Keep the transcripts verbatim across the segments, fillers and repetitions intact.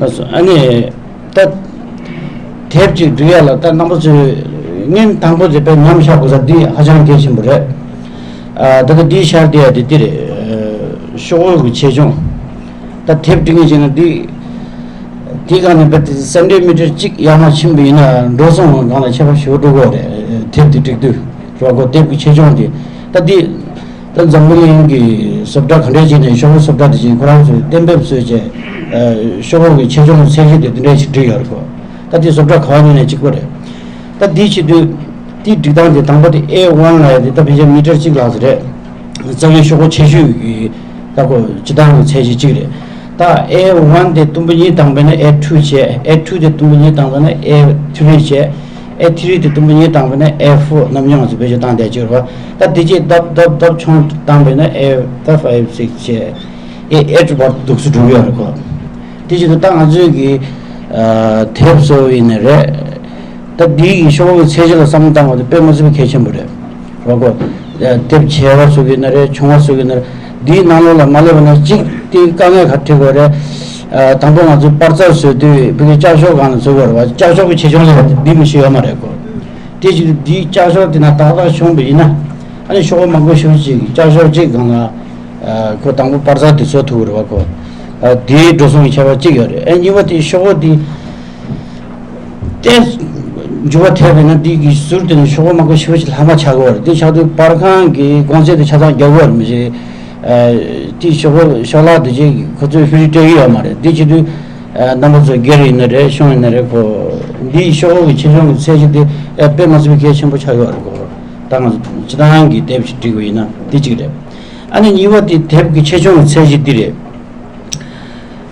ལགས་སོ། ཨ་ནི་ད་དེབ་ཅིག་འབྲི་ཡ་ལ་ད་རྣམ་པ་ཚོས་ཉིན་དང་པོ་དེ་དཔེ་ཉམས་ཆག་དགོས་ས་འདི་ཧ་ཅང་གལ་ཆེན་པོ་རེད། ཨ་ད་ལྟ་འདི་ཤར་དེ་ཡ་དེ་འདི་རེད། ཨ་ཤོག་བུ་གི་ཆེ་ཆུང་། ད་དེབ་འབྲི་མཁན་ཅིག་ན་འདི་འདི་སྒང་ནས་དཔེ་སེན་ཊི་མི་ཊར་གཅིག་ཡར་མར་ཕྱིན་པ་ཡིན་ན་འགྲོ་སོང་སྒང་ལ་ཁྱད་པར་ཞེ་པོ་འགྲོ་གི་རེད། དེབ་འདི་འབྲི་དུས་རོགས་གོ། དེབ་ཀྱི་ཆེ་ཆུང་འདི་ད་འདི། ད་འཛམ་བུ་གླིང་གི་བཟོ་གྲྭ་ག་འདྲས་ཅིག་ནས་ཤོག་བུ་བཟོ་གྲྭ་དེ་ཅིག་ཁོ་རང་ཚོས་གཏན་འབེབས་བཟོས་བྱས། ཤོག་བུ་གི་ཆེ་ཆུང་གི་ཚད་གཞི་དེ་འདི་འདྲས་ཞིག་བསྒྲིགས་ཡོད་རེད་གོ། ད་དེ་བཟོ་གྲྭ་ག་བ་ཉིད་ནས་གཅིག་པ་རེད། ད་དེའི་ཆེད་དུ་དེའི་སྒྲིག་སྟངས་དེ་དང་པོ་དེ་ཨེ་ཝན་ལབ་ཡ་དེ་ད་ཕལ་ཆེར་མི་ཊར་གཅིག་ལྷག་ཙམ་རེད། རྩ་བའི་ཤོག་བུ་ཆེ་ཤོས་ཀྱི་ད་གོ་སྤྱི་བཏང་གི་ཚད་གཞི་གཅིག་རེད། ད་ཨེ་ཝན་དེ་དུམ་བུ་གཉིས་བཏང་བས་ན་ཨེ་ཊུ་བྱས། ཨེ་ཊུ་དེ་དུམ་བུ་གཉིས་བཏང་བས་ན་ཨེ་ཐི་རི་བྱས། ཨེ་ཐི་རི་དེ་དུམ་བུ་གཉིས་བཏང་བས་ན་ཨེ་ཕོར་ནམ་ཡང་ཚོ་བེད་སྤྱོད་བཏང་བསྡད་ཀྱི་རེད་བ། ད་དེ་རྗེས་ལྡབ་ལྡབ་ལྡབ་ཆུང་བཏང་བས་ན་ཨེ་ཕའིབ་ཕའིབ་སིག་བྱས། ཨེ་ཨེཊ་བར་དུ་འདུག་སེ་འགྲོ་གི་ཡོད་རེད་གོ། དེ་བཞིན་དུ་ད་ང་ཚོའི་གི་ཨ་དེབ་བཟོ་བ་ཡིན་ན་རེད། ད་འདིའི་གི་ཤོག་བུ་གི་ཚད་གཞི་ལ་བསམ་བློ་བཏང་བ་དེ་དཔེ་མ་སྲིད་པའི་གལ་ཆེན་པོ་རེད་རོགས་གོ། ཨ་དེབ་ཆེ་བ་བཟོ་གི་ཡིན་ན་རེད། ཆུང་བ་བཟོ་གི་ཡིན་ན་རེད། འདིའི་ནང་ལོགས་ལ་མ་སླེབས་པ་ན་གཅིག་དེ་དཀའ་ངལ་ག་རེ་འཕྲད་དགོས་རེད། ཨ་དང་པོ་ང་ཚོས་པར་རྩ་བཟོ་དུས་བོད་ཀྱི་ལྕགས་ཤོག་སྒང་ལ་བཟོ་དགོས་རེད་བ། ལྕགས་ཤོག་གི་ཆེ་ཆུང་ལ་འདི་མི་ཤེས་ཡོད་མ་རེད་གོ། དེ་བཞིན་དུ་འདིའི་ལྕགས་ཤོག་དེ་ན་ཏག་ཏག་བྱུང་བ་ཡིན་ན། ཨ་ནི་ཤོག་བུ་མང་པོ་ཞེ་པོ་ཅིག་ལྕགས་ཤོག་གཅིག་སྒང་ལ་ཨ་ཁོ་དང་པོ་པར་རྩ་དེ་བཟོ་ཐུབ་ཀྱི་རེད་བ་ཁོ། ཨ་དེའི་འགྲོ་སོང་གི་ཁྱད་པར་གཅིག་ཡོད་རེད། ཨ་གཉིས་པ་དེ་ཤོག་བུ་དེ་ཏོག་ཙམ་འགྱུར་བ་ཐེབས་པས་ན་འདི་གི་ཟུར་དེ་ནས་ཤོག་བུ་མང་པོ་ཞེ་པོ་ཅིག་ལྷག་མ་ཆགས་ཀྱི་ཡོད་རེད། དེ་ཆགས་དུས་པར་ཁང་གི་གོང་ཚད་དེ་ཆ་ཚང་རྒྱག་གི་ཡོད་རེད་མི་ཤེས། ཨ་དེ་ཤོག་བུ་ཤོག་ལྷག་དེ་ཅིག་ཁོ་ཚོས་ལྷོད་ལྷོད་སྤྲད་ཀྱི་ཡོད་མ་རེད། དེ་བྱེད་དུས་ཨ་རྣམ་པ་ཚོ་སྒེར་ཡིན་ན་རེད། གཞུང་ཡིན་ན་རེད། ཁོ་འདིའི་ཤོག་བུ་གི་ཆེ་ཆུང་གི་ཚད་གཞི་དེ་ཨ་དཔེ་མ་སྲིད་པའི་གལ་ཆེན་པོ་ཆགས་ཡོད་རེད་གོ། ད་ང་ཚོ་སྤྱི་བཏང་གི་དེབ་ཞིག་བསྒྲིགས་པ་ཡིན་ན་དེ་གཅིག་རེད། ཨ་ནི་གཉིས་པ་དེ་དེབ་ཀྱི་ཆེ་ཆུང་གི་ཚད་གཞི་འདི་རེད།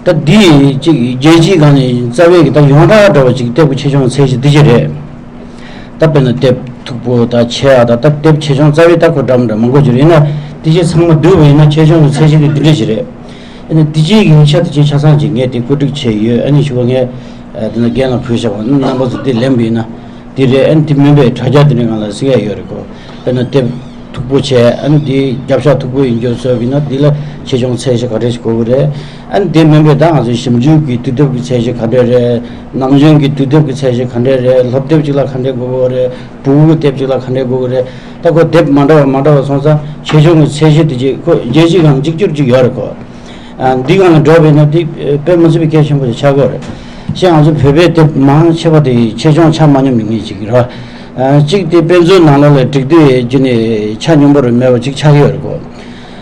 ད་འདི་གཅིག་རྒྱལ་སྤྱིའི་སྒང་ནས་རྩ་བའི་གི་ད་ཡོངས་གྲགས་འདྲ་བ་ཅིག་དེབ་ཀྱི་ཆེ་ཆུང་གི་ཚད་གཞི་འདི་གཅིག་རེད། ད་དཔེར་ན་དེབ་མཐུག་པོ་དང་ཆེ་བ་དང་ད་དེབ་ཆེ་ཆུང་རྩ་བའི་ད་ཁོ་འདྲ་མི་འདྲ་མང་པོ་ཅིག་རེད། ཡིན་ན་དེ་ཆེ་ཚང་མ་བསྡུས་པ་ཡིན་ན་ཆེ་ཆུང་གི་ཚད་གཞི་དེ་འདི་འདྲ་ཞིག་རེད། ཨ་ནི་དེ་ཅིག་ཡིག་ཆ་དེ་ཅིག་ཆ་ཚང་ཅིག་ངས་དེ་བཀོད་སྒྲིག་བྱས་ཡོད། ཨ་ནི་ཞུ་བ་ངས་ཨ་དེ་ན་རྒན་ལ་ཕུལ་བཞག་པ་རྣམ་པ་ཚོ་དེ་ལེན་པ་ཡིན་ན་དེ་རེད། ཨ་ནི་དེ་མིན་པའི་དྲ་རྒྱ་དེ་འདྲའི་སྒང་ལ་གཟིགས་ཡ་ཡོད་རེད་གོ། དཔེར་ན་དེབ་མཐུག་པོ་བྱས། ཨ་ནི་དེ་རྒྱབ་ཤ་མཐུག་པོ་ཡིན་རྒྱུ་བཟོས་པ་ཡིན་ན་དེ་ལ་ཆེ་ཆུང་ཚད་གཞི་ག་འདྲས་ཞིག་དགོས་ཀྱི་རེད། ཨ་ནི་དེ་མིན་པའི་ད་ང་ཚོའི་ཞིབ་འཇུག་གི་དུས་དེབ་ཀྱི་ཚད་གཞི་ག་འདྲས་རེད། ནམ་རྒྱུན་གྱི་དུས་དེབ་ཀྱི་ཚད་གཞི་ག་འདྲས་རེད། སློབ་དེབ་ཅིག་ལ་ག་འདྲས་དགོས་ཀྱི་རེད། ཕྲུ་གུ་གི་དེབ་ཅིག་ལ་ག་འདྲས་དགོས་ཀྱི་རེད། ད་ཁོ་དེབ་མ་འདྲ་བ་མ་འདྲ་བ་སོང་ཙང་ཆེ་ཆུང་གི་ཚད་གཞི་དེ་ཅིག་ཁོ་རྒྱལ་སྤྱིའི་སྒང་གཅིག་གྱུར་ཅིག་ཡོད་རེད་གོ། ཨ་འདི་སྒང་ལ་འགྲོ་བས་ན་འདི་དཔེ་མ་སྲིད་པའི་གལ་ཆེན་པོ་ཞིག་ཆགས་ཀྱི་ཡོད་རེད། ཞེས་ང་ཚོ་བོད་པའི་དེབ་མང་ཆེ་བ་དེ་ཆེ་ཆུང་ཆ་མ་སྙོམས་པའི་ངེས་ཅིག་རེད་བ། ཨ་གཅིག་དེ་དཔེ་མཛོད་ནང་ལོགས་ལ་བསྒྲིགས་དུས་རྒྱུ་ནས་ཆ་སྙོམས་པོ་རུ་མེད་པ་ཅིག་ཆགས་ཀྱི་ཡོད་རེད་གོ།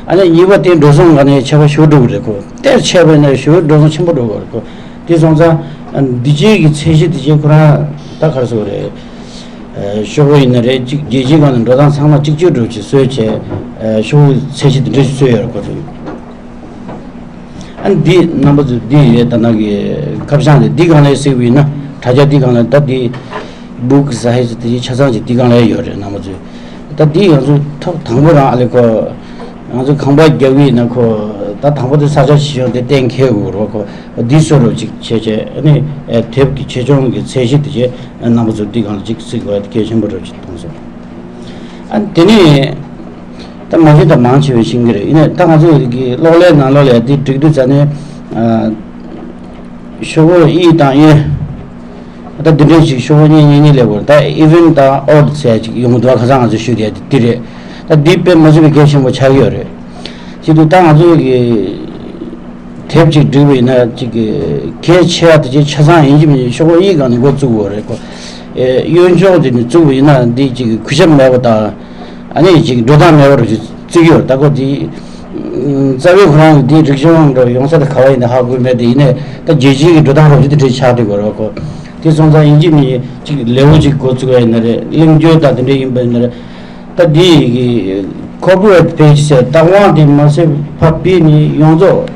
ཨ་ནི་གཉིས་པ་དེ་འགྲོ་སོང་སྒང་ནས་ཆེ་བ་ཞེ་པོ་འགྲོ་གི་རེད་གོ། དེ་ཆེ་བས་ན་ཞེ་པོ་འགྲོ་སོང་ཆེན་པོ་འགྲོ་གི་རེད་གོ། དེ་སོང་ཙང་ཨ་འདི་ཅིག་གི་ཚད་གཞི་དེ་ཅིག་ཁོ་རང་ད་ག་རེ་ཟེར་དགོས་རེད། ཨ་ཤོག་བུ་ཡིན་ན་རེད། གཅིག་རྒྱལ་སྤྱིའི་སྒང་ནས་འགྲོ་སྟངས་ཚང་མ་གཅིག་གྱུར་འགྲོ་ཅིག་བཟོས་བྱས། ཨ་ཤོག་བུ་ཚད་གཞི་དེ་འདྲ་ཞིག་བཟོས་ཡོད་རེད་གོ། ཨ་ནི་འདི་རྣམ་པ་ཚོ་འདི་རེད། ད་ནང་གི་ཁ་བྱང་དེ་འདི་སྒང་ལ་གཟིགས་པ་ཡིན་ན་དྲ་རྒྱ་འདི་སྒང་ལ་ད་འདི་book size དེ་ཆ་ཚང་ཅིག་འདི་སྒང་ལ་ཡོད་རེད། རྣམ་པ་ཚོས་ད་འདི་ང་ཚོ་ཐོག་དང་པོ་རང་ཨ་ལེ་ཁོ་ང་ཚོ་ཁང་པ་རྒྱག་གི་ཡིན་ན་ཁོ་ད་དང་པོ་དེ་ས་ཆ་ཆེ་ཆུང་དེ་གཏན་འཁེལ་དགོས་རེད་ཁོ། འདི་བཟོ་རོགས་ཅིག་བྱས་བྱས། ཨ་ནི་དེབ་ཀྱི་ཆེ་ཆུང་གི་ཚད་གཞི་དེ་བྱས་རྣམ་པ་ཚོ་འདི་སྒང་ལ་ཅིག་གཟིགས་དགོས་གལ་ཆེན་པོ་རེད་ཅིག་མཐོང་སོང་། ཨ་ནི་དེ་ནས། ད་མ་གཞི་ད་མང་ཆེ་བས་ཤེས་ཀྱི་རེད། ཡིན་ནའི་ད་ང་ཚོ་གི་གློག་ཀླད་ནང་ལོགས་ལ་འདི་སྒྲིག་དུས་ཙ་ནས་ཨ་ཤོག་བུ་ཨི་དང་ཨེ། ད་འདི་འདྲས་ཞིག་ཤོག་བུ་གཉིས་གཉིས་གཉིས་སླེབས་པ་རེད། ད་even དང་odd ཟེར་ཅིག་ཡོང་གི་འདུག་ཁ་སང་ང་ཚོས་ཞུས་དེ་འདི་རེད། ད་འདི་དཔེ་མ་སྲིད་པའི་གལ་ཆེན་པོ་ཆགས་ཀྱི་ཡོད་རེད། བྱེད་དུས་ད་ང་ཚོ་གི་དེབ་ཅིག་བསྒྲིགས་པ་ཡིན་ན་ཅིག་གལ་ཆེ་བ་དེ་ཅིག་ཆ་ཚང་ཡིན་གཅིག་མིན་གཅིག་ཤོག་བུ་ཨི་སྒང་ནས་འགོ་བཙུགས་དགོས་རེད་ཁོ། ཨེ་གཡོན་ཕྱོགས་དེ་ནས་བཙུགས་པ་ཡིན་ན་འདི་ཅིག་གུས་ཞབས་མེད་པ་དང་། ཨ་ནི་ཅིག་འགྲོ་སྟངས་མེད་པ་རུ་ཅིག་བརྩི་གི་ཡོད་རེད། ད་ཁོ་དེ་རྩ་བའི་ཁོ་རང་གི་དེའི་རིག་གཞུང་འགྲོ་ཡོང་ས་དེ་ག་བ་ཡིན་ན་ཧ་གོ་མེད་དེ། ཡིན་ནའི་ད་རྒྱལ་སྤྱིའི་གི་འགྲོ་སྟངས་རུ་ཅིག་དེ་འདྲའི་ཆགས་བསྡད་ཡོད་རེད་ཁོ། དེ་སོང་ཙང་ཡིན་གཅིག་མིན་གཅིག་ལེའུ་ཅིག་འགོ་བཙུགས་པ་ཡིན་ན་རེད། གླེང་བརྗོད་དང་དེ་འདྲ་ཡིན་པ་ཡིན་ན་རེད། ད་འདི་གི་corporate page ཟེར་བདག་དབང་དེ་མ་ཟད་ཕར་ཕུད་ནས་ཡོངས་རྫོགས་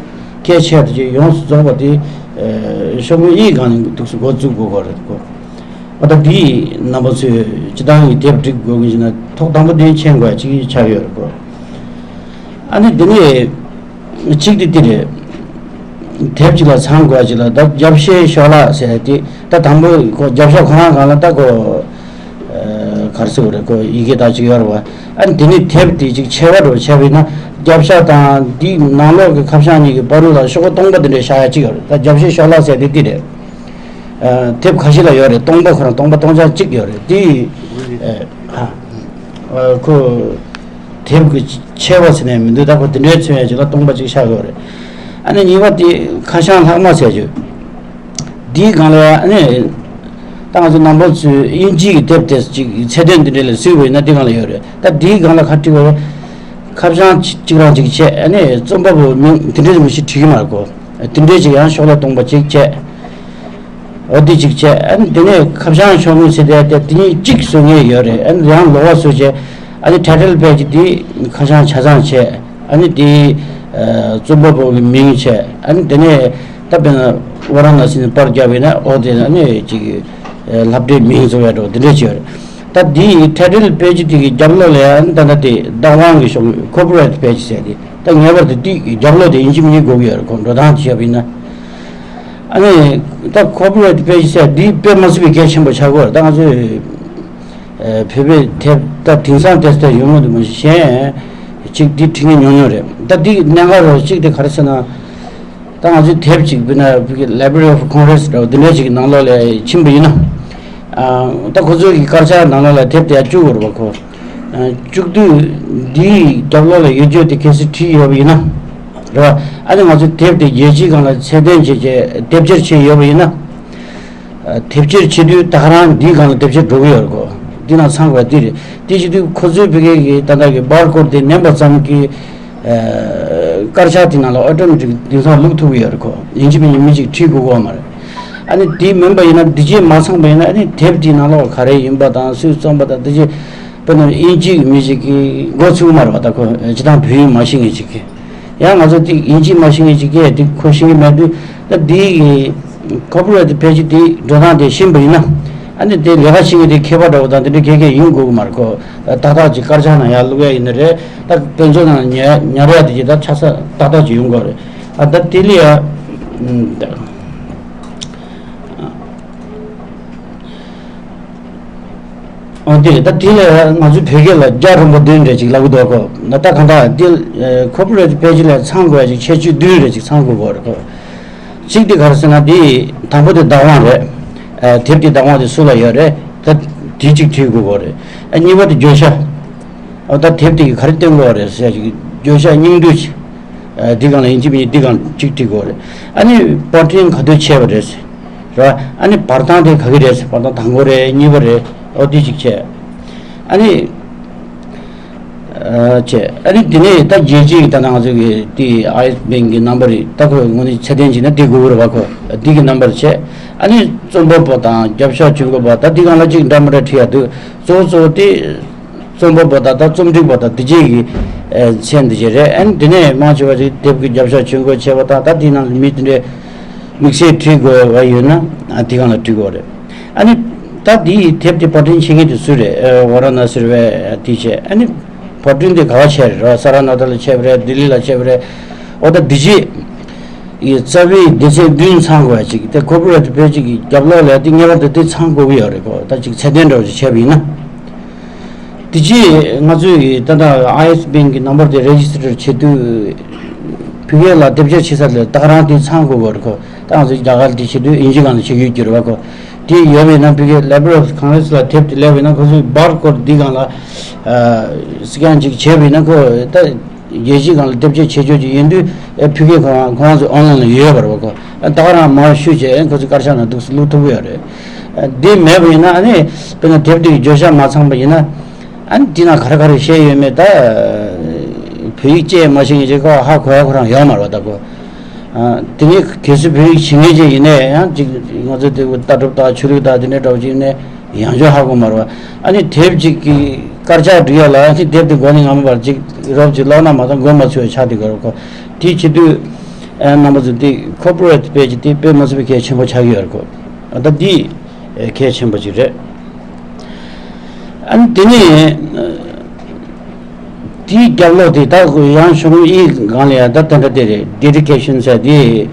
གལ་ཆེ་དེ་ཅིག་ཡོངས་སུ་རྫོགས་པ་དེ་ཤོག་བུ་ཨི་སྒང་ནས་འདུག་སེ་འགོ་བཙུགས་དགོས་ཀྱི་རེད་ཁོ། ཨ་ད་འདི་རྣམ་པ་ཚོས་སྤྱི་བཏང་གི་དེབ་སྒྲིག་དགོས་ཀྱི་ཡིན་ན་ཐོག་དང་པོ་དེ་མཁྱེན་དགོས་ཡ་གཅིག་ཆགས་ཡོད་རེད་གོ། ཨ་ནི་འདི་ནས་གཅིག་དེ་འདི་རེད། དེབ་གཅིག་ལ་ཚང་དགོས་ཡ་གཅིག་ལ་ད་རྒྱབ་ཤའི་ཤོག་ལྷག་ཟེར་ཡ་དེ་ད་དང་པོ་ཁོ་རྒྱབ་ཤ་ཁོ་རང་སྒང་ལ་ད་ཁོ་ཨ་ ག་རེ་ཟེར་དགོས་རེད། ཁོ་ཡི་གེ་དག་ཅིག་ཡོད་རེད་བ། ཨ་ནི་དེ་ནི་དེབ་དེ་ཅིག་ཆེ་བ་འདྲ་བོ་བྱས་པ་ཡིན་ན། རྒྱབ་ཤ་དང་དེའི་ནང་ལོགས་ཀྱི་ཁ་བྱང་གཉིས་ཀྱི་བར་དུ་ལ་ཤོག་ལྷེ་སྟོང་པ་དེ་འདྲའི་བཞག་ཡ་ཅིག་ཡོད་རེད། ད་རྒྱབ་ཤའི་ཤོག་ལྷེ་ཟེར་དེ་དེ་རེད། ཨ། དེབ་ཁ་ཤས་ལ་ཡོད་རེད། སྟོང་པ་ཁོ་རང་སྟོང་པ་སྟོང་ཆ་གཅིག་ཡོད་རེད། དེ། ཨ། ཧ། ཨ། ཁོ། དེབ་ཀྱི་ཆེ་བ་ཟེར་ནས་མི་འདུག་ད་ཁོ་དེ་འདྲའི་མཚོན་ཡ་ཅིག་ལ་སྟོང་པ་གཅིག་ཆགས་ཡོད་རེད། ཨ་ནི་གཉིས་པ་དེ་ཁ་བྱང་ལྷག་མ་ཟེར་རྒྱུ། འདིའི་སྒང་ལ་ཨ་ནི། ད་ང་ཚོ་ནང་པ་ཚོས་དབྱིན་ཇིའི་དེབ་དེ་ཅིག་ཚད་ལྡན་འདི་འདྲ་ལ་གཟིགས་པ་ཡིན་ན་འདི་སྒང་ལ་ཡོད་རེད། ད་འདིའི་སྒང་ལ་ག་བྲིས་པ་རེད། ཁ་བྱང་གཅིག་རང་གཅིག་བྱས། ཨ་ནི་རྩོམ་པ་པོའི་མིང་དེ་འདྲའི་མི་ཞིག་བྲིས་ཀྱི་མ་རེད་ཁོ། དེ་འདྲའི་ཅིག་ཡང་ཤོག་ལྷེ་སྟོང་པ་གཅིག་བྱས། འོ་དེ་གཅིག་བྱས། ཨ་ནི་དེ་ནས་ཁ་བྱང་ཤོག་ངོས་ཟེར་དེ་དེ་དེ་གཉིས་གཅིག་བཟོ་མཁན་ཡོད་རེད། ཨ་ནི་ཡང་ལོགས་ཀ་བཟོས་བྱས། ཨ་ནི་ཊའི་ཊལ་པེ་ཇི་དེ་ཁ་བྱང་ཆ་ཚང་བྱས། ཨ་ནི་དེ། ཨ། རྩོམ་པ་པོ་གི་མིང་བྱས། ཨ་ནི་དེ་ནས་ད་དཔེར་ན་ཝ་ར་ཎ་སི་ནས་པར་བརྒྱབ་པ་ཡིན་ན་འོ་དེ་ཨ་ནི་ཅིག་ཨ། སློབ་གྲྭའི་མིང་བཟོ་ཡ་འདྲ་བོ་དེ་འདྲ་བྱས་ཡོད་རེད། ད་འདི་ཊའི་ཊལ་པེ་ཇི་དེ་གི་རྒྱབ་ལོགས་ལ་ཡང་ད་ལྟ་དེ་བདག་དབང་གི་ཤོག་ཁོ་པི་རའེ་ཊི་པེ་ཇི་ཟེར་དེ། ད་ངེས་པར་དུ་དེ་རྒྱབ་ལོགས་དེ་ཡིན་གཅིག་མིན་གཅིག་དགོས་ཀྱི་ཡོད་རེད་ཁོ། འགྲོ་སྟངས་དེ་བྱས་པ་ཡིན་ན། ཨ་ནི་ད་ཁོ་པི་རའེ་ཊི་པེ་ཇི་ཟེར་འདི་དཔེ་མ་སྲིད་པའི་གལ་ཆེན་པོ་ཆགས་ཀྱི་ཡོད་རེད། ད་ང་ཚོས། ཨ། བོད་པའི་དེབ་ད་དེང་སང་དེབ་ལྟ་ཡོང་མ་འདུག་མ་གཞི་གཞན་ཅིག་འདི་བྲིས་མཁན་ཉུང་ཉུང་རེད། ད་འདི་གནད་འགག་རོ་གཅིག་དེ་ག་རེ་ཟེར་ན། ད་ང་ཚོའི་དེབ་ཅིག་དཔེར་ན་བོད་ཀྱི་Library of Congress འདྲ་བོ་འདི་འདྲ་ཅིག་གི་ནང་ལོགས་ལ་ཕྱིན་པ་ཡིན་ན། ཨ། ད་ཁོ་ཚོའི་གི་དཀར་ཆག་ནང་ལོགས་ལ་དེབ་དེ་ཡར་བཅུག་དགོས་རེད་པ་ཁོ། ཨ། བཅུག་དུས་འདིའི་རྒྱབ་ལོགས་ལ་ཡོད་རྒྱུ་དེ་གལ་སྲིད་བྲིས་ཡོད་པ་ཡིན་ན། རེད་པ། ཨ་ནི་ང་ཚོའི་དེབ་དེ་རྒྱལ་སྤྱིའི་སྒང་ལ་ཚད་ལྡན་བྱས་བྱས་དེབ་སྐྱེལ་བྱས་ཡོད་པ་ཡིན་ན། ཨ། དེབ་སྐྱེལ་བྱེད་དུས་ད་ག་རང་འདིའི་སྒང་ལ་དེབ་སྐྱེལ་འགྲོ་གི་ཡོད་རེད་ཁོ། འདི་ནང་ཚང་དགོས་པ་འདི་རེད། དེ་བྱེད་དུས་ཁོ་ཚོའི་བོད་སྐད་ཀྱི་ད་ལྟ་གི་བར་ཀོ་ཌི་དེ་མནན་པ་ཙམ་གྱིས། ཨ། དཀར་ཆག་དེ་ནང་ལ་ཨོ་ཊོ་མེ་ཊིག་དེང་སང་བླུགས་ཐུབ་ཀྱི་ཡོད་རེད་ཁོ། ཡིན་གཅིག་མིན་གཅིག་མི་གཅིག་བྲིས་དགོས་ཀྱི་ཡོད་མ་རེད། ཨ་ནི་དེ་མིན་པ་ཡིན་ན་འདི་རྗེས་མ་ཚང་པ་ཡིན་ན་ཨ་ནི་དེབ་དེའི་ནང་ལོགས་ག་རེ་ཡིན་པ་དང་སུས་རྩོམ་པ་དང་འདི་རྗེས། དཔེར་ན་དབྱིན་ཇི་མི་ཞིག་གིས་མགོ་ཚོས་མ་རེད་པ། ད་ཁོ་སྤྱིར་བཏང་བོད་ཡིག་མ་ཤེས་མཁན་ཞིག་གིས། ཡང་ང་ཚོ་དེ་དབྱིན་ཇི་མ་ཤེས་མཁན་ཞིག་གིས་དེ་ཁོ་ཤེས་ཀྱི་མེད་དུས། ད་དེ་གི་ཁོ་པི་རའེ་ཊི་པེ་ཇི་དེ་འགྲོ་སྟངས་དེ་ཤེས་པ་ཡིན་ན། ཨ་ནི་དེ་ལས་ཀ་བྱེད་མཁན་དེ་མཁས་པ་འདྲ་བོ་དང་དེ་འདྲ་ག་གེ་ཡིན་དགོས་ཀྱི་མ་རེད་ཁོ། ཏག་ཏག་ཅིག་དཀར་ཆག་ནང་ཡར་བླུག་ཡ་ཡིན་ན་རེད། ད་དཔེ་མཛོད་ནང་ཉར་ཉར་ཡ་དེ་ཅིག་ད་ཆ་ཚང་ཏག་ཏག་ཅིག་ཡོང་དགོས་རེད། ཨ། ད་དེ་ལ་ཡ། ཨ། འོ་དེ་རེད། ད་དེ་ལ་ང་ཚོའི་བོད་སྐད་ལ་རྒྱ་རིང་པོ་བདུན་རེ་ཅིག་ལབ་ཀྱི་འདུག་གོ། ད་གང་ལྟར་དེ་ཁོ་པི་རའེ་ཊི་པེ་ཇི་ལ་ཚང་དགོས་ཡ་ཅིག་ཁྱད་ཆོས་བདུན་རེ་ཅིག་ཚང་དགོས་ཀྱི་རེད་གོ། གཅིག་དེ་ག་རེ་ཟེར་ན་དེ་དང་པོ་དེ་བདག་དབང་རེད། ཨ། དེབ་དེ་བདག་དབང་དེ་སུ་ལ་ཡོད་རེད། ད་དེ་གཅིག་བྲིས་དགོས་ཀྱི་རེད། ཨ། གཉིས་པ་དེ་བརྗོད་བྱ། ཨ། ད་དེབ་དེ་གིས་ག་རེ་སྟོན་དགོས་རེད་ཟེར་ཡ་ཅིག་བརྗོད་བྱ་སྙིང་བསྡུས་ཅིག་ཨ། འདི་སྒང་ལ་ཡིན་གཅིག་མིན་གཅིག་འདི་སྒང་གཅིག་བྲིས་དགོས་རེད། ཨ་ནི་པར་སྐྲུན་ག་དུས་བྱས་པ་རེད། རེད་པ། ཨ་ནི་བར་ཐག་དེ་ག་གི་རེད། བར་ཐག་དང་པོ་རེད། གཉིས་པ་རེད། འོ་དེ་གཅིག་བྱས། ཨ་ནི། ཨ། བྱས། ཨ་ནི་དེ་ནས་ད་རྒྱལ་སྤྱིའི་ད་ང་ཚོ་གི་དེ་ཨའི་ཨེས་བེང་གི་ནམ་བར་རེད། ད་ཁོ་དངོས་གནས་ཚད་ལྡན་བྱས་ན་དེ་དགོས་ཀྱི་རེད་པ་ཁོ། འདི་གི་ནམ་བར་བྱས། ཨ་ནི་རྩོམ་པ་པོ་དང་རྒྱབ་ཤོག་གྱོན་དགོས་པ། ད་འདི་སྒང་ལ་གཅིག་འདྲ་མི་འདྲ་བྲིས་ཡ་འདུག་གཙོ་བོ་གཙོ་བོ་དེ། རྩོམ་པ་པོ་དང་ད་རྩོམ་སྒྲིག་པ་དང་དེ་རྗེས་ཀྱི། ཨ། མཚན་དེ་བྱས་རེད། ཨ་ནི་དེ་ནས་མང་ཆེ་བ་ཞིག་དེབ་ཀྱི་རྒྱབ་ཤོག་གྱོན་དགོས་བྱས་པ་དང་། ད་དེའི་ནང་ལ་མི་དེ་འདྲའི་དམིགས་བསལ་བྲིས་དགོས་པ་ཡོད་ན། ཨ། དེ་སྒང་ལ་བྲིས་དགོས་རེད། ཨ་ནི་ད་དེའི་དེབ་དེ་པར་སྐྲུན་བྱེད་མཁན་དེ་སུ་རེད། ཨ། ཝ་ར་ཎ་སི་རེད་པས། དེ་བྱས། ཨ་ནི་པར་སྐྲུན་དེ་ག་པར་བྱས་རེད། རེད་པ། ས་ར་ནཱ་ཐ་ལ་བྱས་པ་རེད། ལྡི་ལི་ལ་བྱས་པ་རེད། འོ། ད་དེ་རྗེས་ཀྱི་རྩ་བའི་སྡེ་ཚན་བདུན་ཚང་དགོས་པ་ཅིག་དེ་ཁོ་པི་རའེ་ཊི་པེ་ཇི་གི་རྒྱབ་ལོགས་ལ་དེ་ངེས་པར་དུ་དེ་ཚང་དགོས་ཀྱི་ཡོད་རེད་གོ། ད་ཅིག་ཚད་ལྡན་འདྲ་བོ་ཅིག་བྱས་པ་ཡིན་ན། དེ་རྗེས་ང་ཚོས་ཀྱི་ད་ལྟ་ཨའི་ཨེས་བེང་གི་ནམ་བར་དེ་རེ་ཇི་སི་ཊར་བྱེད་དུས། བོད་སྐད་ལ་དེབ་སྐྱེལ་བྱེད་ས་ལ་ད་ག་རང་དེ་ཚང་དགོས་ཀྱི་ཡོད་རེད་གོ། ད་ང་ཚོས་རྒྱ་གར་དེ་བྱེད་དུས་དབྱིན་ཇི་སྒང་ལ་བྱེད་ཀྱི་ཡོད་རེད་པ་གོ། དེ་ཡོད་པ་ཡིན་ན་བོད་སྐད་Library of Congress ལ་དེབ་དེ་སླེབས་པ་ཡིན་ན་ཁོ་ཚོས་བར་ཀོ་ཌི་འདི་སྒང་ལ། ཨ། སི་ཀེན་ཅིག་བྱས་པ་ཡིན་ན་ཁོ་ད། རྒྱལ་སྤྱིའི་སྒང་ལ་དེབ་སྐྱེལ་བྱེད་ཆོག་ཅིག་ཡིན་དུས། ཨེ། བོད་སྐད་ཁོ་རང་ཁོ་རང་ཚོ་ཨོན་ལན་ལ་ཡོད་པ་རེད་པ་གོ། ཨ། ད་ག་རང་མར་བཤུས་བྱས་ཁོ་ཚོ་དཀར་ཆག་ནང་འདུག་སེ་བླུག་ཐུབ་ཀྱི་ཡོད་རེད། ཨ། འདི་མེད་པ་ཡིན་ན། ཨ་ནི་དཔེར་ན་དེབ་དེ་གི་བརྗོད་བྱ་མ་ཚང་པ་ཡིན་ན། ཨ་ནི་འདི་ནང་ག་རེ་ག་རེ་བཤད་ཡོད་མེད། ད་བོད་ཡིག་སྐྱེལ་མ་ཤེས་མཁན་ཅིག་ཁོ་ཧ་གོ་ཡ་ཁོ་རང་ཡོད་མ་རེད་པ། ད་ཁོ། ཨ། དེ་ནས་གལ་སྲིད་བོད་ཡིག་ཤེས་མཁན་ཅིག་ཡིན་ནའི་ཡང་ཅིག་ང་ཚོ་དེ་ལྟ་གྲུབ་དང་ཆོས་ལུགས་དང་དེ་འདྲའི་འདྲ་བོ་ཅིག་ཡིན་ནའི་ཡང་ཅིག་ཧ་གོ་མ་རེད་པ། ཨ་ནི་དེབ་ཅིག་གི་དཀར་ཆག་སྒྲིག་ཡ་ལ་ཨ་ནི་དེབ་དེ་མགོ་ནས་མངགས་མ་བར་ཅིག་རོབ་ཅིག་ཀློག་ན་མ་གཏོགས་མགོ་མ་ཚོས་པ་ཆགས་བསྡད་ཀྱི་རེད་གོ། དེ་བྱེད་དུས། ཨ། རྣམ་པ་ཚོ་དེ་ཁོ་པི་རའེ་ཊི་པེ་ཇི་དེ་དཔེ་མ་སྲིད་པའི་གལ་ཆེན་པོ་ཆགས་ཀྱི་ཡོད་རེད་གོ། ཨ། ད་འདི་གལ་ཆེན་པོ་ཅིག་རེད། ཨ་ནི་དེ་ནས། དེའི་རྒྱབ་ལོགས་དེ་ད་ཡང་ཤོག་ངོས་ཨི་སྒང་ལ་ཡང་ད་དེ་འདྲ་དེ་རེད། Dedication ཟེར་དེ།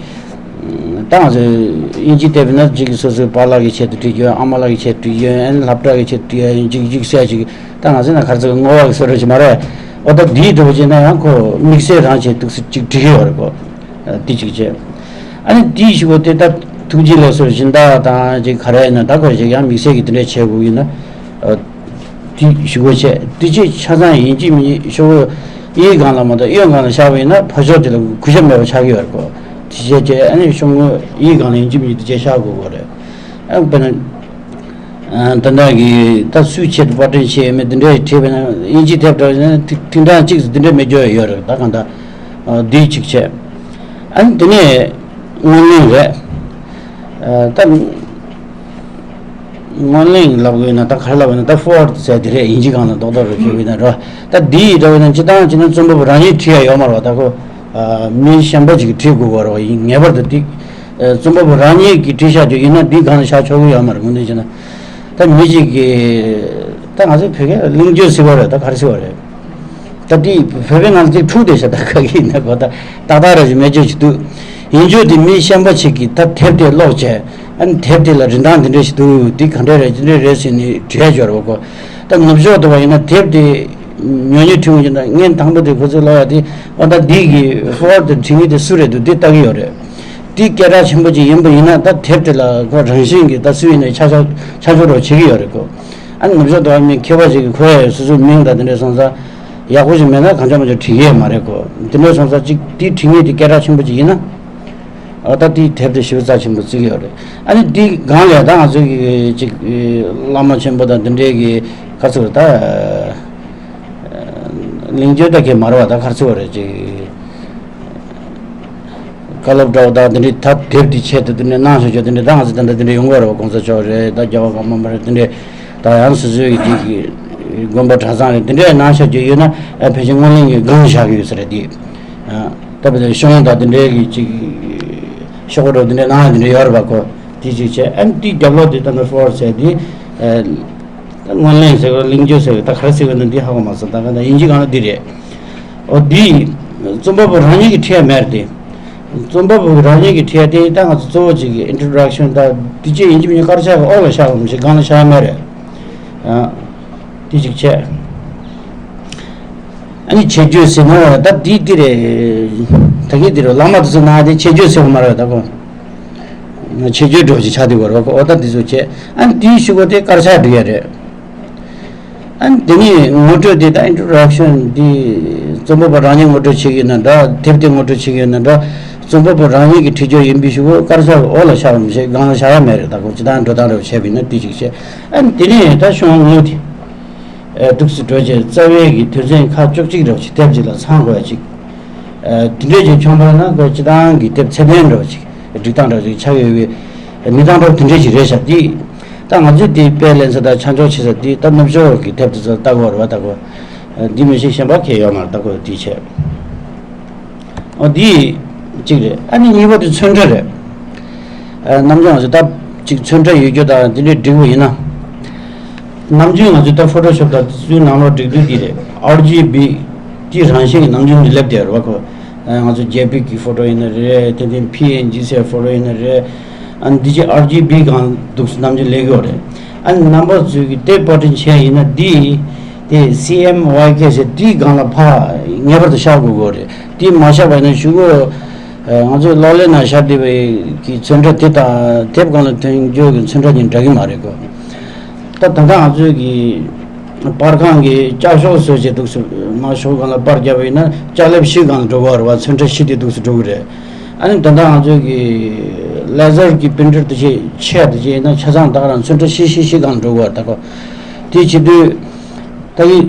ད་ང་ཚོས་དབྱིན་ཇི་དེབ་ན་གཅིག་སོ་སོའི་པཱ་ལགས་ཀྱི་ཆེད་དུ་བྲིས་རྒྱུ། ཨ་མ་ལགས་ཀྱི་ཆེད་དུ་བྲིས་རྒྱུ། ཨན་སློབ་གྲྭ་གི་ཆེད་དུ་བྲིས་རྒྱུ། གཅིག་གཅིག་བཤད་ཅིག་ད་ང་ཚོས་ན་ག་རེ་ཟེར་བསྔོ་བ་གི་བཟོ་འདྲ་ཅིག་མ་རེད། འོ་ད་འདིའི་འགྲོ་བྱས་ན་ཡང་ཁོ་དམིགས་བསལ་རང་ཆེད་འདུག་སེ་ཅིག་བྲིས་ཀྱི་ཡོད་རེད་གོ། དེ་གཅིག་བྱས། ཨ་ནི་དེའི་གཞུག་གུ་དེ་ད་ཐུགས་རྗེ་ལེགས་སོ་སྦྱིན་བདག་དང་ཅིག་ག་རེ་ཡིན་ན་ད་ཁོ་ཞིག་ཡང་དམིགས་བསལ་གྱི་དེ་འདྲས་བྱེད་དགོས་ཡིན་ན། དེ་ཞུ་དགོས་བྱས། དེ་ཅིག་ཆ་ཚང་ཡིན་གཅིག་མིན་གཅིག་ཤོག་གུ་གཡས་སྒང་ལ་མ་གཏོགས་གཡོན་སྒང་ལ་བཞག་པ་ཡིན་ན་ཕར་ཕྱོགས་དེ་ལ་གུས་ཞབས་མེད་པ་ཆགས་ཀྱི་ཡོད་རེད་གོ། དེ་བྱས་བྱས་ཨ་ནི་ཤོག་ངོས་གཡས་སྒང་ལ་ཡིན་གཅིག་མིན་གཅིག་དེ་བྱས་བཞག་དགོས་གོ་རེད། ཨ་དཔེར་ན། ཨ་ད་ལྟ་གི་ད་སུའི་ཆེད་དུ་པར་སྐྲུན་བྱས་མེད་དེ་འདྲས་བྲིས་པ་ན་དབྱིན་ཇིའི་དེབ་འདྲ་ན་ཐིག་ཐིག་གྲངས་གཅིག་ཙམ་དེ་འདྲས་མེད་རྒྱུ་ཡོད་རེད། ད་གང་ལྟར་འདིའི་གཅིག་བྱས། ཨ་ནི་དེ་ནས་སྔོན་གླེང་རེད། ཨ་ད། སྔོན་གླེང་ལབ་དགོས་ན་ད་ག་རེ་ལབ་དགོས་ན་ད་ཕོར་ཝར་ཌི་ཟེར་དེ་རེད། དབྱིན་ཇི་སྒང་ལ་རྡོག་རྡོག་རེ་བྱས་པ་ཡིན་ན་རོ། ད་འདི་ཡི་འདྲ་བ་ན་སྤྱི་བཏང་བྱས་ན་རྩོམ་པ་པོ་རང་ཉིད་བྲིས་ཡ་ཡོད་མ་རེད་པ། ད་ཁོ་མི་གཞན་པ་ཅིག་གིས་བྲིས་དགོས་པ་རེད་པ། ཡིན་ངེས་པར་དུ་དེ་རྩོམ་པ་པོ་རང་ཉིད་ཀྱིས་བྲིས་བཞག་རྒྱུ་ཡིན་ན་འདི་སྒང་ལ་བཞག་ཆོག་གི་ཡོད་མ་རེད། དངོས་གནས་བྱས་ན་ད་མི་གཅིག་གིས་ད་ང་ཚོ་བོད་སྐད་གླེང་བརྗོད་ཟེར་བ་རེད། ད་ག་རེ་ཟེར་བ་རེད། ད་དེ་བོད་པའི་ངང་ཚིག་འཁྲུག་བསྡད་ཤག་ད་ག་གི་ཡིན་ན་གོ། ད་ཏག་ཏག་ར་ཞིག་མེད་ཅོག་ཅིག་འདུག་ཡིན་རྒྱུ་དེ་མི་གཞན་པ་ཞིག་གིས་ད་དེབ་དེ་ཀློག་བྱས། ཨ་ནི་དེབ་དེ་ལ་རིན་ཐང་འདི་འདྲ་ཞིག་འདུག་འདི་ག་འདྲ་རེད་ཅི་འདྲ་རེད་ཟེར་ནས་བྲིས་ཡ་ཅིག་ཡོད་རེད་གོ། ད་ནུབ་ཕྱོགས་དུ་བ་ཡིན་ན་དེབ་དེ་ཉོ་ཉོ་ཁྲིད་འོང་གི་ན་སྔོན་དང་པོ་དེ་ཁོ་ཚོས་ཀློག་ཡ་དེ་ཨོ་ད་འདི་གི་ཕོར་ཝར་ཌི་དེ་བྲིས་མཁན་དེ་སུ་རེད་འདུག་འདི་ལྟ་གི་ཡོད་རེད། དེ་སྐད་གྲགས་ཆེན་པོ་ཅིག་ཡིན་པ་ཡིན་ན་ད་དེབ་དེ་ལ་ཁོ་རང་བཞིན་གྱིས་ད་སུ་ཡིན་ནའི་ཆ་ཆ་ཆ་འཇོག་རོགས་བྱེད་ཀྱི་ཡོད་རེད་གོ། ཨ་ནི་ནུབ་ཕྱོགས་དུ་བ་མི་མཁས་པ་ཞིག་གིས་ཁོའི་སོ་སོའི་མིང་དང་དེ་འདྲ་སོང་ཙང་ཡག་པོ་ཞིག་མེད་ན་གང་ཆ་མ་ཆ་བྲིས་ཀྱི་ཡོད་མ་རེད་གོ། དེ་འདྲ་སོང་ཙང་གཅིག་དེ་བྲིས་མཁན་དེ་སྐད་གྲགས་ཆེན་པོ་ཅིག་ཡིན་ན། ཨ་ད་དེའི་དེབ་དེ་ཞེ་པོ་རྩ་ཆེན་པོ་བརྩི་གི་ཡོད་རེད། ཨ་ནི་དེའི་སྒང་ལ་ད་ང་ཚོའི་གི་ཅིག་བླ་མ་ཆེན་པོ་དང་དེ་འདྲའི་གི་ག་ཚོད་ད་གླེང་བརྗོད་ད་གས་མ་རེད་པ། ད་ག་ཚོད་རེད་ཅིག་བཀའ་སློབ་འདྲ་བོ་ད་དེ་འདྲའི་ད་དེབ་དེ་ཆེད་དུ་དེ་འདྲའི་གནང་ཤོག་ཅོག་དེ་འདྲའི་ད་ང་ཚོ་ད་ལྟ་དེ་འདྲའི་ཡོང་གི་ཡོད་རེད་པ། གོང་ས་མཆོག་རེད། ད་རྒྱལ་བ་གོང་མ་མ་རེད། དེ་འདྲའི་ད་ཡང་སོ་སོའི་གི་ཅིག་དགོན་པ་གྲྭ་ཚང་རེད། དེ་འདྲའི་གནང་ཤོག་ཅོག་ཡོད་ན་ཨ་ཕལ་ཆེར་སྔོན་གླེང་གི་སྒང་བཞག་གི་ཡོད་ས་རེད་དེ། ད་བར་དུ་ཤོང་དང་དེ་འདྲའི་གི་ཅིག་ཤོག་བུ་འདྲ་དེ་འདྲའི་ནང་དེ་འདྲའི་ཡོད་རེད་པ་ཁོ། དེ་ཅིག་བྱས། ཨ་ནི་དེའི་རྒྱབ་ལོགས་དེ་ད་ནི་ཕོར་ཝར་ཌི་ཟེར་དེ་ད་སྔོན་གླེང་ཟེར་བ་གླེང་བརྗོད་ཟེར་བ་ད་ག་རེ་ཟེར་བ་ན་འདི་ཧ་གོ་མ་སོང་། ད་ག་ད་དབྱིན་ཇི་སྒང་ལ་འདི་རེད། འོ་འདི་རྩོམ་པ་པོ་རང་ཉིད་ཀྱིས་བྲིས་ཡ་མེད་རེད་དེ། རྩོམ་པ་པོ་རང་ཉིད་ཀྱིས་བྲིས་ཡ་དེ་ད་ང་ཚོ་གཙོ་བོ་ཅིག་གི་ཨིན་ཊྲོ་ཌག་ཤན་ད་དེ་ཅིག་ཡིན་གཅིག་མིན་གཅིག་དཀར་ཆག་གི་འོག་ལ་བཞག་པ་མ་གཏོགས་སྒང་ལ་བཞག་ཡ་མེད་རེད། ཨ། དེ་ཅིག་བྱས། ཨ་ནི་ཆེད་བརྗོད་ཟེར་ན་ད་འདི་འདི་རེད། ད་གིན་འདི་རེད། བླ་མ་དེ་ཚོ་ནང་དེ་ཆེད་བརྗོད་ཟེར་བ་མ་རེད་ད་ཁོ། ཆེད་བརྗོད་འདྲ་བོ་ཅིག་ཆགས་བསྡད་ཡོད་རེད་པ། འོ་ད་འདི་ཚོ་བྱས། ཨ་ནི་དེའི་གཞུག་གུ་དེ་དཀར་ཆག་འབྲི་ཡ་རེད། ཨ་ནི་དེ་ནས་ངོ་སྤྲོད་དེ་ད་ཨིན་ཊྲོ་ཌག་ཤན་འདི་རྩོམ་པ་པོ་རང་ཉིད་ངོ་སྤྲོད་བྱེད་ཀྱི་ཡོད་ན་འདྲ། དེབ་དེ་ངོ་སྤྲོད་བྱེད་ཀྱི་ཡོད་ན་འདྲ། རྩོམ་པ་པོ་རང་ཉིད་ཀྱི་བྲིས་བརྗོད་ཡིན་པའི་གཞུག་གུ་དཀར་ཆག་འོག་ལ་བཞག་པ་མ་གཏོགས་སྒང་ལ་བཞག་ཡ་མེད་རེད། ད་ཁོ་སྤྱིར་བཏང་འགྲོ་སྟངས་འདྲ་བོ་བྱས་པ་ཡིན་ན་དེ་ཅིག་བྱས། ཨ་ནི་དེ་ནས་ད་ཤོག་ངོས་དེ། ཨེ་འདུག་སེ་འགྲོ་བྱས། རྩ་བའི་གི་དོན་ཚན་ཁག་བཅུ་གཅིག་རེ་བ་ཅིག་དེབ་ཅིག་ལ་ཚང་དགོས་ཡ་ཅིག་ཨེ་དེ་འདྲས་ཅིག་བྱུང་བ་ན་ཁོ་སྤྱིར་བཏང་གི་དེབ་ཚད་ལྡན་འདྲ་བོ་ཅིག་སྒྲིག་སྟངས་འདྲ་བོ་ཅིག་ཆགས་ཡོད་པའི་གནས་སྟངས་འདྲ་བོ་དེ་འདྲས་ཅིག་རེད་ཤག་དེ་ད་ང་ཚོས་དེ་དཔེ་ལེན་ས་དང་ཆ་འཇོག་བྱེད་ས་དེ་ད་ནུབ་ཕྱོགས་ཀྱི་དེབ་དེ་ཚོ་ལྟ་དགོས་རེད་པ། ད་ཁོ་འདི་མི་ཤེས་གཞན་པ་གང་ཡང་ཡོད་མ་རེད། ད་ཁོ་དེ་བྱས། ཨོ་འདི་གཅིག་རེད། ཨ་ནི་གཉིས་པ་དེ་ཚོན་ཁྲ་རེད། ཨ་ནམ་རྒྱུན་ང་ཚོ་ད་གཅིག་ཚོན་ཁྲ་ཡོད་རྒྱུ་དང་དེ་འདྲས་སྒྲིག་པ་ཡིན་ན། ནམ་རྒྱུན་ང་ཚོ་ད་ཕོ་ཊོ་ཤོབ་དང་དེ་ཚོའི་ནང་ལོགས་སྒྲིག་དུས་འདི་རེད། ཨར་ཇི་བི་དེ་རང་བཞིན་གྱི་ནམ་རྒྱུན་དུ་སླེབས་བསྡད་ཡོད་རེད་པ་ཁོ། ཨ་ང་ཚོ་ཇེ་པིག་གི་ཕོ་ཊོ་ཡིན་ན་རེད། དེ་ནས་ཕི་ཨེན་ཇི་ཟེར་ཕོ་ཊོ་ཡིན་ན་རེད། ཨ་ནི་འདི་ཅིག་ཨར་ཇི་བི་སྒང་འདུག་སེ་ནམ་རྒྱུན་སླེབས་ཀྱི་ཡོད་རེད། ཨ་ནི་རྣམ་པ་ཚོས་ཀྱི་དེབ་པར་སྐྲུན་བྱས་ཡིན་ན་འདི། དེ་སི་ཨེམ་ཝའི་ཀེ་ཟེར་དེའི་སྒང་ལ་ཕར་ངེས་པར་དུ་བཞག་དགོས་ཀྱི་རེད། དེ་མ་བཞག་པ་ཡིན་ན་གཞུག་གུ་ང་ཚོའི་གློག་ཀླད་ནང་བཞག་བསྡད་པའི་གི་ཚོན་ཁྲ་དེ་དང་དེབ་སྒང་ལ་ཐོན་རྒྱུ་གི་ཚོན་ཁྲ་གཉིས་འདྲ་གི་མ་རེད་གོ། ད་ད་ལྟ་ང་ཚོའི་གི་པར་ཁང་གི་ལྕགས་ཤོག་བཟོས་བྱས་འདུག་སེ་མར་ཤོག་སྒང་ལ་པར་བརྒྱབ་པ་ཡིན་ན་ལྕགས་ལེབ་བཞི་སྒང་ལ་འགྲོ་གི་རེད་པ། ཚོན་ཁྲ་བཞི་དེ་འདུག་སེ་འགྲོ་གི་རེད། ཨ་ནི་ད་ལྟ་ང་ཚོའི་གི་ལེ་ཟར་གི་པིན་ཊར་དེ་ཆེ་ཆེ་དེ་ཅིག་ཡིན་ན་ཆ་ཚང་ད་ག་རང་ཚོན་ཁྲ་བཞི་བཞི་བཞི་སྒང་ལ་འགྲོ་གི་རེད། ད་གོ་དེ་བྱེད་དུས། ད་གི་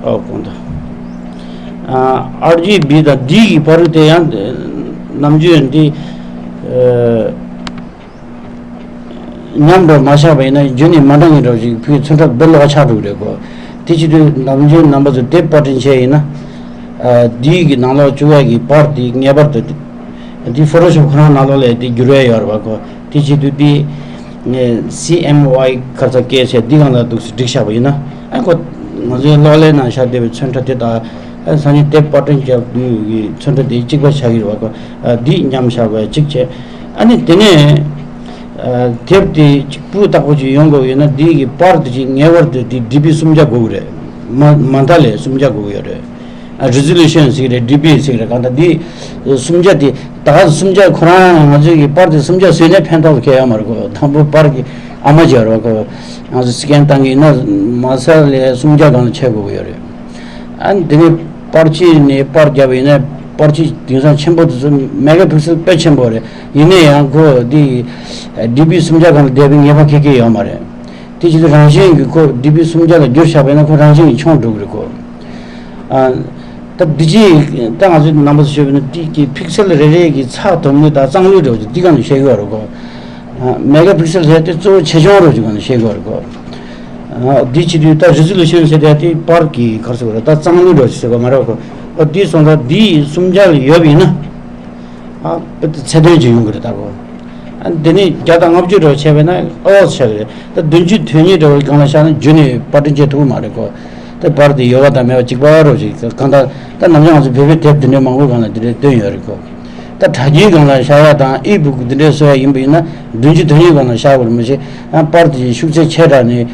ཨོ་གོང་དུ་ཨར་ཇི་བི་དང་འདི་གི་བར་དེ་ཡང་ནམ་རྒྱུན་འདི་ཨ་མཉམ་དུ་མ་བཞག་པ་ཡིན་ན་རྒྱུན་ནས་མ་འདྲ་ངེས་འདྲ་ཞིག་ཕུལ་ཚོན་ཁྲ་དཔེ་ལོག་ཆགས་འགྲོ་གི་རེད་གོ། དེ་བྱེད་དུས་ནམ་རྒྱུན་རྣམ་པ་ཚོ་དེབ་པར་སྐྲུན་བྱས་ཡིན་ན། ཨ་འདི་གི་ནང་ལོགས་བཅུག་ཡ་གི་པར་དེ་ངེས་པར་དུ་འདི་ཕོ་ཊོ་ཤོབ་ཁོ་རང་ནང་ལོགས་ལ་དེ་འགྱུར་བ་ཡོད་རེད་པ་གོ། དེ་བྱེད་དུས་དེ་སི་ཨེམ་ཝའི་ཁ་ཚ་ཀེ་ཟེར་འདི་སྒང་ལ་འདུག་སེ་སྒྲིག་བཞག་པ་ཡིན་ན། ཨ་ཁོ་ང་ཚོའི་གློག་ཀླད་ནང་བཞག་བསྡད་པའི་ཚོན་ཁྲ་དེ་དང་ ཨ་སང་ཉིན་དེབ་པར་སྐྲུན་རྒྱག་དུས་ཀྱི་ཚོན་ཁྲ་དེ་གཅིག་པ་ཆགས་ཀྱི་རེད་བ་ཁོ། ཨ་འདི་མཉམ་བཞག་པ་གཅིག་བྱས། ཨ་ནི་དེ་ནས་ཨ་དེབ་དེ་གཅིག་སྤུས་དག་པོ་ཅིག་ཡོང་དགོས་ཡོད་ན་འདི་གི་པར་དེ་ཅིག་ངེས་པར་དུ་དེ་ཌི་པི་སུམ་བརྒྱ་དགོས་ཀྱི་རེད། མ་མ་མཐའ་ལས་སུམ་བརྒྱ་དགོས་ཀྱི་ཡོད་རེད། ཨ་རི་ཛོ་ལུ་ཤན་ཟེར་གྱི་རེད། ཌི་པི་ཟེར་གྱི་རེད། གང་ལྟར་འདི་སུམ་བརྒྱ་དེ་ད་ག་སུམ་བརྒྱ་ཁོ་རང་ང་ཚོའི་གི་པར་དེ་སུམ་བརྒྱ་བཟོས་ནས་ཕན་ཐོགས་ཁེལ་ཡོད་མ་རེད་ཁོ། དང་པོ་པར་གྱི་ཨ་མ་ཅིག་ཡོད་རེད་ཁོ། ང་ཚོ་སི་ཀེན་བཏང་གི་ཡིན་ན་མ་ས་ལས་སུམ་བརྒྱ་སྒང་ལ་ཆད་དགོས་ཀྱི་ཡོད་རེད། ཨ་ནི་དེ་ནས་པར་ཆས་ནས་པར་བརྒྱབ་པ་ཡིན་ན་པར་ཆས་དེང་སང་ཆེན་པོ་དེ་ཚོ་མེ་ག་ཕིག་སེལ་དཔེ་ཆེན་པོ་རེད། ཡིན་ན་ཡང་ཁོ་འདི་ཌི་པི་སུམ་བརྒྱ་སྒང་ལ་བསྡད་པའི་ངེས་པ་ཁེ་ཁེ་ཡོད་མ་རེད། དེ་བྱེད་དུས་རང་བཞིན་གྱིས་ཁོ་ཌི་པི་སུམ་བརྒྱ་ལ་བསྒྱུར་བཞག་པ་ཡིན་ན་ཁོ་རང་བཞིན་གྱིས་ཆུང་འགྲོ་གི་རེད་ཁོ། ཨ་ད་འདི་ཅི་ད་ང་ཚོས་རྣམ་པ་ཚོ་ཤོད་པ་ཡིན་ན་དེ་གི་ཕིག་སེལ་རེ་རེ་གི་ཚགས་དོད་ལུས་དང་གཙང་ལུས་འདྲ་བོ་ཅིག་འདི་སྒང་ནས་བཤད་ཀྱི་ཡོད་རེད་ཁོ། ཨ་མེ་ག་ཕིག་སེལ་ཟེར་དེ་གཙོ་བོ་ཆེ་ཆུང་རོ་ཅིག་གང་ནས་བཤད་དགོས་རེད་གོ། ཨ་འདི་བྱེད་དུས་ད་རི་ཛོ་ལུ་ཤན་ཟེར་དེ་དེ་པར་གྱི་ག་རེ་ཟེར་དགོས་རེད། ད་གཙང་ལུས་འདྲ་ཞིག་ཟེར་དགོས་མ་རེད་གོ། ཨ་འདི་སོང་ད་འདི་སུམ་བརྒྱ་ལ་ཡོད་པ་ཡིན་ན་ཨ་དཔེ་ད་ཚད་ལྡན་ཅིག་ཡོང་གི་རེད་ད་གོ། ཨ་འདི་ནས་བརྒྱ་དང་ལྔ་བཅུ་འདྲ་བྱས་པ་ན་ཨོ་ཆགས་གི་རེད། ད་བདུན་ཅུ་དོན་གཉིས་འདྲ་བའི་སྒང་ལ་བཞག་ན་རྒྱུན་ནས་པར་སྐྲུན་བྱེད་ཐུབ་ཀྱི་མ་རེད་གོ། ད་པར་དེ་ཡོད་པ་དང་མེད་པ་གཅིག་པ་རོ་ཞིག་གང་ལྟར་ད་ནམ་རྒྱུན་ང་ཚོ་བོད་པའི་དེབ་དེ་འདྲའི་མང་པོའི་སྒང་ལ་དེ་འདྲའི་བཏོན་ཡོད་རེད་གོ། ད་དྲ་རྒྱའི་སྒང་ལ་བཞག་ཡ་དང་ཨི་བུག་འདི་འདྲའི་བཟོ་ཡ་ཡིན་པ་ཡིན་ན་བདུན་ཅུ་དོན་གཉིས་སྒང་ལ་བཞག་དགོས་རེད་མ་གཞི། ཡང་པར་དེ་ཤུགས་ཚད་ཆེ་དྲགས་ནས་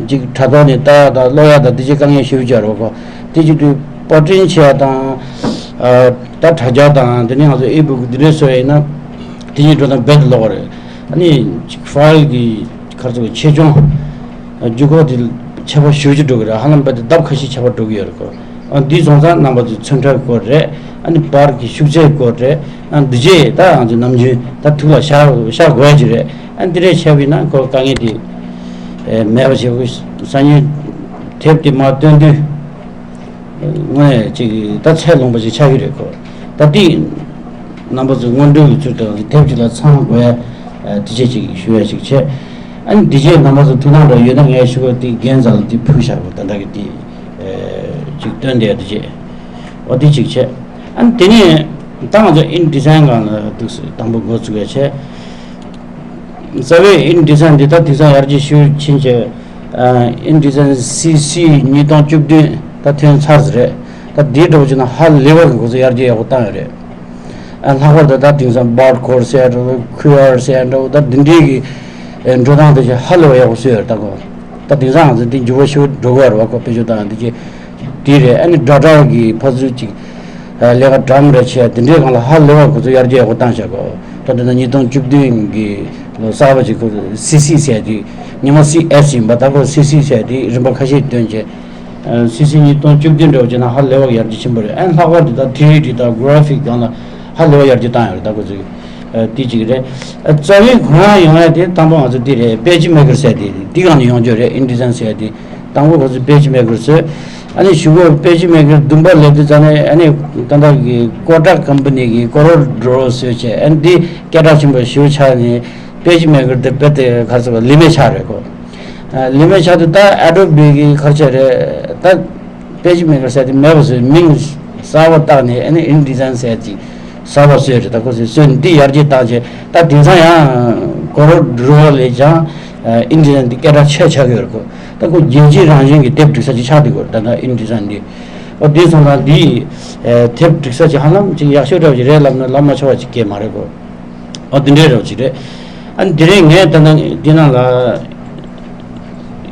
ཅིག་དྲ་ཐོག་ནས་ལྟ་ཡ་དང་ཀློག་ཡ་དང་དེ་ཅིག་དཀའ་ངལ་ཞེ་པོ་ཅིག་རེད་གོ། དེ་བྱེད་དུས་པར་སྐྲུན་བྱེད་ཡ་དང་ཨ་ད་དྲ་རྒྱ་དང་དེ་ནས་ང་ཚོ་ཨི་བུག་འདི་འདྲའི་བཟོ་ཡ་ཡིན་ན་དེ་གཉིས་འགྲོ་སྟངས་རྦད་དེ་ལོག་པ་རེད། ཨ་ནི་ཅིག་ཕའིལ་གྱི་ག་རེ་ཟེར་དགོས། ཆེ་ཆུང་། འགྱུར་ཁོག་དེ་ཁྱད་པར་ཞེ་པོ་ཅིག་འགྲོ་གི་རེད། ཧ་ལམ་རྦད་དེ་ལྡབ་ཁ་ཤས་ཁྱད་པར་འགྲོ་གི་ཡོད་རེད་གོ། ཨ་འདི་སོང་ཙང་རྣམ་པ་ཚོས་ཚོན་ཁྲ་སྐོར་རེད། ཨ་ནི་པར་གྱི་ཤུགས་ཚད་སྐོར་རེད། ཨ་འདི་རྗེས་ད་ང་ཚོས་ནམ་རྒྱུན་ད་ཐུགས་ལ་བཞག་བཞག་དགོས་ཡ་ཅིག་རེད། ཨ་འདི་འདྲས་བྱས་པ་ཡིན་ན་ཁོ་དཀའ་ངལ་དེ་ཨེ་མེད་པ་བྱེད་དགོས། སང་ཉིན་དེབ་དེ་མར་བཏོན་དུས། དངོས་གནས་ཅིག་ད་ཚད་ལོངས་པ་ཞིག་ཆགས་ཀྱི་རེད་གོ། ད་འདི་རྣམ་པ་ཚོས་སྔོན་འགྲོའི་ཚུལ་དུ་དེབ་ཅིག་ལ་ཚང་དགོས་ཡ་དེ་བྱས་ཅིག་ཞུ་ཡ་ཞིག་བྱས། ཨ་ནི་འདི་རྗེས་རྣམ་པ་ཚོ་ཐུགས་སྣང་འདྲ་ཡོད་ན་ངས་ཞུ་བ་འདི་རྒན་ཚང་ལ་འདི་ཕུལ་བཞག་གོ། ད་ལྟ་གི་འདི་ཅིག་སྟོན་བསྡད་ཡ་འདི་བྱས། འོ་འདི་ཅིག་བྱས། ཨ་ནི་དེ་ནས་ད་ང་ཚོ་ཨིན་ཌི་ཛའིན་སྒང་ལ་འདུག་སེ་དང་པོ་འགོ་ཚུགས་ཡ་བྱས། རྩ་བའི་ཨིན་ཌི་ཛའིན་འདི་ད་དེང་སང་ཡར་རྒྱས་ཞེ་པོ་ཕྱིན་བྱས། ཨིན་ཌི་ཛའིན་སི་སི་ཉིས་སྟོང་བཅུ་བདུན་ད་ཐོན་ཚར་ཟིན་རེད། ད་འདི་འདྲ་བོ་བྱས་ན་ཧ་ལས་པ་གི་ཁོ་ཚོ་ཡར་རྒྱས་ཡག་པོ་བཏང་ཡོད་རེད། ཨ་ལྷག་པར་དུ་ད་དེང་སང་བར་ཀོ་ཌི་ཟེར་ཡ་འདྲ་བོ་ཁུ་ཨར་ཟེར་ཡ་འདྲ་བོ་ད་འདི་འདྲའི་གི་འགྲོ་སྟངས་དེ་ཚོ་ཧ་ལས་པ་ཡག་པོ་བཟོས་ཡོད་རེད་ད་གོ། ད་དེང་སང་ང་ཚོ་འདི་འགྱུར་བ་ཞེ་པོ་འགྲོ་གི་ཡོད་རེད་བ་གོ། བེད་སྤྱོད་བཏང་ཡ་འདི་ཅིག་དེ་རེད། ཨ་ནི་སྒྲ་གྲགས་ཀྱི་ཕར་ཚུར་ཅིག་ལས་ཀ་འདྲ་མི་འདྲ་བྱས་དེ་འདྲའི་སྒང་ལ་ཧ་ལས་པ་ཁོ་ཚོ་ཡར་རྒྱས་ཡག་པོ་བཏང་བཞག་གོ། ད་དེ་ན་ཉིས་སྟོང་བཅུ་བདུན་གྱི་ལོ་གསར་པ་ཅིག་ཁོ་སི་སི་ཟེར་དུས་ཉི་མ་སི་ཨེས་ཡིན་པ་ད་ཁོ་སི་སི་ཟེར་དུས་རིམ་པ་ཁ་ཤས་བཏོན་བྱས། སི་སི་ཉིས་སྟོང་བཅུ་བདུན་འདྲ་བོ་བྱས་ན་ཧ་ལས་པ་ཡར་རྒྱས་ཕྱིན་པ་རེད། ཨ་ནི་ལྷག་པར་དུ་ད་ཐི་རི་ཌི་དང་གྷ་ར་ཕིག་སྒང་ལ་ཧ་ལས་པ་ཡར་རྒྱས་བཏང་ཡོད་རེད་ད་ཁོ་ཚོས། དེ་གཅིག་རེད། རྩ་བའི་གོ་ཡ་ཡོང་ཡ་དེ་དང་པོ་ང་ཚོ་འདི་རེད། པེ་ཇི་མེ་ཀར་ཟེར་དེ་འདི་སྒང་ནས་ཡོང་རྒྱུ་རེད། ཨིན་ཌི་ཛའིན་ཟེར་ཡ་དེ། དང་པོ་ཁོ་ཚོས་པེ་ཇི་མེ་ཀར་བཟོས། ཨ་ནི་གཞུག་གུ་པེ་ཇི་མེ་ཀར་བདུན་པ་སླེབས་དུས་ཙ་ནས་ཨ་ནི་ད་ལྟ་གི་ཀོ་ཊག་ཀམ་པ་ནི་གི་ཀོ་རོ་ཌོ་རོ་བཟོས་བྱས། ཨ་ནི་འདི་སྐད་གྲགས་ཆེན་པོ་ཞེ་པོ་ཆགས་ནས་པེ་ཇི་མེ་ཀར་དེ་རྦད་དེ་ག་རེ་ཟེར་བ་ལི་མེ་ཆགས་རེད་གོ། ལི་མེ་ཆགས་དུས་ད་ཨེ་ཌོ་བི་གི་ག་རེ་ཟེར་རེད་ད། པེ་ཇི་མེ་ཀར་ཟེར་དེ་མེད་པ་བཟོས། མིང་གསར་པ་བཏགས་ནས་ཨ་ནི་ཨིན་ཌི་ཛའིན་ཟེར་ཅིག་གསར་པ་བཟོས་རེད། ད་ཁོ་ཚོས་བཟོས་ནས་འདི་ཡར་རྒྱས་བཏང་བྱས་ད་དེང་སང་ཡང་ཀོ་རོ་ཌོ་རོ་ལས་ཀྱང་ཨིན་ཌི་ཛའིན་འདི་སྐད་གྲགས་ཆེ་ཆགས་ཡོད་རེད་གོ། ད་ཁོ་རྒྱལ་སྤྱི་རང་བཞིན་གྱི་དེབ་སྒྲིག་ས་ཅིག་ཆགས་བསྡད་ཡོད་རེད། ད་ལྟ་ཨིན་ཌི་ཛའིན་འདི། ཨོ་དེ་སོང་ཙང་འདི་དེབ་སྒྲིག་ས་ཅིག་ཧ་ལམ་ཅིག་ཡག་ཤོས་འདྲ་བ་ཅིག་རེད་ལབ་ན་ལབ་མ་ཆོག་པ་ཅིག་སྐད་མ་རེད་གོ། ཨོ་དེ་འདྲའི་འདྲ་བ་ཅིག་རེད། ཨ་ནི་དེ་རིང་ངས་ད་ལྟ་འདི་ནང་ལ་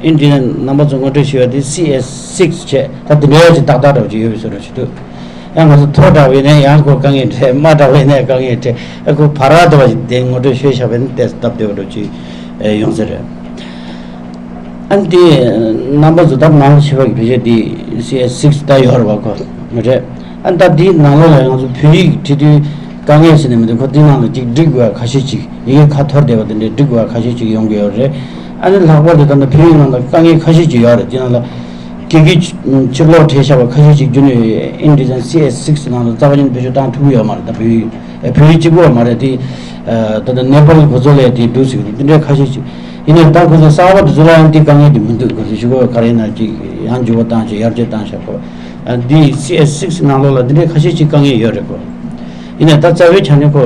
ཨིན་ཌི་ཡན་རྣམ་པ་ཚོ་ངོ་སྤྲོད་ཞུ་བ་དེ་སི་ཨེས་སིགས་བྱས། ད་དེ་འདྲའི་ཅིག་ཏག་ཏག་འདྲ་བ་ཅིག་ཡོད་པའི་བཟོ་འདྲ་ཅིག་འདུག། ཡང་ང་ཚོ་མཐོ་དྲགས་པ་ཡིན་ན་ཡང་ཁོ་དཀའ་ངལ་འཕྲད། དམའ་དྲགས་པ་ཡིན་ན་དཀའ་ངལ་འཕྲད། ཨ་ཁོ་བར་བར་འདྲ་བ་ཅིག་དེ་ངོ་སྤྲོད་ཞུས་བཞག་པ་ཡིན་ན་ཏོག་ཙམ་སྟབས་བདེ་བ་འདྲ་ཅིག་ཡོང་ས་རེད། ཨ་ནི་དེ་རྣམ་པ་ཚོ་ད་མང་ཆེ་བ་གི་བེད་སྤྱོད་དེ་སི་ཨེས་སིགས་ད་ཡོད་རེད་བ་ཁོ། རེད། ཨ་ནི་ད་དེའི་ནང་ལོགས་ལ་ང་ཚོ་བོད་ཡིག་བྲིས་དུས་དཀའ་ངལ་ཟེར་ནས་མི་འདུག། ཁོ་དེའི་ནང་ལ་ཅིག་སྒྲིག་དགོས་པ་ཁ་ཤས་ཅིག། ཡི་གེ་ཁ་འཐོར་བསྡད་པ་དེ་འདྲའི་སྒྲིག་དགོས་པ་ཁ་ཤས་ཅིག་ཡོང་གི་ཡོད་རེད། ཨ་ནི་ལྷག་པར་དུ་ད་ལྟ་བོད་ཡིག་ནང་ལ་དཀའ་ངལ་ཁ་ཤས་ཅིག་ཡོད་རེད། དེ་ནང་ལ་གི་གུ་ཕྱིར་ལོག་བྲིས་བཞག་པ་ཁ་ཤས་ཅིག་རྒྱུན་ནས་ཨིན་ཌི་ཡན་སི་ཨེས་སིགས་ནང་ལ་རྩ་བ་ཉིད་བེད་སྤྱོད་བཏང་ཐུབ་ཀྱི་ཡོད་མ་རེད། ད་བོད་ཡིག་ཨེ་བོད་ཡིག་གཅིག་པོ་མ་རེད་དེ། ཨ་ད་ལྟ་ནེ་པཱལ་གོ་ཚོ་ལས་དེ་འདུག་ཟེར་གི་འདུག། དེ་འདྲའི་ཁ་ཤས་ཅིག་ཡིན་ནའི་ད་ཁོ་ཚོ་གསར་པ་དེ་ཚོ་ལ་ཡང་དེ་དཀའ་ངལ་དེ་མི་འདུག། ཁོ་ཚོ་གཞུག་གུ་ག་རེ་ཡིན་ན་ཅིག་ཡང་འགྱུར་བ་བཏང་ཅིག་ཡར་རྒྱས་བཏང་བཞག་གོ། ཨ་འདི་སི་ཨེས་སིགས་ནང་ལོགས་ལ་དེ་འདྲའི་ཁ་ཤས་ཅིག་དཀའ་ངལ་ཡོད་རེད་གོ། ཡིན་ནའི་ད་རྩ་བའི་ཆ་ནས་ཁོ་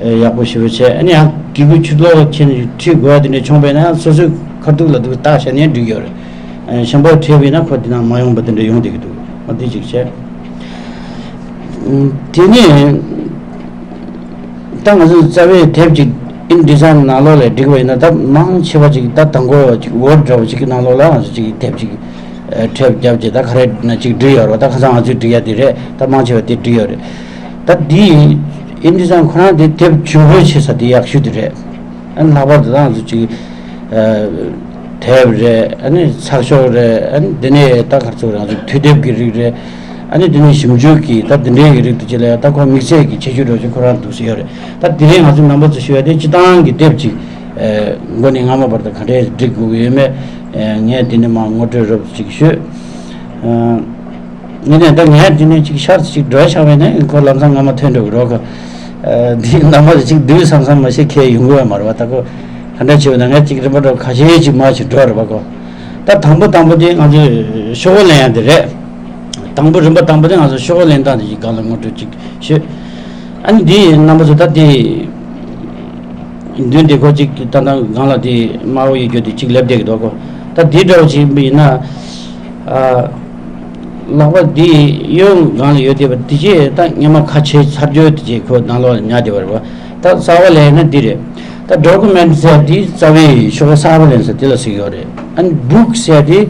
ཨེ་ཡག་པོ་ཞེ་པོ་བྱས། ཨ་ནི་ཡང་གི་གུ་ཕྱིར་ལོག་ཁྱེར་ནས་བྲིས་དགོས་པ་དེ་འདྲ་བྱུང་བས་ན་སོ་སོའི་ཁ་ཐུག་ལ་འདུག་བཏགས་བཞག་ནའི་འགྲིག་ཡོད་རེད། གཞན་པ་འཕྲད་པས་ན་ཁོ་དེ་ན་མ་ཡོང་པ་དེ་འདྲ་ཡོང་བསྡད་ཀྱི་འདུག། འོ་དེ་གཅིག་བྱས། དེ་ནས་ད་ང་ཚོ་རྩ་བའི་དེབ་ཅིག་ཨིན་ཌི་ཛའིན་ནང་ལོགས་ལ་བསྒྲིགས་པ་ཡིན་ན། ད་མང་ཆེ་བ་ཅིག་ད་དང་པོ་ཅིག་ཝར་ཌི་འདྲ་བོ་ཅིག་གི་ནང་ལོགས་ལ་ང་ཚོ་ཅིག་དེབ་ཅིག་ཨ་ཊེབ་བརྒྱབ་བྱས། ད་ག་རེ་ན་ཅིག་བསྒྲིགས་ཡོད་རེད་བ། ད་ཁ་སང་ང་ཚོས་བསྒྲིགས་ཡ་དེ་རེད། ད་མང་ཆེ་བ་དེ་བསྒྲིགས་ཡོད་རེད། ད་འདི་ཨིན་ཌི་ཛའིན་ཁོ་རང་དེ་དེབ་ཇུས་འགོད་བྱེད་ས་དེ་ཡག་ཤོས་དེ་རེད། ཨ་ནི་ལྷག་པར་དུ་ད་ང་ཚོ་ཅིག་ཨ་དེབ་རེད། ཨ་ནི་ཚགས་ཤོག་རེད། ཨ་ནི་དེ་ནས་ད་ག་རེ་ཟེར་དགོས་རེད། ང་ཚོ་དུས་དེབ་ཀྱི་རིགས་རེད། ཨ་ནི་དེ་ནས་ཞིབ་འཇུག་གི་ད་དེ་འདྲའི་གི་རིགས་དེ་ཅིག་ལ་ཡང་ད་ཁོ་དམིགས་བསལ་གྱི་ཁྱད་ཆོས་འདྲ་བོ་ཅིག་ཁོ་རང་འདུག་ཟེར་ཡོད་རེད། ད་དེ་རིང་ང་ཚོ་རྣམ་པ་ཚོ་ཞུ་ཡ་དེ་སྤྱིར་བཏང་གི་དེབ་ཅིག་ཨ་མགོ་ནས་རྔ་མ་བར་དུ་ག་འདྲས་བསྒྲིག་དགོས་ཀྱི་ཡོད་མེད། ཨ་ངས་དེ་ནས་མར་ངོ་སྤྲོད་རོབ་ཅིག་ཞུས། ཨ་ངས་ནས་ད་ངས་དེ་ནས་ཅིག་ཤར་ཅིག་འགྲོ་ཆགས་པས་ནས་ཁོ་ལམ་སང་རྔ་མ་ཐོན་འགྲོ་གི་རོགས་གོ། ཨ་འདི་རྣམ་པ་ཅིག་བསྡུས་བསམ་བསམ་མ་ཤེས་ཁས་ཡོང་གི་ཡོད་མ་རེད་བ། ད་ཁོ་ག་འདྲ་བྱས་པ་ན་ངས་ཅིག་རིམ་པ་འགྲོ་ཁ་ཤས་ཅིག་མར་ཅིག་འགྲོ་རེད་བ་ཁོ། ད་དང་པོ་དང་པོ་དེ་ང་ཚོས་ཤོག་བུ་ལེན་ཡ་དེ་རེད། དང་པོ་རིམ་པ་དང་པོ་དེ་ང་ཚོ་ཤོག་བུ་ལེན་སྟངས་དེ་ཅིག་སྒང་ལ་ངོ་སྤྲོད་ཅིག་ཞུས། ཨ་ནི་འདི་རྣམ་པ་ཚོ་ད་དེ་མདུན་དེ་ཁོ་ཅིག་ད་ལྟ་སྒང་ལ་དེ་དམར་པོ་ཡོད་རྒྱུ་དེ་ཅིག་སླེབས་བསྡད་ཀྱི་འདུག་གོ། ད་དེ་འདྲ་བོ་ཅིག་ཡིན་ན། ཨ་ལག་པ་འདི་གཡོན་སྒང་ལ་ཡོད་བསྡད་པ་དེ་ཅིག་ད་སྔོན་མ་ཁ་ཕྱེ་ཚར་རྒྱུ་དེ་ཅིག་ཁོ་ནང་ལོགས་ལ་ཉར་བསྡད་པ་རེད་བ། ད་གསར་པ་ལེན་ན་འདི་རེད། ད་ཌོ་ཀུ་མེན་ཊི་ཟེར་དེ་རྩ་བའི་ཤོག་གསར་པ་ལེན་ས་དེ་ལ་ཟེར་གྱི་ཡོད་རེད། ཨ་ནི་བུག་ཟེར་དེ་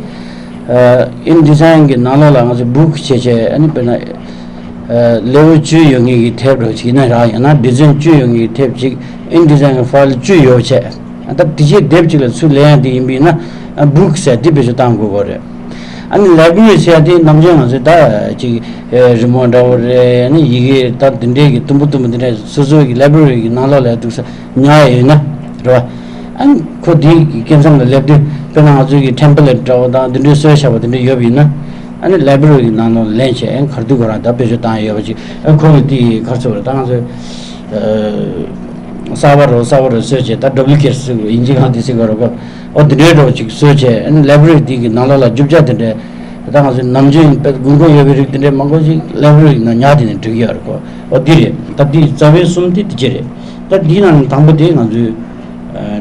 ཨ་ཨིན་ཌི་ཛའིན་གྱི་ནང་ལོགས་ལ་ང་ཚོ་བུག་བྱས་བྱས། ཨ་ནི་དཔེར་ན་ཨ་ལེ་ཝལ་བཅུ་ཡོད་མཁན་གྱི་དེབ་རོ་ཅིག་ཡིན་ན་རག། ཡང་ན་ཌི་ཛའིན་བཅུ་ཡོད་མཁན་གྱི་དེབ་ཅིག་ཨིན་ཌི་ཛའིན་གྱི་ཕའིལ་བཅུ་ཡོད་བྱས། ད་དེ་རྗེས་དེབ་ཅིག་ལ་ཚུར་ལེན་ཡ་དེ་ཡིན་པ་ཡིན་ན། ཨ་བུག་ཟེར་དེ་བེད་སྤྱོད་གཏང་དགོས་པ་རེད། ཨ་ནི་ལའི་བྷ་རི་ཟེར་ཡ་དེ་ནམ་རྒྱུན་ང་ཚོས་ད་ཅིག་ཨེ་རི་མོ་འདྲ་བོ་རེད། ཨ་ནི་ཡི་གེ་ད་དེ་འདྲའི་གི་དུམ་བུ་དུམ་བུ་དེ་འདྲ་སོ་སོའི་གི་ལའི་བྷ་རི་གི་ནང་ལོགས་ལ་འདུག་ས་ཉར་ཡ་ཡོད་ན་རེད་བ། ཨ་ནི་ཁོ་དེ་གི་སྐབས་མཚམས་ལ་སླེབས་དུས་དཔེར་ན་ང་ཚོའི་གི་ཊེམ་པ་ལེ་ཊི་འདྲ་བོ་དང་དེ་འདྲའི་བཟོས་བཞག་པ་དེ་འདྲ་ཡོད་པ་ཡིན་ན། ཨ་ནི་ལའི་བྷ་རི་གི་ནང་ལོགས་ལེན་བྱས། ཨ་ནི་ག་དུས་ཁོ་རང་ད་བེད་སྤྱོད་བཏང་ཡ་ཡོད་པ་ཅིག། ཨ་ཁོ་གི་དེ་ག་རེ་ཟེར་དགོས་རེད། ད་ང་ཚོས་ཨ་གསར་པ་རོ་གསར་པ་རོ་བཟོས་བྱས། ད་ཌུབ་ལི་ཀེ་ཊི་ཟེར་དགོས། དབྱིན་ཇི་སྒང་དེ་ཟེར་དགོས་རེད་གོ། ཨོ་དེ་འདྲའི་འདྲ་བོ་ཅིག་བཟོས་བྱས། ཨ་ནི་ལའི་བྷ་རི་དེ་གི་ནང་ལོགས་ལ་རྒྱུ་ཆ་དེ་འདྲའི་ད་ང་ཚོས་ནམ་རྒྱུན་དཔེ་དགོས་མཁོ་ཡོད་པའི་རིགས་དེ་འདྲའི་མང་པོ་ཞིག་ལའི་བྷ་རི་གི་ནང་ཉར་དེ་ནས་འགྲིག་གི་ཡོད་རེད་གོ། ཨོ་འདི་རེད། ད་འདི་རྩ་བའི་གསུམ་དེ་དེ་ཅི་རེད། ད་འདི་ནང་དང་པོ་དེ་ང་ཚོའི་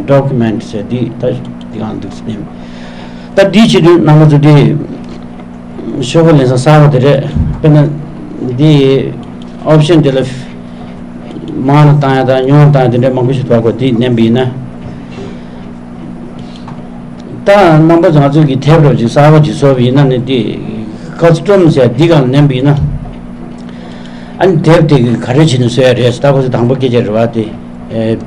ཌོ་ཀུ་མེན་ཊི་ཟེར་འདི་ད་འདི་གང་འདུག་ཟེར་ནས། ད་འདི་བྱེད་དུས་རྣམ་པ་ཚོ་འདི་ཤོག་བུ་ལེན་ས་གསར་པ་དེ་རེད། དཔེར་ན་འདི་ཨོབ་ཤན་དེ་ལ་མང་ལ་བཏང་ཡ་དང་ཉུང་ལ་བཏང་ཡ་དེ་འདྲ་མང་པོ་ཞིག་འདུག་གོ། འདི་མནན་པ་ཡིན་ན། ད་རྣམ་པ་ཚོ་ང་ཚོ་གི་དེབ་རོ་ཅིག་གསར་པ་ཅིག་བཟོ་བ་ཡིན་ན་ནི་དེ་ཀ་སི་ཊམ་ཟེར་འདི་སྒང་མནན་པ་ཡིན་ན། ཨ་ནི་དེབ་དེ་གི་ག་རེ་བྱས་ནས་བཟོ་ཡ་རེད་ཟེར། ད་ཁོ་ཚོ་དང་པོ་སྐད་ཆ་རེད་བ། དེ་ཨེ་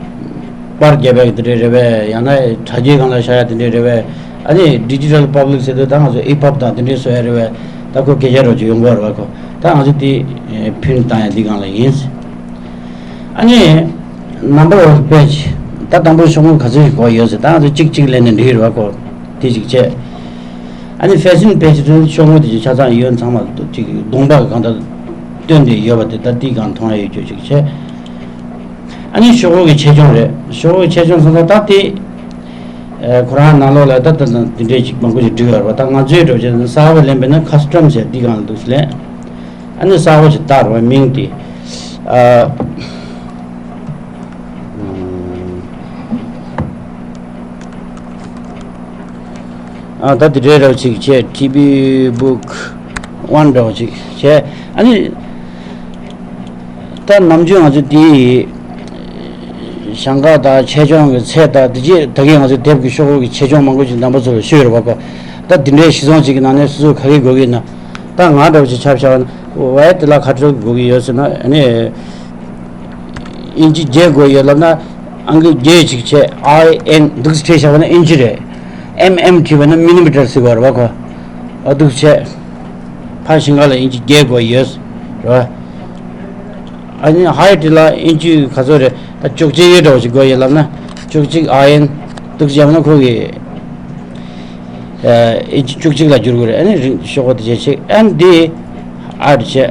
པར་རྒྱབ་ཡ་གི་དེ་འདྲ་རེད་པས། ཡང་ན་དྲ་རྒྱའི་སྒང་ལ་བཞག་ཡ་དེ་འདྲ་རེད་པས། ཨ་ནི་ཌི་ཇི་ཊལ་པབ་ལིག་ཟེར་དུས་ད་ང་ཚོ་ཨི་པབ་དང་དེ་འདྲ་བཟོ་ཡ་རེད་པས། ད་ཁོ་སྐད་ཆ་རོ་ཅིག་ཡོང་གི་རེད་བ་ཁོ། ད་ང་ཚོ་དེ་ཨེ་པི་རིན་ཊི་བཏང་ཡ་འདི་སྒང་ལ་ཡིན། ཨ་ནི་number of page། ད་དང་པོ་ཤོག་ངོས་ག་ཚོད་ཞིག་དགོས་ཡོད་ཟེར། ད་ང་ཚོ་གཅིག་གཅིག་ལེན་ནས་འགྲིག་རེད་བ་ཁོ། དེ་གཅིག་བྱས། ཨ་ནི་facing page་དུ་ཤོག་ངོས་དེ་ཆ་ཚང་ཡོད་ཚང་མ་གཅིག་གདོང་པ་གང་ལྟར་སྟོན་ཏེ་ཡོད་པ་དེ་ད་དེའི་སྒང་མཐོང་ཡ་ཡོད་རྒྱུ་ཅིག་བྱས། ཨ་ནི་ཤོག་ངོས་ཀྱི་ཆེ་ཆུང་རེད། ཤོག་ངོས་ཀྱི་ཆེ་ཆུང་སོང་ཙང་ད་དེ་ཨ་ཁོ་རང་ནང་ལོགས་ལ་ད་ད་ད་དེ་འདྲས་ཅིག་མང་པོ་ཞིག་བྲིས་ཡོད་རེད་བ། ད་ང་ཚོའི་འགྲོ་བྱས་གསར་པ་ལེན་པས་ན་custom་ཟེར་དེའི་སྒང་ལ་འདུག་ལེན། ཨ་ནི་གསར་པ་ཞིག་བཏགས་རོགས། མིང་དེ། ཨ། ཨ་ད་དེ་འདྲའི་རོགས་ཅིག་བྱས། ཊི་བི་བུག་ཝན་འདྲ་བོ་ཅིག་བྱས། ཨ་ནི། ད་ནམ་རྒྱུན་ང་ཚོ་དེའི་ཞིང་ཁ་དང་ཆེ་ཆུང་གི་ཚད་དང་དེ་རྗེས་ད་གིན་ང་ཚོ་དེབ་ཀྱི་ཤོག་བུ་གི་ཆེ་ཆུང་མང་པོ་ཅིག་རྣམ་པ་ཚོ་ལ་ཞུས་ཡོད་རེད་བ་ཁོ། ད་དེ་འདྲའི་གཞི་བཟུང་ཅིག་གི་ནང་ནས་སོ་སོ་ག་གི་དགོས་ཀྱི་ཡིན་ན། ད་ང་འདྲ་བོ་ཅིག་ཆ་བཞག་ན་ཝའི་དེ་ལ་ག་ཚོད་དགོས་ཀྱི་ཡོད་ཟེར་ན། ཨ་ནི་ཨིན་ཅི་བརྒྱད་དགོས་ཡོད་ལབ་ན། ཨང་ཀི་བརྒྱད་ཅིག་བྱས། ཨའི་ཨེན་འདུག་སེ་བྲིས་བཞག་པ་ན་ཨིན་ཅི་རེད། ཨེམ་ཨེམ་བྲིས་པ་ན་མི་ལི་མི་ཊར་ཟེར་བ་རེད་བ་ཁོ། ཨ་འདུག་བྱས། ཕར་ཞིང་ཁ་ལ་ཨིན་ཅི་བརྒྱད་དགོས་ཡོད་རེད་བ། ཨ་ནི་ཧའི་ཊི་ལ་ཨིན་ཅི་ག་ཚོད་རེད། ད་བཅུ་གཅིག་ཡོད་འདྲ་བོ་ཞིག་དགོས་ཡོད་ལབ་ན། བཅུ་གཅིག་ཨའི་ཨེན་འདུག་སེ་བྱས་པ་ན་ཁོ་གི་ཨ་ཨིན་ཅི་བཅུ་གཅིག་ལ་བསྒྱུར་དགོས་རེད། ཨ་ནི་རིང་ཤོག་གུ་དེ་བྱས་ཆེ། ཨ་ནི་དེ་ཨེཌ་བྱས།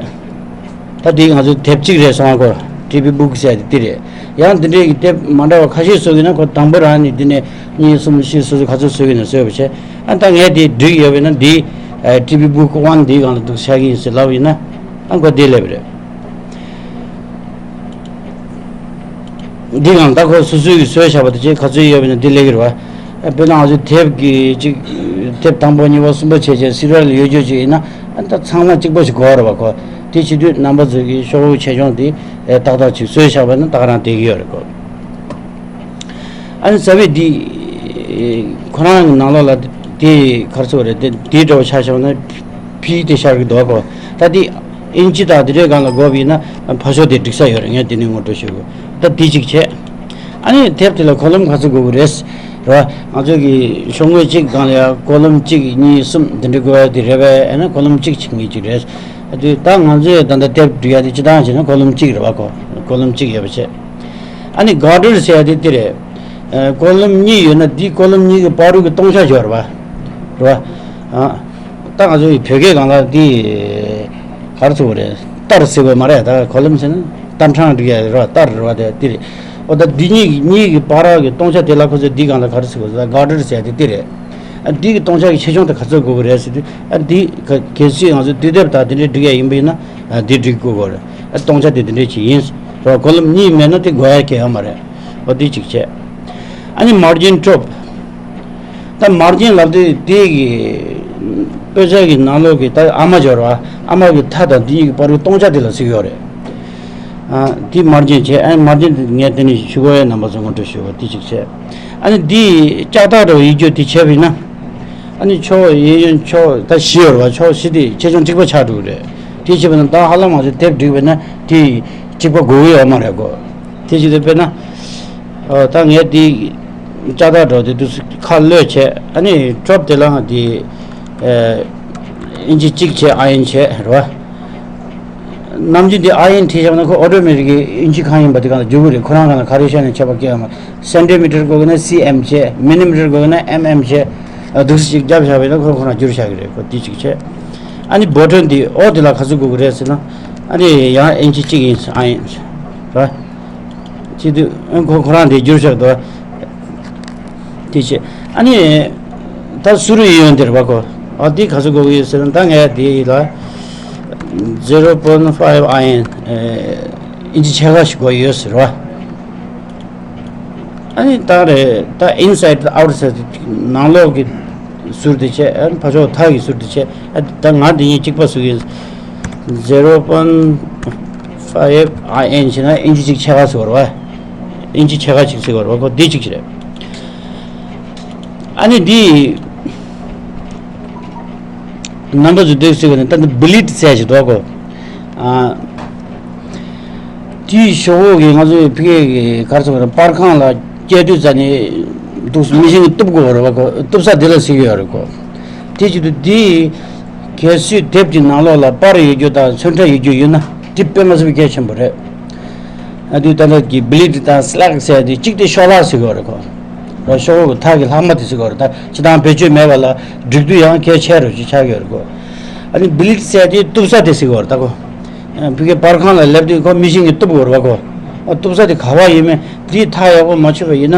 ད་དེ་ང་ཚོ་དེབ་གཅིག་རེད་སོང་ཨ་ཁོ། ཊི་བི་བུག་ཟེར་དེ་དེ་རེད། ཡང་དེ་འདྲའི་གི་དེབ་མ་འདྲ་བ་ཁ་ཤས་བཟོ་གི་ན་ཁོ་དང་པོ་རང་ནས་དེ་ནས་གཉིས་གསུམ་བཞི་སོ་སོ་ག་ཚོད་བཟོ་གི་ན་བཟོས་པ་བྱས། ཨ་ད་ངས་དེ་འགྲིག་ཡོད་པས་ན་དེ་ཊི་བི་བུག་ཝན་དེའི་སྒང་ལ་འདུག་ཆགས་ཀྱི་ཡིན་ཟེར་ལབ་ཡིན་ན། ཨ་ཁོ་དེ་ལབ་རེད། འདི་གང་ད་ཁོ་སོ་སོའི་གི་བཟོས་བཞག་པ་དེ་ཅིག་ག་ཚོད་ཡོད་པས་ན་འདི་ལས་ཀྱི་རེད་བ། དཔེར་ན་ང་ཚོས་དེབ་ཀྱི་གཅིག་དེབ་དང་པོ་གཉིས་པ་གསུམ་པ་བྱས་བྱས་སི་རི་ཡལ་ཡོད་རྒྱུ་ཅིག་ཡིན་ན། ཨ་ད་ཚང་མ་གཅིག་པ་ཞིག་དགོས་རེད་པ་ཁོ། དེ་བྱེད་དུས་རྣམ་པ་ཚོ་གིས་ཤོག་བུའི་ཆེ་ཆུང་དེ་ཏག་ཏག་ཅིག་བཟོས་བཞག་པ་ན་ད་ག་རང་བསྡད་ཀྱི་ཡོད་རེད་ཁོ། ཨ་ནི་རྩ་བའི་འདི་ཁོ་རང་གི་ནང་ལོགས་ལ་དེ་ག་རེ་ཟེར་དགོས་རེད། དེ་དེའི་འདྲ་བོ་ཆ་བཞག་ན་ཕི་དེ་ཤར་གྱི་འདུག་གོ། ད་དེ་ཨིན་ཅི་དང་དེ་འདྲའི་སྒང་ལ་དགོས་པ་ཡིན་ན་ཕར་ཕྱོགས་དེ་འགྲིག་ས་ཡོད་རེད། ངས་དེ་ནས་ངོ་སྤྲོད་ཞུ་དགོས། ད་དེ་གཅིག་བྱས། ཨ་ནི་དེབ་དེ་ལ་ཀོ་ལོམ་ག་ཚོད་དགོས་ཀྱི་རེད། རེད་བ། ང་ཚོ་གི་ཤོག་ངོས་གཅིག་སྒང་ལ་ཡང་ཀོ་ལོམ་གཅིག་གཉིས་གསུམ་དེ་འདྲ་དགོས་ཡ་དེ་རེད་པས། ཨ་ནི་ཀོ་ལོམ་གཅིག་བྱེད་ངེས་ཅིག་རེད། ཨ་དུས་ད་ང་ཚོས་ད་ལྟ་དེབ་འབྲི་ཡ་དེ་སྤྱིར་བཏང་བྱས་ན་ཀོ་ལོམ་གཅིག་རེད་བ་ཁོ། ཀོ་ལོམ་གཅིག་ཡོད་པ་བྱས། ཨ་ནི་གར་ཌར་ཟེར་ཡ་དེ་དེ་རེད། ཨ་ཀོ་ལོམ་གཉིས་ཡོད་ན་དེའི་ཀོ་ལོམ་གཉིས་ཀྱི་བར་དུ་གི་སྟོང་ཆ་ཡོད་རེད་བ། རེད་བ། ཨ། ད་ང་ཚོ་ཡི་བོད་སྐད་སྒང་ལ་འདི་ག་རེ་ཟེར་དགོས་རེད། སྟར་ཟེར་དགོས་མ་རེད། ད་ཀོ་ལོམ་ཟེར་ན་སྟར་ཕྲེང་སྒྲིག་ཡ་རེད་བ། སྟར་རེད་བ། དེ་འདི་རེད། ཨོ་ད་འདི་གཉིས་གཉིས་ཀྱི་བར་གྱི་སྟོང་ཆ་དེ་ལ་ཁོ་ཚོས་འདི་སྒང་ལ་ག་རེ་ཟེར་དགོས་རེད། གར་ཌར་ཟེར་ཡ་དེ་འདི་རེད། ཨ་འདི་གི་སྟོང་ཆ་གི་ཆེ་ཆུང་དེ་ག་ཚོད་དགོས་ཀྱི་རེད་ཟེར་དུས། ཨ་འདི་ག་གལ་སྲིད་ང་ཚོ་དུས་དེབ་དང་དེ་འདྲའི་སྒྲིག་ཡ་ཡིན་པ་ཡིན་ན། ཨ་འདི་སྒྲིག་དགོས་ཀྱི་རེད། ཨ་སྟོང་ཆ་དེ་དེ་འདྲའི་ཅིག་ཡིན། རེད་བ། ཀོ་ལོམ་གཉིས་མེད་ན་དེ་དགོས་ཡ་གལ་ཡོད་མ་རེད། ཨོ་འདི་གཅིག་བྱས། ཨ་ནི་མར་ཇིན་ཊོབ། ད་མར་ཇིན་ལབ་དུས་དེ་གི་པོད་ཚལ་གྱི་ནང་ལོགས་ཀྱི་ད་ཨ་མ་ཅིག་ཡོད་རེད་བ། ཨ་མ་གི་མཐའ་དང་དེ་གཉིས་ཀྱི་བར་གྱི་སྟོང་ཆ་དེ་ལ་ཟེར་གྱི་ཡོད་རེད། ཨ་དེ་མར་ཇིན་བྱས། ཨ་མར་ཇིན་དེ་ངས་དེ་ནས་ཞུ་དགོས་ཡ་རྣམ་པ་ཚོ་ངོ་སྤྲོད་ཞུ་བ་དེ་གཅིག་བྱས། ཨ་ནི་འདི་ལྕགས་ཐག་འདྲ་བོ་ཡིག་སྒྱུར་དེ་བྱས་པ་ཡིན་ན། ཨ་ནི་ཕྱོགས་གཡས་གཡོན་ཕྱོགས་ད་བཞི་ཡོད་རེད་བ། ཕྱོགས་བཞི་དེ་ཆེ་ཆུང་གཅིག་པ་ཆགས་འགྲོ་གི་རེད། དེ་བྱས་པ་ན་ད་ཧ་ལམ་ང་ཚོས་དེབ་བསྒྲིགས་པ་ན་དེ་གཅིག་པ་དགོས་ཀྱི་ཡོད་མ་རེད་གོ། དེ་བྱས་ཏེ་དཔེར་ན། ཨ་ད་ངས་འདི་ལྕགས་ཐག་འདྲ་བོ་དེ་དུས་ཁ་གློད་བྱས། ཨ་ནི་ཊོབ་དེ་ལ་ང་འདི་ཨ་ཨིན་ཅི་གཅིག་བྱས་ཨ་ཡན་བྱས་རེད་བ། ནམ་རྒྱུན་འདི་ཨ་ཡན་བྲིས་བཞག་ན་ཁོ་ཨོ་ཊོ་མེ་ཊིག་གིས་ཨིན་ཅི་གང་ཡིན་པ་དེ་གང་ལ་འགྱུར་གི་རེད། ཁོ་རང་གང་ལ་ག་རེ་བཤད་ན་ཁྱད་པར་སྐྱེ་ཡོད་མ་རེད། སེན་ཊི་མི་ཊར་དགོས་ཀྱི་ན་སི་ཨེམ་བྱས། མི་ལི་མི་ཊར་དགོས་ཀྱི་ན་ཨེམ་ཨེམ་བྱས། ཨ་འདུག་སེ་ཅིག་བརྒྱབ་བཞག་པ་ཡིན་ན་ཁོ་ཁོ་རང་འགྱུར་བཞག་གི་རེད་གོ། དེ་གཅིག་བྱས། ཨ་ནི་བྷོ་ཊོན་འདི་ཨོ་དེ་ལ་ག་ཚོད་དགོས་ཀྱི་རེད་ཟེར་ན། ཨ་ནི་ཡང་ཨིན་ཅི་གཅིག་ཡིན། ཨ་ཡན་ར། ཅི་དུས་ཨ་ཁོ་ཁོ་རང་དེ་འགྱུར་བཞག་འདུག་དེ་བྱས། ཨ་ནི་ད་སུ་རུ་ཡིན་ཡོང་དེ་རེད་བ་གོ། ཨ་དེ་ག་ཚོད་དགོས་ཀྱི་ཡོད་ཟེར་ན། ད་ངས་དེ་ལ་zero point five ཨ་ཡན་ཨིན་ཅི་ཕྱེད་ཀ་ཞིག་དགོས་ཡོད་ཟེར་བ། ཨ་ནི་ད་རེད། ད་inside outside ནང་ལོགས་ཀྱི་ཟུར་དེ་བྱས། ཨ་ནི་ཕར་ཕྱོགས་མཐའ་གི་ཟུར་དེ་བྱས། ཨ་ད་ང་དེ་གཉིས་གཅིག་པ་བཟོ་གི་ཡིན། zero point five ཨ་ཡན་བྱས་ན་ཨིན་ཅི་གཅིག་ཕྱེད་ཀ་ཟེར་བ་རེད་བ། ཨིན་ཅི་ཕྱེད་ཀ་གཅིག་ཟེར་བ་རེད་བ་གོ། འདི་གཅིག་རེད། ཨ་ནི་འདི་རྣམ་པ་ཚོ་འདི་ཟེར་བ་ནི་ད་ནི་བི་ལིཌ་ཟེར་ཞིག་འདུག་གོ། ཨ། དེའི་ཤོག་བུ་གི་ང་ཚོའི་ཕ་གི་གི་ག་རེ་ཟེར་དགོས་རེད། པར་ཁང་ལ་སྐྱེལ་དུས་ཙ་ནས་འདུག་སེ་མི་ཤིན་གྱིས་གཏུབ་དགོས་རེད་བ་གོ། གཏུབ་ས་དེ་ལ་ཟེར་གྱི་ཡོད་རེད་གོ། དེ་བྱེད་དུས་དེའི་གལ་སྲིད་དེབ་ཀྱི་ནང་ལོགས་ལ་པར་ཡོད་རྒྱུ་དང་ཚོན་ཁྲ་ཡོད་རྒྱུ་ཡོད་ན་དེ་དཔེ་མ་སྲིད་པའི་གལ་ཆེན་པོ་རེད། ཨ་དེ་ད་ལྟ་གི་བི་ལིཌ་དང་སི་ལེག་ཟེར་དེ་གཅིག་དེ་ཤོག་ལྷག་ཟེར་གྱི་ཡོད་རེད་གོ། ཤོག་བུ་གི་མཐའ་གི་ལྷག་མ་དེ་ཟེར་གྱི་ཡོད་རེད། ད་སྤྱིར་བཏང་བེད་སྤྱོད་མེད་པ་ལ་སྒྲིག་དུས་ཡང་གལ་ཆེ་རུ་ཞིག་ཆགས་ཀྱི་ཡོད་རེད་གོ། ཨ་ནི་བི་ལིཌ་ཟེར་དེ་གཏུབ་ས་དེ་ཟེར་གྱི་ཡོད་རེད་ད་གོ། ཕ་གི་པར་ཁང་ལ་སླེབས་དུས་ཁོ་མི་ཤིན་གྱིས་གཏུབ་དགོས་རེད་བ་གོ། ཨ་གཏུབ་ས་དེ་ག་པར་ཡིན་མིན་དེ་ཐག་ཡག་པོ་མ་ཆོད་པ་ཡིན་ན།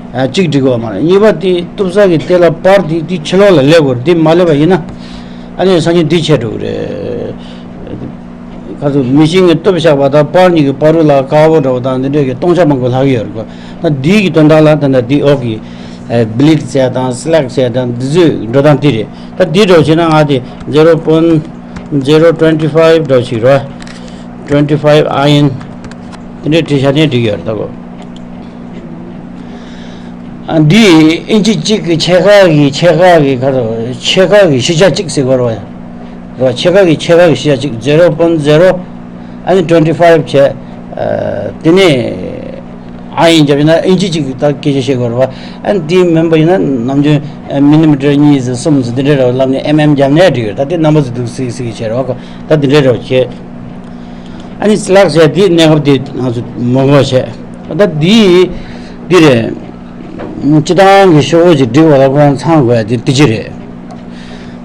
ཨ་གཅིག་འགྲིག་གི་ཡོད་མ་རེད། གཉིས་པ་དེ་གཏུབ་ས་གི་དེ་ལ་པར་དེ་དེ་ཕྱི་ལོགས་ལ་སླེབས་དགོས་རེད། དེ་མ་སླེབས་པ་ཡིན་ན། ཨ་ནི་སང་ཉིན་དེ་ཆད་འགྲོ་གི་རེད། ག་ཚོད་མི་ཤིན་གྱིས་གཏུབ་བཞག་པ་དང་པར་གཉིས་ཀྱི་བར་དུ་ལ་དཀར་པོ་འདྲ་བོ་དང་འདི་འདྲས་ཀྱི་སྟོང་ཆ་མང་པོ་ལྷག་གི་ཡོད་རེད་གོ། ད་འདི་གི་དོན་དག་ལ་ད་ལྟ་འདི་འོག་གི་བི་ལིཌ་ཟེར་དང་སི་ལེག་ཟེར་དང་འདི་ཚོའི་འགྲོ་སྟངས་དེ་རེད། ད་འདི་འདྲ་བོ་བྱས་ན་ང་དེ་zero point zero twenty five འདྲ་བོ་ཞིག་རེད། twenty five ཨ་ཡན་དེ་འདྲས་བྲིས་བཞག་ན་འགྲིག་ཡོད་རེད་ད་གོ། ཨ་འདི་ཨིན་ཅི་གཅིག་གི་ཕྱེད་ཀ་གི་ཕྱེད་ཀ་གི་ག་རེ་ཕྱེད་ཀ་གི་བཞི་ཆ་གཅིག་ཟེར་གྱི་ཡོད་རེད་བ། རེད་བ། ཕྱེད་ཀ་གི་ཕྱེད་ཀ་གི་བཞི་ཆ་གཅིག zero point zero ཨ་ནི་twenty five བྱས། ཨ་དེ་ནས་ཨ་ཡན་བརྒྱབ་ཡིན་ན་ཨིན་ཅི་གཅིག་ད་སྐད་ཆ་བཤད་དགོས་རེད་བ། ཨ་ནི་དེ་མིན་པ་ཡིན་ན་ནམ་རྒྱུན་མི་ལི་མི་ཊར་གཉིས་ཙམ་གསུམ་ཙམ་དེ་འདྲ་རེད་བ། ལབ་ནས་ཨེམ་ཨེམ་བརྒྱབ་ནས་འགྲིག་ཡོད། ད་དེ་རྣམ་པ་ཚོ་འདུག་སེ་གཟིགས་གཟིགས་བྱས་རེད་བ་ཁོ། ད་དེ་འདྲ་རེད་བ་བྱས། ཨ་ནི་སི་ལེག་ཟེར་དེ་གནས་སྐབས་དེ་ང་ཚོ་མ་དགོས་བྱས། ད་དེ་དེ་རེད། སྤྱིར་བཏང་གི་ཤོག་བུ་ཅིག་སྒྲིག་པ་ལ་ཁོ་རང་ཚང་དགོས་ཡ་དེ་དེ་ཅི་རེད།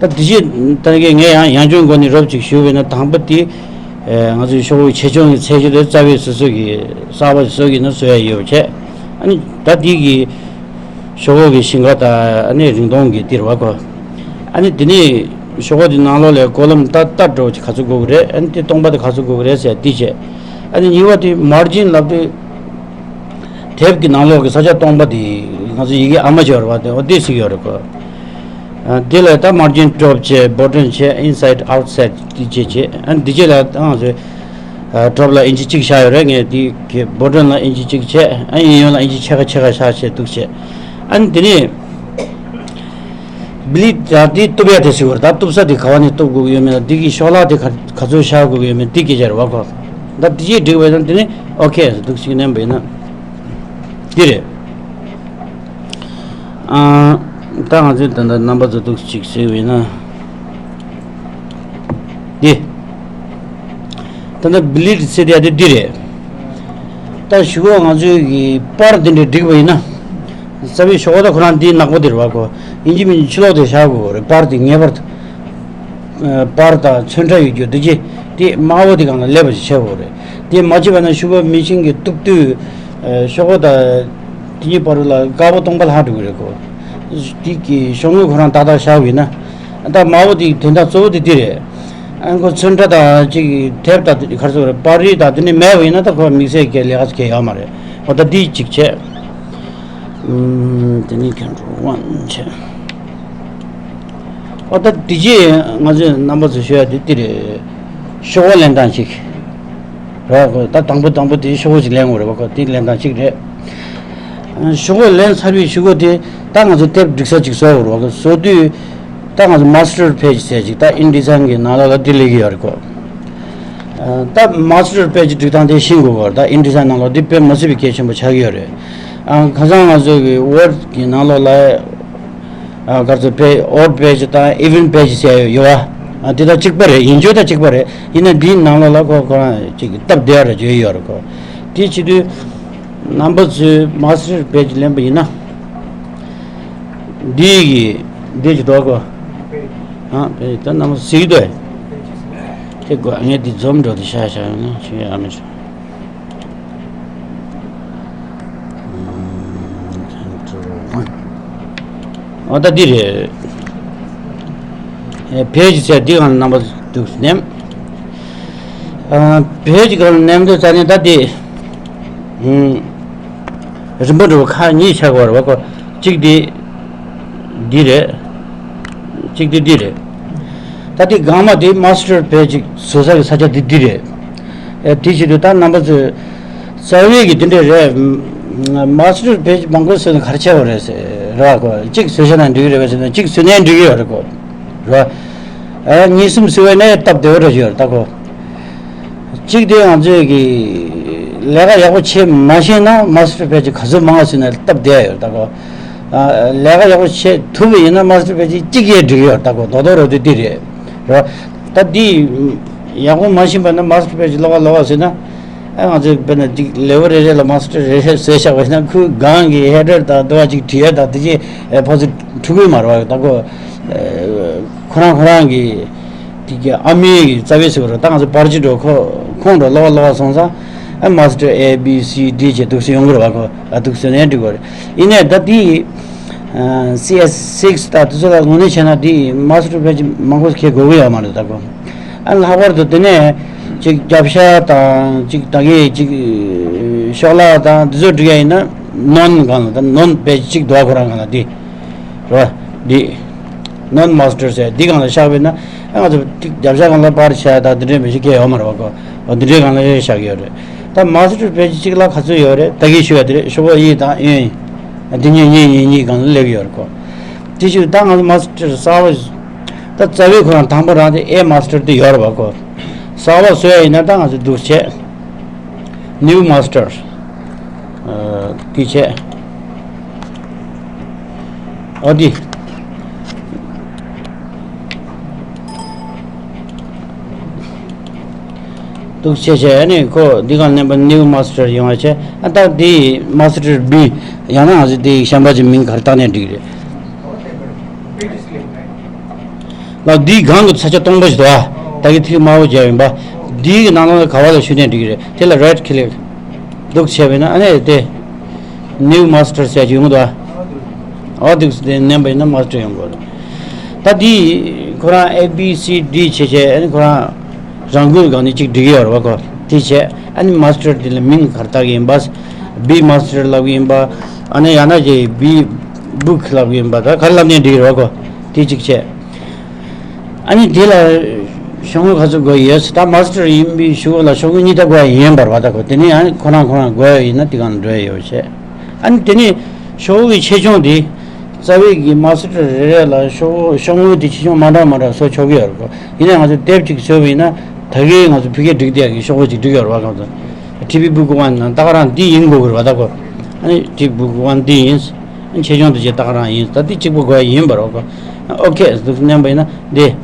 ད་དེ་ཅི་ད་གི་ངས་ཡང་ཡང་ཅུང་འགོ་ནས་རོབ་ཅིག་ཞུས་པས་ན། དང་པོ་དེ་ང་ཚོའི་ཤོག་བུ་ཆེ་ཆུང་གི་ཚད་གཞི་དེ་རྩ་བའི་སོ་སོ་གི་གསར་པ་བཟོ་གི་ན་བཟོ་ཡ་ཡོད་བྱས། ཨ་ནི་ད་དེ་གི་ཤོག་བུ་གི་ཞིང་ཁ་དང་ཨ་ནི་རིང་ཐུང་གི་དེ་རེད་བ་ཁོ། ཨ་ནི་དེ་ནས་ཤོག་བུ་དེ་ནང་ལོགས་ལ་ཀོ་ལོམ་ད་ལྟ་འགྲོ་གི་ག་ཚོད་དགོས་ཀྱི་རེད། ཨ་ནི་དེ་སྟོང་པ་དེ་ག་ཚོད་དགོས་ཀྱི་རེད་ཟེར་དེ་བྱས། ཨ་ནི་གཉིས་པ་དེ་མར་ཇིན་ལབ་དུས། དེབ་ཀྱི་ནང་ལོགས་ཀྱི་ས་ཆ་སྟོང་པ་དེ་ ང་ཚོ་ཡི་གེ་ཨ་མ་ཅིག་ཡོད་རེད་བ། དེ་འོ་དེ་ཞིག་ཡོད་རེད་གོ། ཨ་དེ་ལ་ད་མར་ཇིན་ཌོབ་བྱས། བྷོ་ཊན་བྱས། ཨིན་སའིཌ་ཨའུཊ་སའིཌ་དེ་བྱས་བྱས། ཨ་འདི་བྱས་ལ་ད་ང་ཚོས་ཨ་ཌོབ་ལ་ཨིན་ཅི་གཅིག་བཞག་ཡོད་རེད། ངས་དེ་གི་བྷོ་ཊན་ལ་ཨིན་ཅི་གཅིག་བྱས། ཨ་གཡས་གཡོན་ལ་ཨིན་ཅི་ཕྱེད་ཀ་ཕྱེད་ཀ་བཞག་བྱས་འདུག་བྱས། ཨ་ནི་དེ་ནས་བི་ལིཌ་ད་དེ་གཏུབ་ཡ་དེ་ཞིག་ཡོད་རེད། ད་གཏུབ་ས་དེ་ག་བ་ནས་གཏུབ་དགོས་ཀྱི་ཡོད་མེད་ལ། འདི་གི་ཤོག་ལྷག་དེ་ག་ག་ཚོད་བཞག་དགོས་ཀྱི་ཡོད་མེད་དེ་སྐད་ཆ་རེད་བ་གོ། ད་དེ་ཅིག་འགྲིག་པ་ཡིན་ན་དེ་ནས་ཨོ་ཁེ་འདུག་ཅིག་མནན་པ་ཡིན་ན་འདི་རེད། ཨ་ད་ང་ཚོས་ད་ལྟ་རྣམ་པ་ཚོ་འདུག་ཅིག་ཟེར་བས་ན་འདི། ད་ལྟ་བི་ལིཌ་ཟེར་དེ་ཡ་དེ་འདི་རེད། ད་གཞུག་གུ་ང་ཚོས་ཀྱི་པར་འདི་འདྲ་བསྒྲིགས་པ་ཡིན་ན། རྩ་བའི་ཤོག་བུ་ད་ཁོ་རང་འདི་ནག་པོ་དེ་རེད་བ་གོ། ཡིན་གཅིག་མིན་གཅིག་ཕྱི་ལོགས་དེ་བཞག་དགོས་རེད། པར་དེ་ངེས་པར་དུ། ཨ་པར་དང་ཚོན་ཁྲ་ཡོད་རྒྱུ་དེ་ཅི་དེ་དམར་པོ་དེ་སྒང་ལ་སླེབས་པ་ཞིག་བྱེད་དགོས་རེད། དེ་མ་བྱས་པ་ན་གཞུག་གུ་མི་ཤིང་གི་གཏུབ་དུས་ཨ་ཤོག་བུ་དང་དེ་གཉིས་བར་ལ་དཀར་པོ་སྟོང་པ་ལྷག་འགྲོ་གི་རེད་གོ། དེ་གི་ཤོག་ངོས་ཁོ་རང་ཏག་ཏག་བཞག་པ་ཡིན་ན། ད་དམར་པོ་དེ་དོན་དག་གཙོ་བོ་དེ་དེ་རེད། ཨ་ཁོ་ཚོན་ཁྲ་དང་ཅིག་དེབ་དང་དེ་ག་རེ་ཟེར་དགོས་རེད། པར་རིས་དང་དེ་ནི་མེད་པ་ཡིན་ན་ད་ཁོ་དམིགས་བསལ་གྱི་ལས་ཀ་གང་ཡང་ཡོད་མ་རེད། འོ་ད་འདི་གཅིག་བྱས། ཨུམ། དེ་ནི་ཁོང་ཁྲོ་དབང་བྱས། འོ་ད་འདི་རྗེས་ང་ཚོས་རྣམ་པ་ཚོ་ཞུ་ཡ་དེ་འདི་རེད། ཤོག་བུ་ལེན་སྟངས་ཤིག་རེད་བ། ད་དང་པོ་དང་པོ་དེ་ཤོག་བུ་ཞིག་ལེན་དགོས་རེད་བ། ཁོ་དེ་ལེན་སྟངས་ཤིག་རེད། ཤོག་བུ་ལེན་ཚར་བའི་གཞུག་གུ་དེ་ད་ང་ཚོ་དེབ་སྒྲིག་ས་ཅིག་བཟོ་དགོས་རེད་བ། བཟོ་དུས་ད་ང་ཚོ་མ་སི་ཊར་པེ་ཇི་ཟེར་ཅིག་ད་ཨིན་ཌི་ཛའིན་གི་ནང་ལོགས་ལ་དེ་སླེབས་ཀྱི་ཡོད་རེད་ཁོ། ད་མ་སི་ཊར་པེ་ཇི་སྒྲིག་སྟངས་དེ་ཤེས་དགོས་ཀྱི་རེད། ད་ཨིན་ཌི་ཛའིན་ནང་ལོགས་དེ་དཔེ་མ་སྲིད་པའི་གལ་ཆེན་པོ་ཆགས་ཀྱི་ཡོད་རེད། ཨ་ཁ་སང་ང་ཚོ་གི་ཝར་ཌི་གི་ནང་ལོགས་ལ། ཨ་ག་ཚོད་པེ་ཨོཌ་པེ་ཇི་དང་ཨི་ཝན་པེ་ཇི་ཟེར་ཡོད་ཡོད་བ། ཨ་དེ་དང་གཅིག་པ་རེད། ཡིན་རྒྱུ་དང་གཅིག་པ་རེད། ཡིན་ན་འདིའི་ནང་ལོགས་ལ་ཁོ་ཁོ་རང་ཅིག་སྟབས་བདེ་བ་རེ་བརྗོད་ཡོད་རེད་ཁོ། དེ་བྱེད་དུས་རྣམ་པ་ཚོས་མ་སི་ཊར་པེ་ཇི་ལེན་པ་ཡིན་ན། འདི་གི་འདི་ཅིག་འདུག་གོ། ཨ་པེ་ཇི་ད་རྣམ་པ་གཟིགས་འདུག་དེ་གོ་ངས་འདི་འཛོམས་འགྲོ་དེ་ཤ་ཤ་ཡོང་ན་ཆེ་ཨ་མི་ཆེ། འོ་ད་འདི་རེད། ཨེ་པེ་ཇི་ཟེར་འདི་གང་རྣམ་པ་འདུག་ནེམ། ཨ་པེ་ཇི་གང་ནེམ་དུ་ཙ་ནི་ད་འདི། ཨུམ། རིམ་པ་འགྲོ་བ་ཁག་གཉིས་ཆགས་པ་རེད་བ་ཁོ། གཅིག་འདི། འདི་རེད། གཅིག་འདི་འདི་རེད། ད་འདི་སྒང་མ་འདི་མ་སི་ཊར་པེ་ཇི་བཟོ་ས་གི་ས་ཆ་འདི་འདི་རེད། ཨེ་དེ་བྱེད་དུས་ད་རྣམ་པ་ཚོས་རྩ་བའི་གི་འདི་འདྲ་རེད། མ་སི་ཊར་པེ་ཇི་མང་པོ་བཟོས་ན་ག་རེ་བྱས་པ་རེད་ཟེར་ར་གོ། གཅིག་བཟོས་བཞག་ན་འགྲིག་གི་རེད་པས་ཟེར་ན་གཅིག་བཟོས་ནའི་འགྲིག་གི་ཡོད་རེད་གོ། ར། ཨེ་གཉིས་གསུམ་བཟོས་པ་ནས་སྟབས་བདེ་བོ་རེ་ཡོད་རེད་ད་གོ། གཅིག་དེ་ང་ཚོས་ཀྱི་ལས་ཀ་ཡག་པོ་བྱེད་མ་ཤེས་ན་མ་སི་ཊར་པེ་ཇི་ག་ཚོད་མང་བ་བཟོས་ན་སྟབས་བདེ་ཡོད་རེད་ད་གོ། ཨ་ལས་ཀ་ཡག་པོ་བྱེད་ཐུབ་པ་ཡིན་ན་མ་སི་ཊར་པེ་ཇི་གཅིག་ཡས་འགྲིག་ཡོད་རེད་ད་གོ། རྡོག་རྡོག་རོ་དེ་འདི་རེད། ར། ད་འདི་ཡག་པོ་མ་ཤེས་པ་ན་མ་སི་ཊར་པེ་ཇི་ལོག་ག་ལོག་ག་ཟེར་ན། ཨ་ང་ཚོས་དཔེར་ན་ཅིག་ལེ་ཝལ་རེ་རེ་ལ་མ་སི་ཊར་རེ་རེ་བཟོས་བཞག་པ་ཡིན་ན་ཁོའི་སྒང་གི་ཧེ་ཌར་དང་དུ་བ་ཅིག་བྲིས་ཡ་དང་དེ་ཅིག་ཕོ་ཚོད་འཁྲུག་གི་མ་རེད་བ་ད་གོ། ཁོ་རང་ཁོ་རང་གི་དེ་གི་ཨ་མའི་གི་རྩ་བའི་ཟེར་བ་རེད། ད་ང་ཚོ་པར་ཅི་འགྲོ་ཁོ་ཁོང་འགྲོ་ལོག་ལོག་སོང་ཙང་ཨ་མ་སི་ཊར་ཨེ་བི་སི་ཌི་བྱས་འདུག་སེ་ཡོང་གི་རེད་བ་གོ། ཨ་འདུག་སེ་ནས་འགྲིག་གི་རེད། ཡིན་ནའི་ད་དེ་སི་ཨེས་སིགས་ད་དེ་ཚོ་ལ་དངོས་གནས་བྱས་ན་དེ་མ་སི་ཊར་པེ་ཇི་མང་པོ་ཁྱེད་དགོས་གི་ཡོད་མ་རེད་ད་གོ། ཨ་ལྷག་པར་དུ་དེ་ནས་ཅིག་རྒྱབ་ཤ་དང་ཅིག་ད་གི་ཅིག་ཤོག་ལྷག་དང་དེ་ཚོ་འབྲི་ཡ་ཡིན་ན་ནོན་སྒང་ལ་ད་ནོན་པེ་ཇི་ཅིག་འདུག་ཁོ་རང་སྒང་ལ་དེ་རེད་བ། དེ་ནོན་མ་སི་ཊར་ཟེར་དེ་སྒང་ལ་བཞག་པ་ཡིན་ན་ཨ་ང་ཚོ་ཅིག་རྒྱབ་ཤ་སྒང་ལ་པར་བྱས་ད་དེ་འདྲའི་མི་ཞིག་སྐྱེ་ཡོད་མ་རེད་བ་གོ། འོ་དེ་འདྲའི་སྒང་ལ་ཡོད་བཞག་གི་ཡོད་རེད། ད་མ་སི་ཊར་པེ་ཇི་གཅིག་ལ་ག་ཚོད་ཡོད་རེད། ད་གི་ཞུ་ཡ་དེ་རེད། ཤོག་བུ་གཡས་དང་གཡོན་དེ་གཉིས་གཉིས་གཉིས་གཉིས་སྒང་ལ་སླེབས་ཡོད་རེད་གོ། དེ་ཞུ་ད་ང་ཚོ་མ་སི་ཊར་གསར་པ། ད་རྩ་བའི་ཁོ་རང་དང་པོ་རང་དེ་ཨེ་མ་སི་ཊར་དེ་ཡོད་རེད་བ་གོ། གསར་པ་བཟོ་ཡ་ཡིན་ན་ད་ང་ཚོ་འདུག་བྱས། ནིའུ་མ་སི་ཊར། ཨ་དེ་བྱས། ཨ་དེ། འདུག་བྱས་བྱས་ཨ་ནི་ཁོ་འདི་གང་ནས་པ་ནིའུ་མ་སི་ཊར་ཡོང་བ་བྱས། ཨ་ད་འདི་མ་སི་ཊར་བི་ཡང་ན་ང་ཚོ་འདི་གཞན་པ་ཅིག་མིང་ག་རེ་བཏགས་ནས་འགྲིག་རེད། ལ་འདིའི་སྒང་གི་ས་ཆ་སྟོང་པ་ཞིག་འདུག་ཨ། ད་གི་ཐིག་དམར་པོ་བརྒྱབ་ཡིན་པ། འདིའི་གི་ནང་ལོགས་ལ་ག་བ་ལ་ཞུ་ནས་འགྲིག་གི་རེད། དེ་ལ་རའིཊ་ཁི་ལིག་འདུག་བྱས་པ་ཡིན་ན་ཨ་ནི་དེ་ནིའུ་མ་སི་ཊར་ཟེར་གྱི་ཡོང་གི་འདུག་ཨ། འོ་འདུག་དེ་མནན་པ་ཡིན་ན་མ་སི་ཊར་ཡོང་གི་རེད། ད་འདི་ཁོ་རང་ཨེ་བི་སི་ཌི་བྱས་བྱས་ཨ་ནི་ཁོ་རང་རང་འགུལ་སྒང་ནས་གཅིག་འགྲིག་གི་ཡོད་རེད་བ་གོ། དེ་བྱས་ཨ་ནི་མ་སི་ཊར་དེ་ལ་མིང་ག་རེ་བཏགས་ཀྱི་ཡིན་པ། བི་མ་སི་ཊར་ལབ་ཀྱི་ཡིན་པ། ཨ་ནི་ཡང་ན་ཅིག་བི་བུག་ལབ་ཀྱི་ཡིན་པ། ད་ག་རེ་ལབ་ནའི་འགྲིག་རེད་བ་ཁོ། དེ་གཅིག་བྱས། ཨ་ནི་དེ་ལ་ཤོག་ངོས་ག་ཚོད་དགོས་ཡོད། ད་མ་སི་ཊར་ཡིན་པའི་གཞུག་ལ་ཤོག་ངོས་གཉིས་ད་དགོས་ཡ་ཡིན་པ་རེད་བ། ད་ཁོ་དེ་ནས་ཨ་ནི་ཁོ་རང་ཁོ་རང་དགོས་ཡ་ཡིན་ན་དེ་གང་འགྲོ་ཡ་ཡོད་བྱས། ཨ་ནི་དེ་ནས་ཤོག་ངོས་ཀྱི་ཆེ་ཆུང་དེ། རྩ་བའི་གི་མ་སི་ཊར་རེ་རེ་ལ་ཤོག་ཤོག་ངོས་དེ་ཆེ་ཆུང་མ་འདྲ་མ་འདྲ་བཟོ་ཆོག་གི་ཡོད་རེད་གོ། ཡིན་ནའང་ང་ཚོས་དེབ་ཅིག་བཟོས་པ་ཡིན་ན་ད་གིན་ང་ཚོ་ཕ་གིར་བསྒྲིགས་བསྡད་ཀྱི་ཤོག་ངོས་ཅིག་བསྒྲིགས་ཡོད་རེད་བ། གང་ཚོ་ཊི་བི་བུག་ཝན་ནང་ད་ག་རང་འདི་ཡིན་དགོས་ཀྱི་རེད་བ། ད་གོ། ཨ་ནི་ཊི་བི་བུག་ཝན་འདི་ཡིན། ཨ་ནི་ཆེ་ཆུང་དེ་ཅིག་ད་ག་རང་ཡིན། ད་འདི་གཅིག་པ་དགོས་ཡ་ཡིན་པ་རེད་གོ། ཨོ་ཁེ་འདུག་མནན་པ་ཡིན་ན་འདི།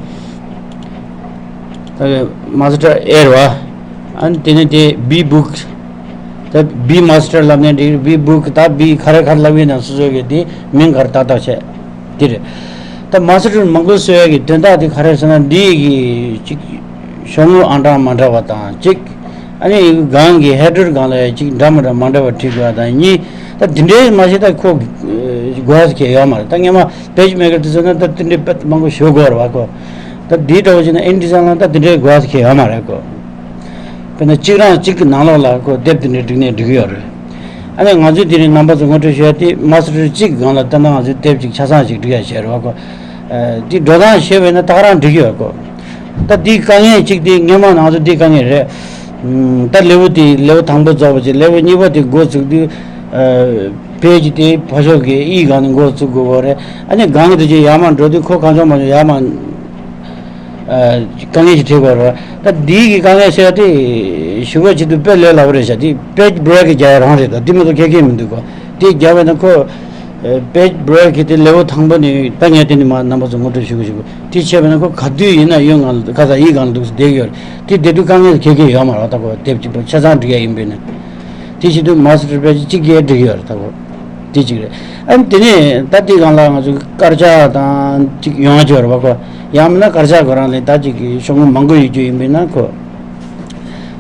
ད་མ་སི་ཊར་ཨེ་རེད་བ། ཨ་ནི་དེ་ནས་དེ་བི་བུག་ད་བི་མ་སི་ཊར་ལབ་ནའི་འགྲིག་བི་བུག་ད་བི་ག་རེ་ག་རེ་ལབ་ཡིན་ན་སོ་སོ་གི་དེ་མིང་ག་རེ་ཏག་ཏག་བྱས། དེ་རེད། ད་མ་སི་ཊར་མང་པོ་བཟོ་ཡ་གི་དོན་དག་དེ་ག་རེ་ཟེར་ན། འདི་གི་གཅིག་ཤོག་ངོས་ཨང་གྲངས་མ་འདྲ་བ་དང་གཅིག་ཨ་ནི་སྒང་གི་ཧེ་ཌར་སྒང་ལ་ཡ་གཅིག་འདྲ་མི་འདྲ་མ་འདྲ་བ་བྲིས་དགོས་ཡ་དང་གཉིས། ད་འདི་འདྲའི་མ་གཞི་ད་ཁོ་དགོས་ས་གང་ཡང་ཡོད་མ་རེད། ད་སྔོན་མ་པེ་ཇི་མེ་ཀར་དེ་ཚོ་ན་ད་དེ་འདྲའི་དཔེ་མང་པོ་ཞིག་དགོས་རེད་བ་ཁོ། ད་འདིའི་འདྲ་བོ་བྱས་ན་ཨིན་ཌི་ཛའིན་ལ་ད་དེ་འདྲའི་དགོས་ས་གང་ཡང་ཡོད་མ་རེད་ཁོ། དཔེར་ན་གཅིག་རང་གཅིག་གི་ནང་ལོགས་ལ་ཁོ་དེབ་དེ་འདྲའི་བསྒྲིགས་ནའི་འགྲིག་གི་ཡོད་རེད། ཨ་ནི་ང་ཚོས་དེ་རིང་རྣམ་པ་ཚོ་ངོ་སྤྲོད་ཞུ་ཡ་དེ་མ་སི་ཊར་གཅིག་གི་སྒང་ལ་ད་ལྟ་ང་ཚོས་དེབ་ཅིག་ཆ་ཚང་ཞིག་བསྒྲིགས་ཡ་བྱས་རེད་བ་ཁོ། ཨ་དེ་འགྲོ་སྟངས་ཤེས་པ་ཡིན་ན་ད་ག་རང་འགྲིག་གི་ཡོད་ཁོ། ད་འདི་དཀའ་ངལ་གཅིག་དེ་སྔོན་མ་ང་ཚོ་འདི་དཀའ་ངལ་རེད། ཨམ་ད་ལེའུ་དེ་ལེའུ་དང་པོ་རྫོགས་པ་ཅིག་ལེའུ་གཉིས་པ་དེ་འགོ་བཙུགས་དུས། ཨ་པེ་ཇི་དེ་ཕར་ཕྱོགས་ཀྱི་གཡས་སྒང་ནས་འགོ་བཙུགས་དགོས་པ་རེད། ཨ་ནི་སྒང་གི་དེ་ཅིག་ཡར་མར་འགྲོ་དུས་ཁོ་གང་བྱུང་མང་བྱུང་ཡར་མར་ཨ་དཀའ་ངལ་ཅིག་འཕྲད་དགོས་རེད། ད་འདི་གི་དཀའ་ངལ་ཟེར་ཡ་དེ་ཞུ་སྒོ་བྱེད་དུས་དཔེ་ལས་སླ་པོ་རེད་ཤག་དེ་པེ་ཇི་བྷི་རེག་རྒྱག་ཡ་རང་རེད། ད་དེ་མ་གཏོགས་ཁྱད་ཁྱད་མི་འདུག་གོ། དེ་རྒྱག་པ་ཡིན་ན་ཁོ། ཨ་པེ་ཇི་བྷི་རེག་གི་དེ་ལེའུ་དང་པོ་ནས་ད་ངས་དེ་ནས་མར་རྣམ་པ་ཚོ་ངོ་སྤྲོད་ཞུ་གི་ཞུ་གི། དེ་བྱས་པ་ན་ཁོ་ག་དུས་ཡིན་ན་གཡོན་སྒང་ལ་ཁ་སང་གཡས་སྒང་ལ་འདུག་སེ་བསྡད་ཀྱི་ཡོད་རེད། དེ་བསྡད་དུས་དཀའ་ངལ་ག་གེ་ཡོད་མ་རེད། ད་ཁོ་དེབ་གཅིག་པོ་ཆ་ཚང་འབྲི་ཡ་ཡིན་པས་ན། དེ་བྱེད་དུས་མ་སི་ཊར་པེ་ཇི་གཅིག་གིས་འགྲིག་གི་ཡོད་རེད། ད་ཁོ་དེ་གཅིག་རེད། ཨ་ནི་དེ་ནས་ད་དེ་སྒང་ལ་ང་ཚོ་དཀར་ཆག་དང་གཅིག་ཡོང་ཡ་ཅིག་ཡོད་རེད་པ་ཁོ། ཡང་མིན་ན་དཀར་ཆག་ཁོ་རང་ལས་ད་གཅིག་གི་ཤོག་ངོས་མང་པོ་ཡོད་རྒྱུ་ཡིན་པས་ན་ཁོ།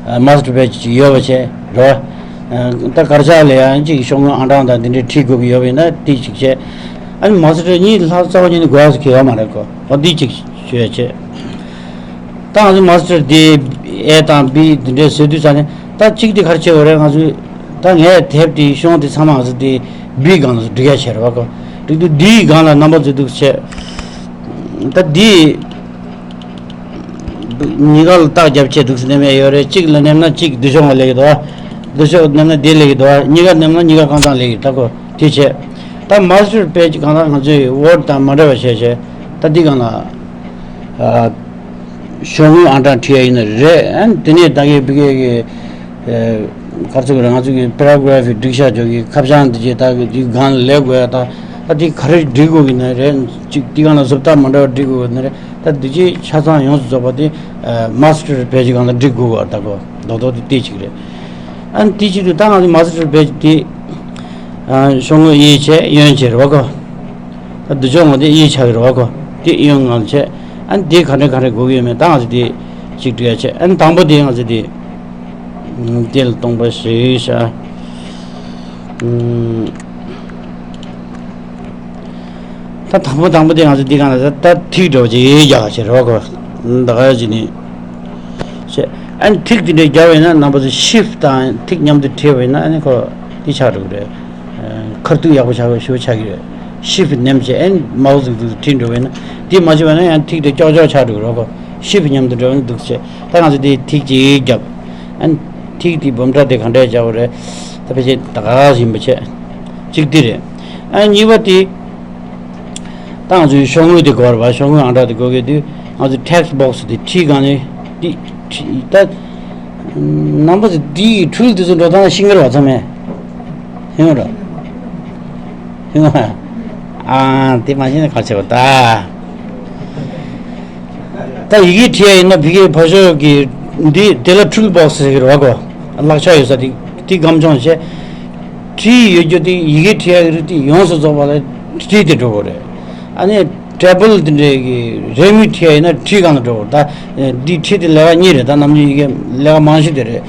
ཨ་མ་སི་ཊར་པེ་ཇི་ཅིག་ཡོད་པ་བྱས་རེད་བ། ཨ་ད་དཀར་ཆག་ལ་ཡང་ཅིག་ཤོག་ངོས་ཨང་གྲངས་དང་དེ་འདྲའི་བྲིས་དགོས་ཀྱི་ཡོད་པ་ཡིན་ན་དེ་ཅིག་བྱས། ཨ་ནི་མ་སི་ཊར་གཉིས་ལྷག་རྩ་བ་ཉིད་ནས་དགོས་ཡ་ཟེར་གྱི་ཡོད་མ་རེད་ཁོ། འོ་འདི་ཅིག་ཞུ་ཡ་བྱས། ད་ང་ཚོ་མ་སི་ཊར་དེ་ཨེ་དང་བི་དེ་འདྲའི་བཟོས་དུས་ཙ་ནས་ད་གཅིག་དེ་ག་རེ་བྱེད་དགོས་རེད། ང་ཚོས་ད་ངས་དེབ་དེའི་ཤོག་དེ་ཚང་མ་ང་ཚོ་དེ་བིའི་སྒང་ལ་སྒྲིག་ཡ་བྱས་རེད་བ་ཁོ། སྒྲིག་དུས་འདིའི་སྒང་ལ་རྣམ་པ་ཚོས་འདུག་བྱས། ད་འདི་གཉིས་ཀ་ལ་རྟགས་རྒྱབ་བྱས་འདུག་སེ་མནན་ཡ་ཡོད་རེད། གཅིག་ལ་མནན་ན་གཅིག་འདི་ཕྱོགས་ལ་སླེབས་ཀྱི་འདུག་བ། འདི་ཕྱོགས་མནན་ན་འདི་སླེབས་ཀྱི་འདུག་བ། གཉིས་ཀ་མནན་ན་གཉིས་ཀ་གང་ཚང་སླེབས་ཀྱི་འདུག་ད་ཁོ་དེ་བྱས། ད་མ་སི་ཊར་པེ་ཇི་གང་ལྟར་ང་ཚོས་ཝར་ཌི་དང་མ་འདྲ་བ་བྱས་བྱས། ད་འདི་སྒང་ལ་ཨ། ཤོག་ངོས་ཨང་གྲངས་བྲིས་ཡ་ཡིན་ན་རེད། ཨ་ནི་དེ་ནས་ད་གིན་ཕ་གི་གི་ཨ་ག་རེ་ཟེར་དགོས་རེད། ང་ཚོ་གི་པེ་ར་གྷ་ར་ཕི་སྒྲིག་བཞག་ཆོག་གི་ཁ་བྱང་དེ་ཅིག་ད་གི་དེ་སྒང་ལ་སླེབས་དགོས་ཡ་དང་། ད་དེ་ག་རེ་སྒྲིག་དགོས་ཀྱི་ན་རེད། ཅིག་དེ་སྒང་ལ་བཟོ་ལྟ་མ་འདྲ་བ་སྒྲིག་དགོས་ཀྱི་ན་རེད། ད་དེ་ཅིག་ཆ་ཚང་ཡོངས་སུ་རྫོགས་པ་དེ་ཨ་མ་སི་ཊར་པེ་ཇི་སྒང་ལ་སྒྲིག་དགོས་པ་ད་གོ། རྡོག་རྡོག་དེ་དེ་ཅིག་རེད། ཨ་ནི་དེ་བྱེད་དུས་ད་ང་ཚོ་མ་སི་ཊར་པེ་ཇི་དེ་ཨ་ཤོག་ངོས་གཡས་བྱས་གཡོན་བྱས་རེད་བ་གོ། ད་འདི་ཕྱོགས་ངོས་དེ་གཡས་ཆགས་ཀྱི་རེད་བ་གོ། དེ་གཡོན་ངོས་བྱས། ཨ་ནི་དེ་ག་འདྲ་ག་འདྲ་དགོས་ཀྱི་ཡོད་མེད་ད་ང་ཚོ་དེ་ཅིག་འགྲིག་ཡ་བྱས། ཨ་ནི་དང་པོ་དེ་ང་ཚོ་དེ་དེ་ལ་སྟོང་པ་ཞིག་བཞག་ད་དང་པོ་དང་པོ་དེ་ང་ཚོ་འདི་གང་ལ་ད་ཐིག་འདྲ་བོ་ཅིག་རྒྱག་བྱས་རེད་བ་གོ། ད་ག་ཅིག་ནི་བྱས། ཨ་ནི་ཐིག་དེ་འདྲ་རྒྱག་པ་ཡིན་ན་རྣམ་པ་ཚོ་ཤིབ་དང་ཐིག་མཉམ་དུ་བྲིས་པ་ཡིན་ན་ཨ་ནི་ཁོ་འདི་ཆགས་འགྲོ་གི་རེད། ཁ་ཐུག་ཡག་པོ་ཆགས་པའི་ཞོར་ཆགས་ཀྱི་རེད། ཤིབ་མནན་བྱས་ཨ་ནི་མའུ་སི་འདུག་བྲིས་འགྲོ་བ་ཡིན་ན་དེ་མ་བྱས་པ་ན་ཡང་ཐིག་དེ་ཀྱོག་ཀྱོག་ཆགས་འགྲོ་གི་རེད་གོ། ཤིབ་མཉམ་དུ་འགྲོ་བ་ཡིན་ན་འདུག་བྱས། ད་ང་ཚོ་དེ་ཐིག་ཅིག་རྒྱབ། ཨ་ནི་ཐིག་དེ་འབུམ་ཕྲག་དེ་ག་འདྲས་རྒྱག་དགོས་རེད། ད་ཕལ་ཆེར་ད་ག་ཡིན་པ་བྱས། གཅིག་དེ་རེད། ཨ་གཉིས་པ་དེ། ད་ང་ཚོའི་ཤོག་ངོས་དེ་དགོས་རེད་པ། ཤོག་ངོས་ཨང་གྲངས་དེ་དགོས་ཀྱི་དུས་ང་ཚོ་ཊེག་སི་སི་བོག་སི་དེ་ཁྲིའི་སྒང་ནས་དེ་ཁྲི་ད་རྣམ་པ་ཚོ་དེའི་འཕྲུལ་དེ་ཚོ་འགྲོ་སྟངས་ཤེས་ཀྱི་རེད་པ་ཚང་མས། ཤེས་ཀྱི་རེད། ཤེས་ཀྱི་རེད། ཨ་དེ་མ་ཤེས་ན་ག་རེ་བྱེད་པ་ད། ད་ཡི་གེ་བྲིས་ཡ་ཡིན་ན་ཕ་གིའི་ཕར་ཕྱོགས་ཀྱི་འདི་དེ་ལ་ཊུལ་བོག་སི་ཟེར་གྱི་རེད་པ་གོ། ལག་ཆ་ཡོད་ས་དེ་དེ་སྒམ་ཆུང་བྱས། ཁྲི་ཡོད་རྒྱུ་དེ་ཡི་གེ་བྲིས་ཡ་གི་རིགས་དེ་ཡོངས་སུ་རྫོགས་པ་ལ་ཁྲི་དེ་འགྲོ་དགོས་རེད། ཨ་ནི་ཊེ་བལ་དེ་འདྲའི་གི་རེ་མིག་བྲིས་ཡ་ཡིན་ན་ཁྲིའི་སྒང་ལ་འགྲོ་དགོས་རེད། ད་འདི་ཁྲི་དེ་ལས་ཀ་གཉིས་རེད། ད་ནམ་རྒྱུན་ཡི་གེ་ལས་ཀ་མང་ཤོས་དེ་རེད།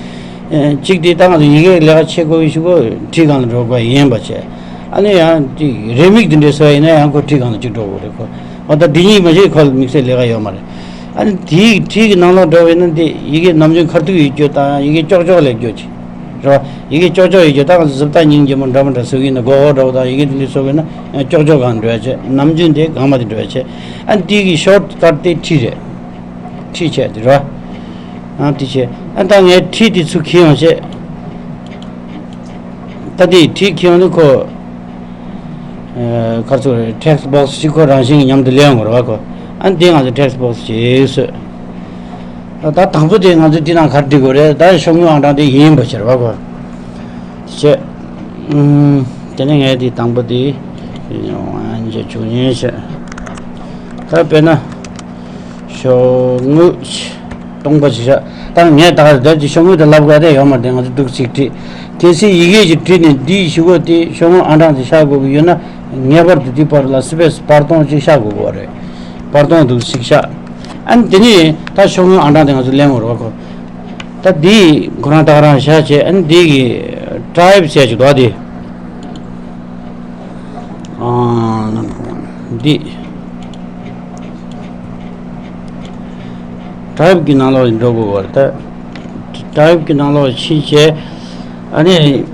གཅིག་དེ་ད་ང་ཚོ་ཡི་གེ་ལས་ཀ་བྱེད་དགོས་ཀྱི་ཞུ་གོ་ཁྲིའི་སྒང་ལ་འགྲོ་དགོས་ཡིན་པ་བྱས། ཨ་ནི་ཡང་ཅིག་རེ་མིག་དེ་འདྲའི་བཟོ་ཡ་ཡིན་ན་ཡང་ཁོ་ཁྲིའི་སྒང་ལ་ཅིག་འགྲོ་དགོས་རེད་ཁོ། འོ་ད་འདི་གཉིས་མ་གཞི་ཁོ་ལ་དམིགས་བསལ་ལས་ཀ་ཡོད་མ་རེད། ཨ་ནི་དེའི་ཁྲིའི་གི་ནང་ལོགས་འགྲོ་བས་ན་དེ་ཡི་གེ་ནམ་རྒྱུན་ཁ་ཐུག་ཡོད་རྒྱུ་དང་ཡི་གེ་ཀྱོག་ཀྱོག་སླེབས་རྒྱུ་ཅིག་རེད་བ། ཡི་གེ་ཀྱོག་ཀྱོག་ཡོད་ཀྱི་ད་གཟུགས་རྟགས་སྙིང་རྗེ་མོ་འདྲ་མོ་འདྲ་བཟོ་གི་ཡིན་ན་མགོ་བོ་འདྲ་བོ་དང་ཡི་གེ་འདི་འདྲ་བཟོ་གི་ཡིན་ན་ཀྱོག་ཀྱོག་གང་འགྲོ་ཡ་བྱེད། ནམ་རྒྱུན་དེ་གང་མ་དེ་འགྲོ་ཡ་བྱེད། ཨ་འདི་གི་ཤོར་ཀཊ་དེ་ཊི་རེད། ཊི་བྱས་དེ་རེད་བ། ཨ་ཊི་བྱས། ཨ་ད་ངས་ཊི་དེ་ཚུར་འཁྱེར་ཡོང་བྱེད། ད་དེ་ཊི་འཁྱེར་ཡོང་དུས་ཁོ། ཨ་ག་རེ་ཟེར་དགོས་རེད། ཊེག་སི་བོག་སི་ཞིག་ཁོ་རང་བཞིན་གྱི་མཉམ་དུ་སླེབས་ཡོང་གི་རེད་བ་ཁོ། ཨ་འདི་ང་ཚོ་ཊེག་སི་བོག་སི་ཞིག་བཟོས། ད་དང་པོ་དེ་ང་ཚོ་འདི་ནང་ག་རེ་འབྲི་དགོས་རེད། ད་ཤོག་ངོས་ཨང་གྲངས་དེ་ཡིན་པ་ཕྱིར་བ་གོ། བྱས། ཨུམ། དེ་ནས་ངས་དེ་དང་པོ་དེ་ཡང་བཅུ་གཉིས་བྱས། ད་དཔེར་ན། ཤོག་ངོས་སྟོང་པ་ཞིག་བཞག་ད་ངས་ད་ག་རེ་ད་ཅི་ཤོག་ངོས་དེ་ལབ་དགོས་དེ་ཡོད་མ་རེད། ང་ཚོ་འདུག་ཅིག་བྲིས། གལ་སྲིད་ཡི་གེ་ཞིག་བྲིས་ནས་འདིའི་གཞུག་གུ་དེ་ཤོག་ངོས་ཨང་གྲངས་དེ་བཞག་དགོས་ཀྱི་ཡོད་ན། ངེས་པར་དུ་དེའི་བར་ལ་སི་པེ་སི་བར་སྟོང་ཅིག་བཞག་དགོས་ཀྱི་རེད། བར་སྟོང་འདུག་ཅིག་བཞག་ཨ་ནི་དེ་ནས་ད་ཤོག་ངོས་ཨང་གྲངས་དེ་ང་ཚོ་ལེན་དགོས་རེད་བ་ཁོ། ད་འདི་ཁོ་རང་ད་ག་རང་བཞག་བྱས། ཨ་ནི་འདི་གི་ཊའིབ་བྱས་ཅིག་འདུག་དེ། ཨ་འདི། ཊའིབ་ཀྱི་ནང་ལོགས་འགྲོ་དགོས་པ་རེད་ད། ཊའིབ་ཀྱི་ནང་ལོགས་ཕྱིན་བྱས། ཨ་ནི།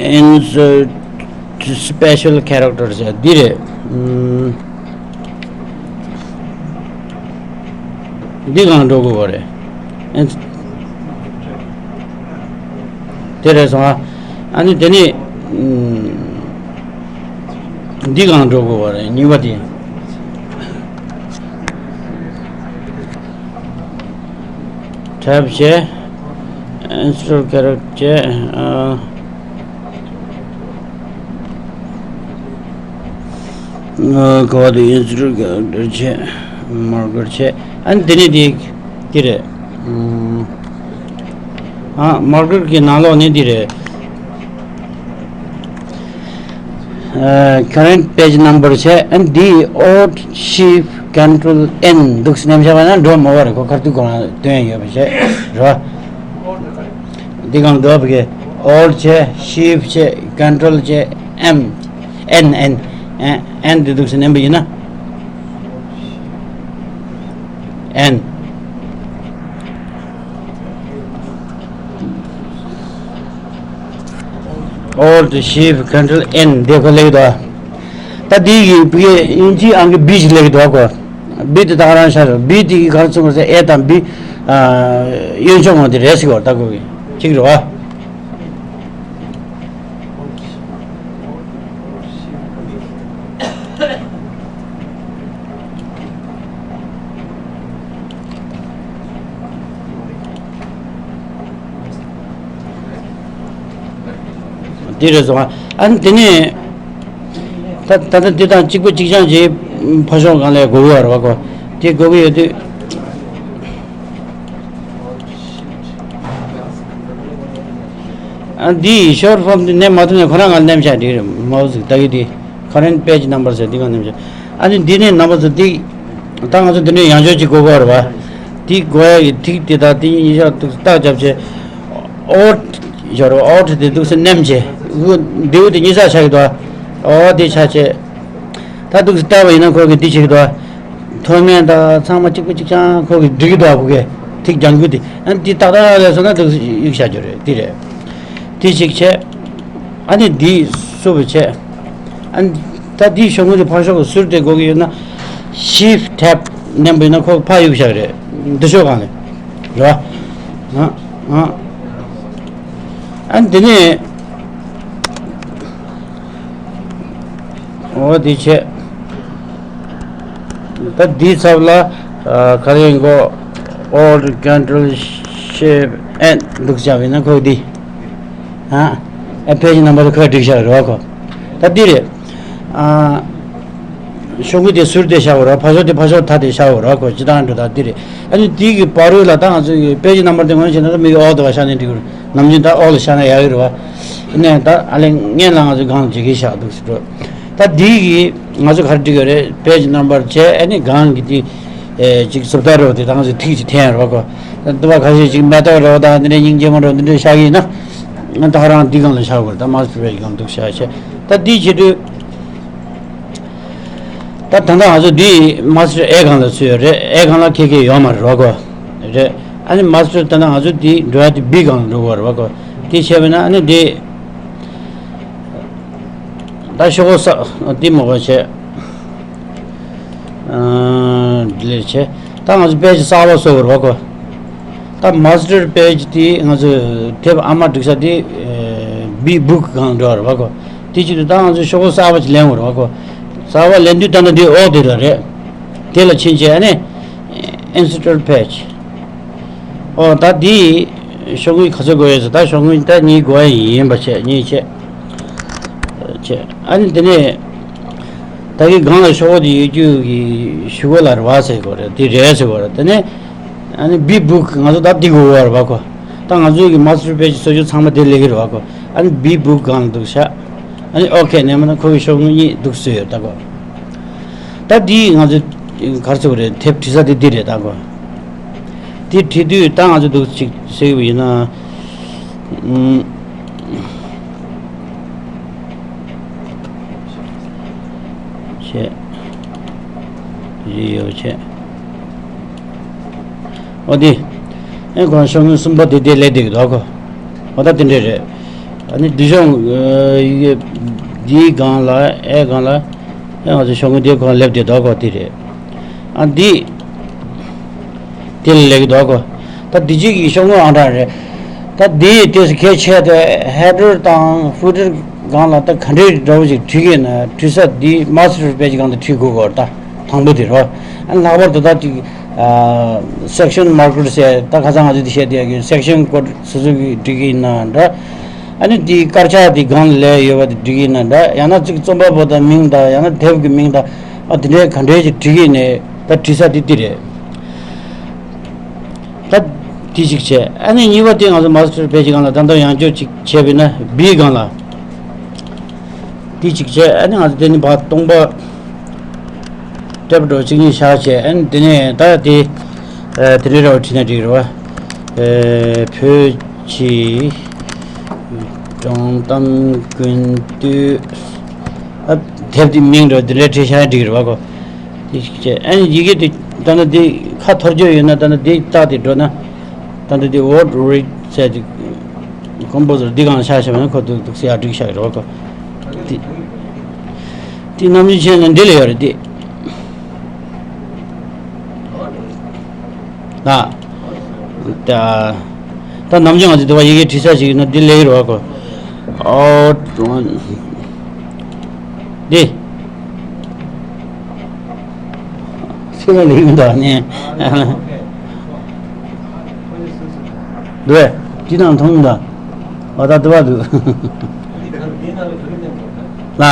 Insert special characters ཟེར་འདི་རེད། ཨུམ། འདི་སྒང་འགྲོ་དགོས་པ་རེད། ཨིན། དེ་རེད་སོང་ཨ། ཨ་ནི་དེ་ནི། ཨུམ། འདི་སྒང་འགྲོ་དགོས་པ་རེད། གཉིས་པ་དེ། ཊའིབ་བྱས། Insert character བྱས། ཨ། ག་བ་དུ་ཡིན་ཟུར་ག་བསྒྲུར་བྱས། མར་ཀར་བྱས། ཨ་ནི་དེ་ནས་དེ་དེ་རེད། ཨ་མར་ཀར་གྱི་ནང་ལོགས་ནས་དེ་རེད། Current page number བྱས། ཨ་ནི་དེ་Alt Shift Control N འདུག་སེ་མནན་བཞག་པ་ན་འགྲོ་མ་བར་ཁོ་ཁ་ཐུག་ཁོ་རང་སྟོན་ཡོད་པ་བྱས་རོ། འདི་གང་འདུག་བ་གི་Alt བྱས། Shift བྱས། Control བྱས། M N N N འདི་འདུག་སེ་མནན་པ་ཡིན་ན། N Alt Shift Control N འདི་ཁོ་ལེགས་འདུག་ད་འདི་གི་བི་གི་ཨིན་ཇི་ཨང་གི་བི་ཞིག་ལེགས་འདུག་གོ། བི་དེ་ད་རང་ཤར་བི་དེ་གི་གར་ཚུགས་ཟེར་ཨེ་དང་བི། ཨ་གཡོན་ཕྱོགས་ངོས་དེ་རེད་ཟེར་གོ། ད་གོ་གི་གཅིག་རེད་བ། འདི་རེད་སོང་ཨ། ཨ་ནི་དེ་ནས་ད་ད་ལྟ་འདི་དང་གཅིག་པ་གཅིག་རྐྱང་གཅིག་ཕར་ཕྱོགས་སྒང་ལ་དགོས་ཀྱི་ཡོད་རེད་བ་གོ། དེ་དགོས་ཀྱི་ཡོད་དུས། ཨ་འདི་ཤོར་ཊ་ཕོམ་འདི་མནན་མ་ཐུབ་ན་ཁོ་རང་ང་མནན་བྱ་འགྲིག་རེད། མའོ་སི་ད་གི་འདི་Current page number ཟེར་འདི་གང་མནན་བྱ། ཨ་ནི་འདི་ནས་རྣམ་པ་ཚོ་འདི། ད་ང་ཚོ་འདི་ནས་ཡང་བསྐྱར་གཅིག་དགོས་ཀྱི་ཡོད་རེད་བ། འདི་དགོས་ཡ་གི་ཐིག་འདི་དང་འདི་གཉིས་ཆར་ཐུག་རྟགས་བརྒྱབ་བྱས། Alt ཡོད་རེད། Alt དེ་འདུག་སེ་མནན་བྱས། འདིའུ་དེ་གཉིས་ཆ་ཆགས་ཀྱི་འདུག་ཨོ་དེ་ཆ་བྱས། ད་འདུག་སེ་བལྟས་པ་ཡིན་ན་ཁོ་གི་འདི་བྱེད་ཀྱི་འདུག་མཐོ་དམན་དང་ཚང་མ་གཅིག་པ་གཅིག་རྐྱང་ཁོ་གི་འགྲིག་གི་འདུག་ཨ་ཁུ་གི་ཐིག་ལྗང་གུ་དེ། ཨ་འདི་ཏག་ཏག་ལས་སོང་ན་འདུག་སེ་གཡུག་བཞག་རྒྱུ་རེད། འདི་རེད། འདི་གཅིག་བྱས། ཨ་ནི་འདི་སུབ་བྱས། ཨ་ནི་ད་འདི་ཤོག་ངོས་དེ་ཕར་ཕྱོགས་ཀྱི་ཟུར་དེ་དགོས་ཀྱི་ཡོད་ན། Shift Tab མནན་པ་ཡིན་ན་ཁོ་ཕར་གཡུག་བཞག་རེད། འདི་ཕྱོགས་སྒང་ལ། རེད་བ། ཨ་ཨ། ཨ་ནི་དེ་ནས། འོ་དེ་བྱས། ད་འདིའི་ཚབ་ལ་ཨ་ག་རེ་ཡིན་གོ། Alt Control Shift N འདུག་བྱ་བས་ན་ཁོ་འདི། ཨ་ཨ་page number ཁོ་འགྲིག་བཞག་རེད་བ་ཁོ། ད་འདི་རེད། ཨ་ཤོག་གུ་དེ་ཟུར་དེ་བཞག་རོགས། ཕར་ཕྱོགས་དེ་ཕར་ཕྱོགས་མཐའ་དེ་བཞག་རོགས་ཁོ། ཅི་ལྟར་འགྲོ་ད་འདི་རེད། ཨ་ནི་འདི་གི་བར་རོལ་ལ་ད་ང་ཚོ་གི་page number དེ་ངོས་བྱས་ན་ད་མི་གི་འོག་ཏུ་བ་བཞག་ནས་འགྲིག་གི་རེད། ནམ་རྒྱུན་ད་འོག་ལ་བཞག་ན་ཡག་གི་རེད་བ། ནས་ད་ཨ་ལས་སྔན་ལ་ང་ཚོ་སྒང་ཇི་གི་བཞག་འདུག་ཟེར་འགྲོ། ད་འདི་གི་ང་ཚོ་ག་རེ་འགྲིག་ཡོད་རེད། page number བྱས། ཨ་ནི་སྒང་གི་དེ་ཨེ་ཅིག་སུབ་ད་རོ་དེ་ད་ང་ཚོ་ཐིག་ཅིག་འཐེན་རོགས་གོ། ད་འདི་བ་ཁ་ཤས་ཅིག་མེ་ཏོག་རོ་དང་འདི་འདྲའི་སྙིང་རྗེ་མོ་རོ་འདི་འདྲའི་བཞག་གི་ཡིན་ན། ང་ད་རང་འདི་སྒང་ལ་བཞག་དགོས་རེད། ད་master page སྒང་འདུག་བཞག་བྱས། ད་འདི་བྱེད་དུས། ད་ད་ལྟ་ང་ཚོ་འདི་master A སྒང་ལ་ཚུད་ཡོད་རེད། A སྒང་ལ་ཁེ་ཁེ་ཡོད་མ་རེད་རོགས་གོ། རེད། ཨ་ནི་མ་སི་ཊར་ད་ན་ང་ཚོ་འདི་འགྲོ་ཡ་དེ་བི་སྒང་ལ་འགྲོ་དགོས་རེད་བ་ཁོ། དེ་བྱས་པས་ན་ཨ་ནི་འདི་ད་ཤོག་གུ་ས་འདི་མ་དགོས་བྱས། འདི་ལས་བྱས་ད་ང་ཚོ་པེ་ཇི་གསར་པ་བཟོ་དགོས་རེད་བ་ཁོ། ད་མ་སི་ཊར་པེ་ཇི་དེ་ང་ཚོ་དེབ་ཨ་མ་སྒྲིག་ས་དེ་བི་སྦུག་སྒང་ལ་འགྲོ་བ་རེད་བ་ཁོ། དེ་བྱེད་དུས་ད་ང་ཚོ་ཤོག་གུ་གསར་པ་ཅིག་ལེན་དགོས་རེད་བ་ཁོ། གསར་པ་ལེན་དུས་ད་ནི་འདི་འོག་དེ་ལ་རེད། དེ་ལ་ཕྱིན་བྱས་ཨ་ནི་ཨིན་སི་ཊོལ་པེ་ཇི། ཨོ་ད་འདི་ཤོག་ངོས་ག་ཚོད་དགོས་ཡོད་ཟེར། ད་ཤོག་ངོས་ད་གཉིས་དགོས་ཡ་ཡིན་པ་བྱས་གཉིས་བྱས། བྱས་ཨ་ནི་དེ་ནས་ད་གི་སྒང་ལ་ཤོག་གུ་དེ་ཡོད་རྒྱུ་གི་ཞུ་གོ་ལ་རེད་བ་ཟེར་དགོས་རེད། དེ་རེད་ཟེར་དགོས་རེད། དེ་ནས་ཨ་ནི་བི་སྦུག་ང་ཚོ་ད་འདི་དགོས་པ་རེད་བ་ཁོ། ད་ང་ཚོའི་གི་མ་སི་ཊར་པེ་ཇི་བཟོ་རྒྱུ་ཚང་མ་དེ་ལས་ཀྱི་རེད་བ་ཁོ། ཨ་ནི་བི་སྦུག་སྒང་ལ་འདུག་ཤག་ཨ་ནི་ཨོ་ཁེ་ནས་མ་ན་ཁོ་གི་ཤོག་ངོས་གཉིས་འདུག་སེ་ཡོད་ད་ཁོ། ད་འདི་ང་ཚོ་ག་རེ་ཟེར་དགོས་རེད། དེབ་བྲིས་ས་དེ་འདི་རེད་ད་ཁོ། དེ་བྲིས་དུས་ད་ང་ཚོ་འདུག་ཅིག་ཟེར་བ་ཡིན་ན། ཨུམ། བྱས། རེད་ཡོད་བྱས། ཨོ་དེ། ཨེ་ཁོ་ཤོག་ངོས་གསུམ་པ་དེ་དེ་ལས་དེ་གི་འདུག་ཁོ། ཨོ་ད་དེ་འདྲས་རེད། ཨ་ནི་འདི་ཤོག་ཡི་གེ་འདིའི་སྒང་ལ་ཨེ་སྒང་ལ། ཨེ་ང་ཚོ་ཤོག་ངོས་དེ་ཁོ་སླེབས་དེ་འདུག་ཁོ་དེ་རེད། ཨ་འདི། དེ་ལ་ལས་ཀྱི་འདུག་གོ། ད་འདི་གཅིག་གི་ཤོག་ངོས་ཨང་གྲངས་རེད། ད་འདི་ཡི་དེ་སུ་གལ་ཆེ་དེ་ཧེ་ཌར་དང་ཧུ་ཌར་སྒང་ལ་ད་ག་འདྲའི་འདྲ་བོ་ཞིག་བྲིས་ཀྱི་ན་བྲིས་ས་འདི་མ་སི་ཊར་པེ་ཇི་སྒང་དུ་བྲིས་དགོས་གོ། ད་དང་པོ་དེ་རོ། ཨ་ལྷག་པར་དུ་ད་ཅིག་སེག་ཤན་མར་ཀར་ཟེར་ད་ཁ་སང་ང་ཚོ་འདི་བཤད་དེ་ཡ་གི་སེག་ཤན་ཀོཌ་སོ་སོ་གི་བྲིས་ཀྱི་ཡིན་ན་འདྲ། ཨ་ནི་འདི་དཀར་ཆག་འདི་སྒང་ལ་ཡོད་པ་དེ་བྲིས་ཀྱི་ཡིན་ན་འདྲ། ཡང་ན་ཅིག་རྩོམ་པ་པོ་དང་མིང་དང་ཡང་ན་དེབ་ཀྱི་མིང་དང་ཨ་དེ་འདྲའི་ག་འདྲའི་ཅིག་བྲིས་ཀྱི་ཡིན་ནའི་ད་བྲིས་ས་དེ་འདི་རེད། ད་དེ་གཅིག་བྱས། ཨ་ནི་གཉིས་པ་དེ་ང་ཚོ་མ་སི་ཊར་པེ་ཇི་སྒང་ལ་ད་ལྟ་ཡང་བསྐྱར་གཅིག་བྱས་པས་ན་བི་སྒང་ལ་དེ་གཅིག་བྱས། ཨ་ནི་ང་ཚོ་དེ་ནི་བར་སྟོང་པ་ཊེབ་འགྲོ་གཅིག་གཉིས་བཞག་བྱས། ཨ་ནི་དེ་ནས་ད་དེ་དེ་རེད་ར་བ་བྲིས་ན་འགྲིག་རེད་བ། བོད་ཀྱི་སྒྲུང་གཏམ་ཀུན་བཏུས། ཨ་དེབ་དེ་མིང་འགྲོ་དེ་འདྲའི་བྲིས་བཞག་ཡང་འགྲིག་རེད་བ་གོ། དེ་ཞིག་བྱས། ཨ་ནི་ཡི་གེ་དེ་ད་ནི་དེ་ཁ་འཐོར་རྒྱུ་ཡོད་ན་ད་ནི་དེ་རྟགས་དེ་འགྲོ་ན། ད་ནི་དེ་ཝོར་ཌི་རིཌ་ཟེར་དེ་ཀོམ་པོ་ཟར་འདི་སྒང་ལ་ཆ་བཞག་པ་ན་ཁོ་འདུག་འདུག་སེ་ཡར་འགྲིག་ཤག་རེད་བ་གོ། དེ་དེ་ནམ་རྒྱུན་བྱས་ན་འདི་ལ་ཡོད་རེད་དེ། ད་ད་ནམ་རྒྱུན་ང་ཚོ་དེ་བ་ཡི་གེ་བྲིས་ས་ཞིག་ཡིན་ན་འདི་ལས་ཀྱི་རེད་བ་གོ། ཨོ། འདི། ཚེ་ལ་ལས་ཀྱི་འདུག་ནི། འདུག་བས། འདི་དང་མཐོང་འདུག་ཨོ་ད་དུ་བ་འདུག་ལ།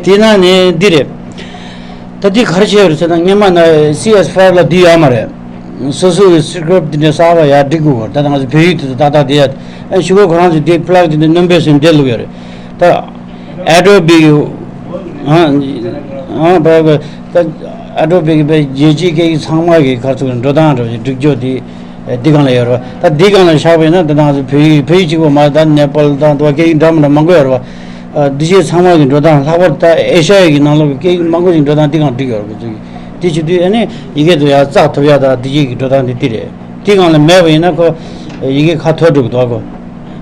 དེ་ན་ནི་འདི་རེད། ད་འདི་ག་རེ་བྱས་ཡོད་རེད་ཟེར་ན་སྔོན་མ་ན་སི་ཨེས་ཕའིལ་ལ་འདི་ཡོད་མ་རེད། སོ་སོ་གི་སི་ཀྲིབ་འདི་འདྲ་གསར་པ་ཡར་སྒྲིག་དགོས་གོ། ད་ང་ཚོ་བོད་ཡིག་དེ་ཚོ་ཏག་ཏག་འདི་ཡ། ཨ་ཞུ་གོ་ཁོ་རང་ཚོ་འདི་ཕི་ལག་འདི་འདྲ་སྣོན་པས་སེམས་བདེ་ལུགས་ཡོད་རེད། ད་ཨེ་ཌོ་བི་གི་ཨ་ཨ་བ་ག་ད་ཨེ་ཌོ་བི་གི་བའི་རྒྱལ་སྤྱིའི་སྐད་ཡིག་ཚང་མ་གི་ག་ཚོད་འགྲོ་སྟངས་འགྲོ་ཞིག་སྒྲིག་སྦྱོར་དེ་འདི་སྒང་ལ་ཡོད་རེད་བ། ད་འདི་སྒང་ལ་བཞག་པ་ཡིན་ན་ད་ང་ཚོ་བོད་ཡིག་བོད་ཡིག་གཅིག་པོ་མ་རེད། ད་ནེ་པཱལ་དང་དུ་བ་སྐད་ཡིག་འདྲ་མི་འདྲ་མང་པོ་ཡོད་རེད་བ། ཨ་འདི་ཚོ་ཚང་མ་གི་འགྲོ་སྟངས་ལྷག་པར་ད་ཨེ་ཤ་ཡ་གི་ནང་ལོགས་ཀྱི་སྐད་ཡིག་མང་པོ་ཞིག་འགྲོ་སྟངས་འདི་སྒང་སྒྲིག་ཡོད་རེད། ཁོ་ཚོ་གི་འདི་བྱེད་དུས་ཨ་ནི་ཡི་གེ་དུ་ཡར་བཙགས་ཐུབ་ཡ་ད་འདི་གི་འགྲོ་སྟངས་འདི་འདི་རེད། འདི་སྒང་ལ་མེད་པ་ཡིན་ན་ཁོ་ཡི་གེ་ཁ་འཐོར་འགྲོ་གི་འདུག་གོ།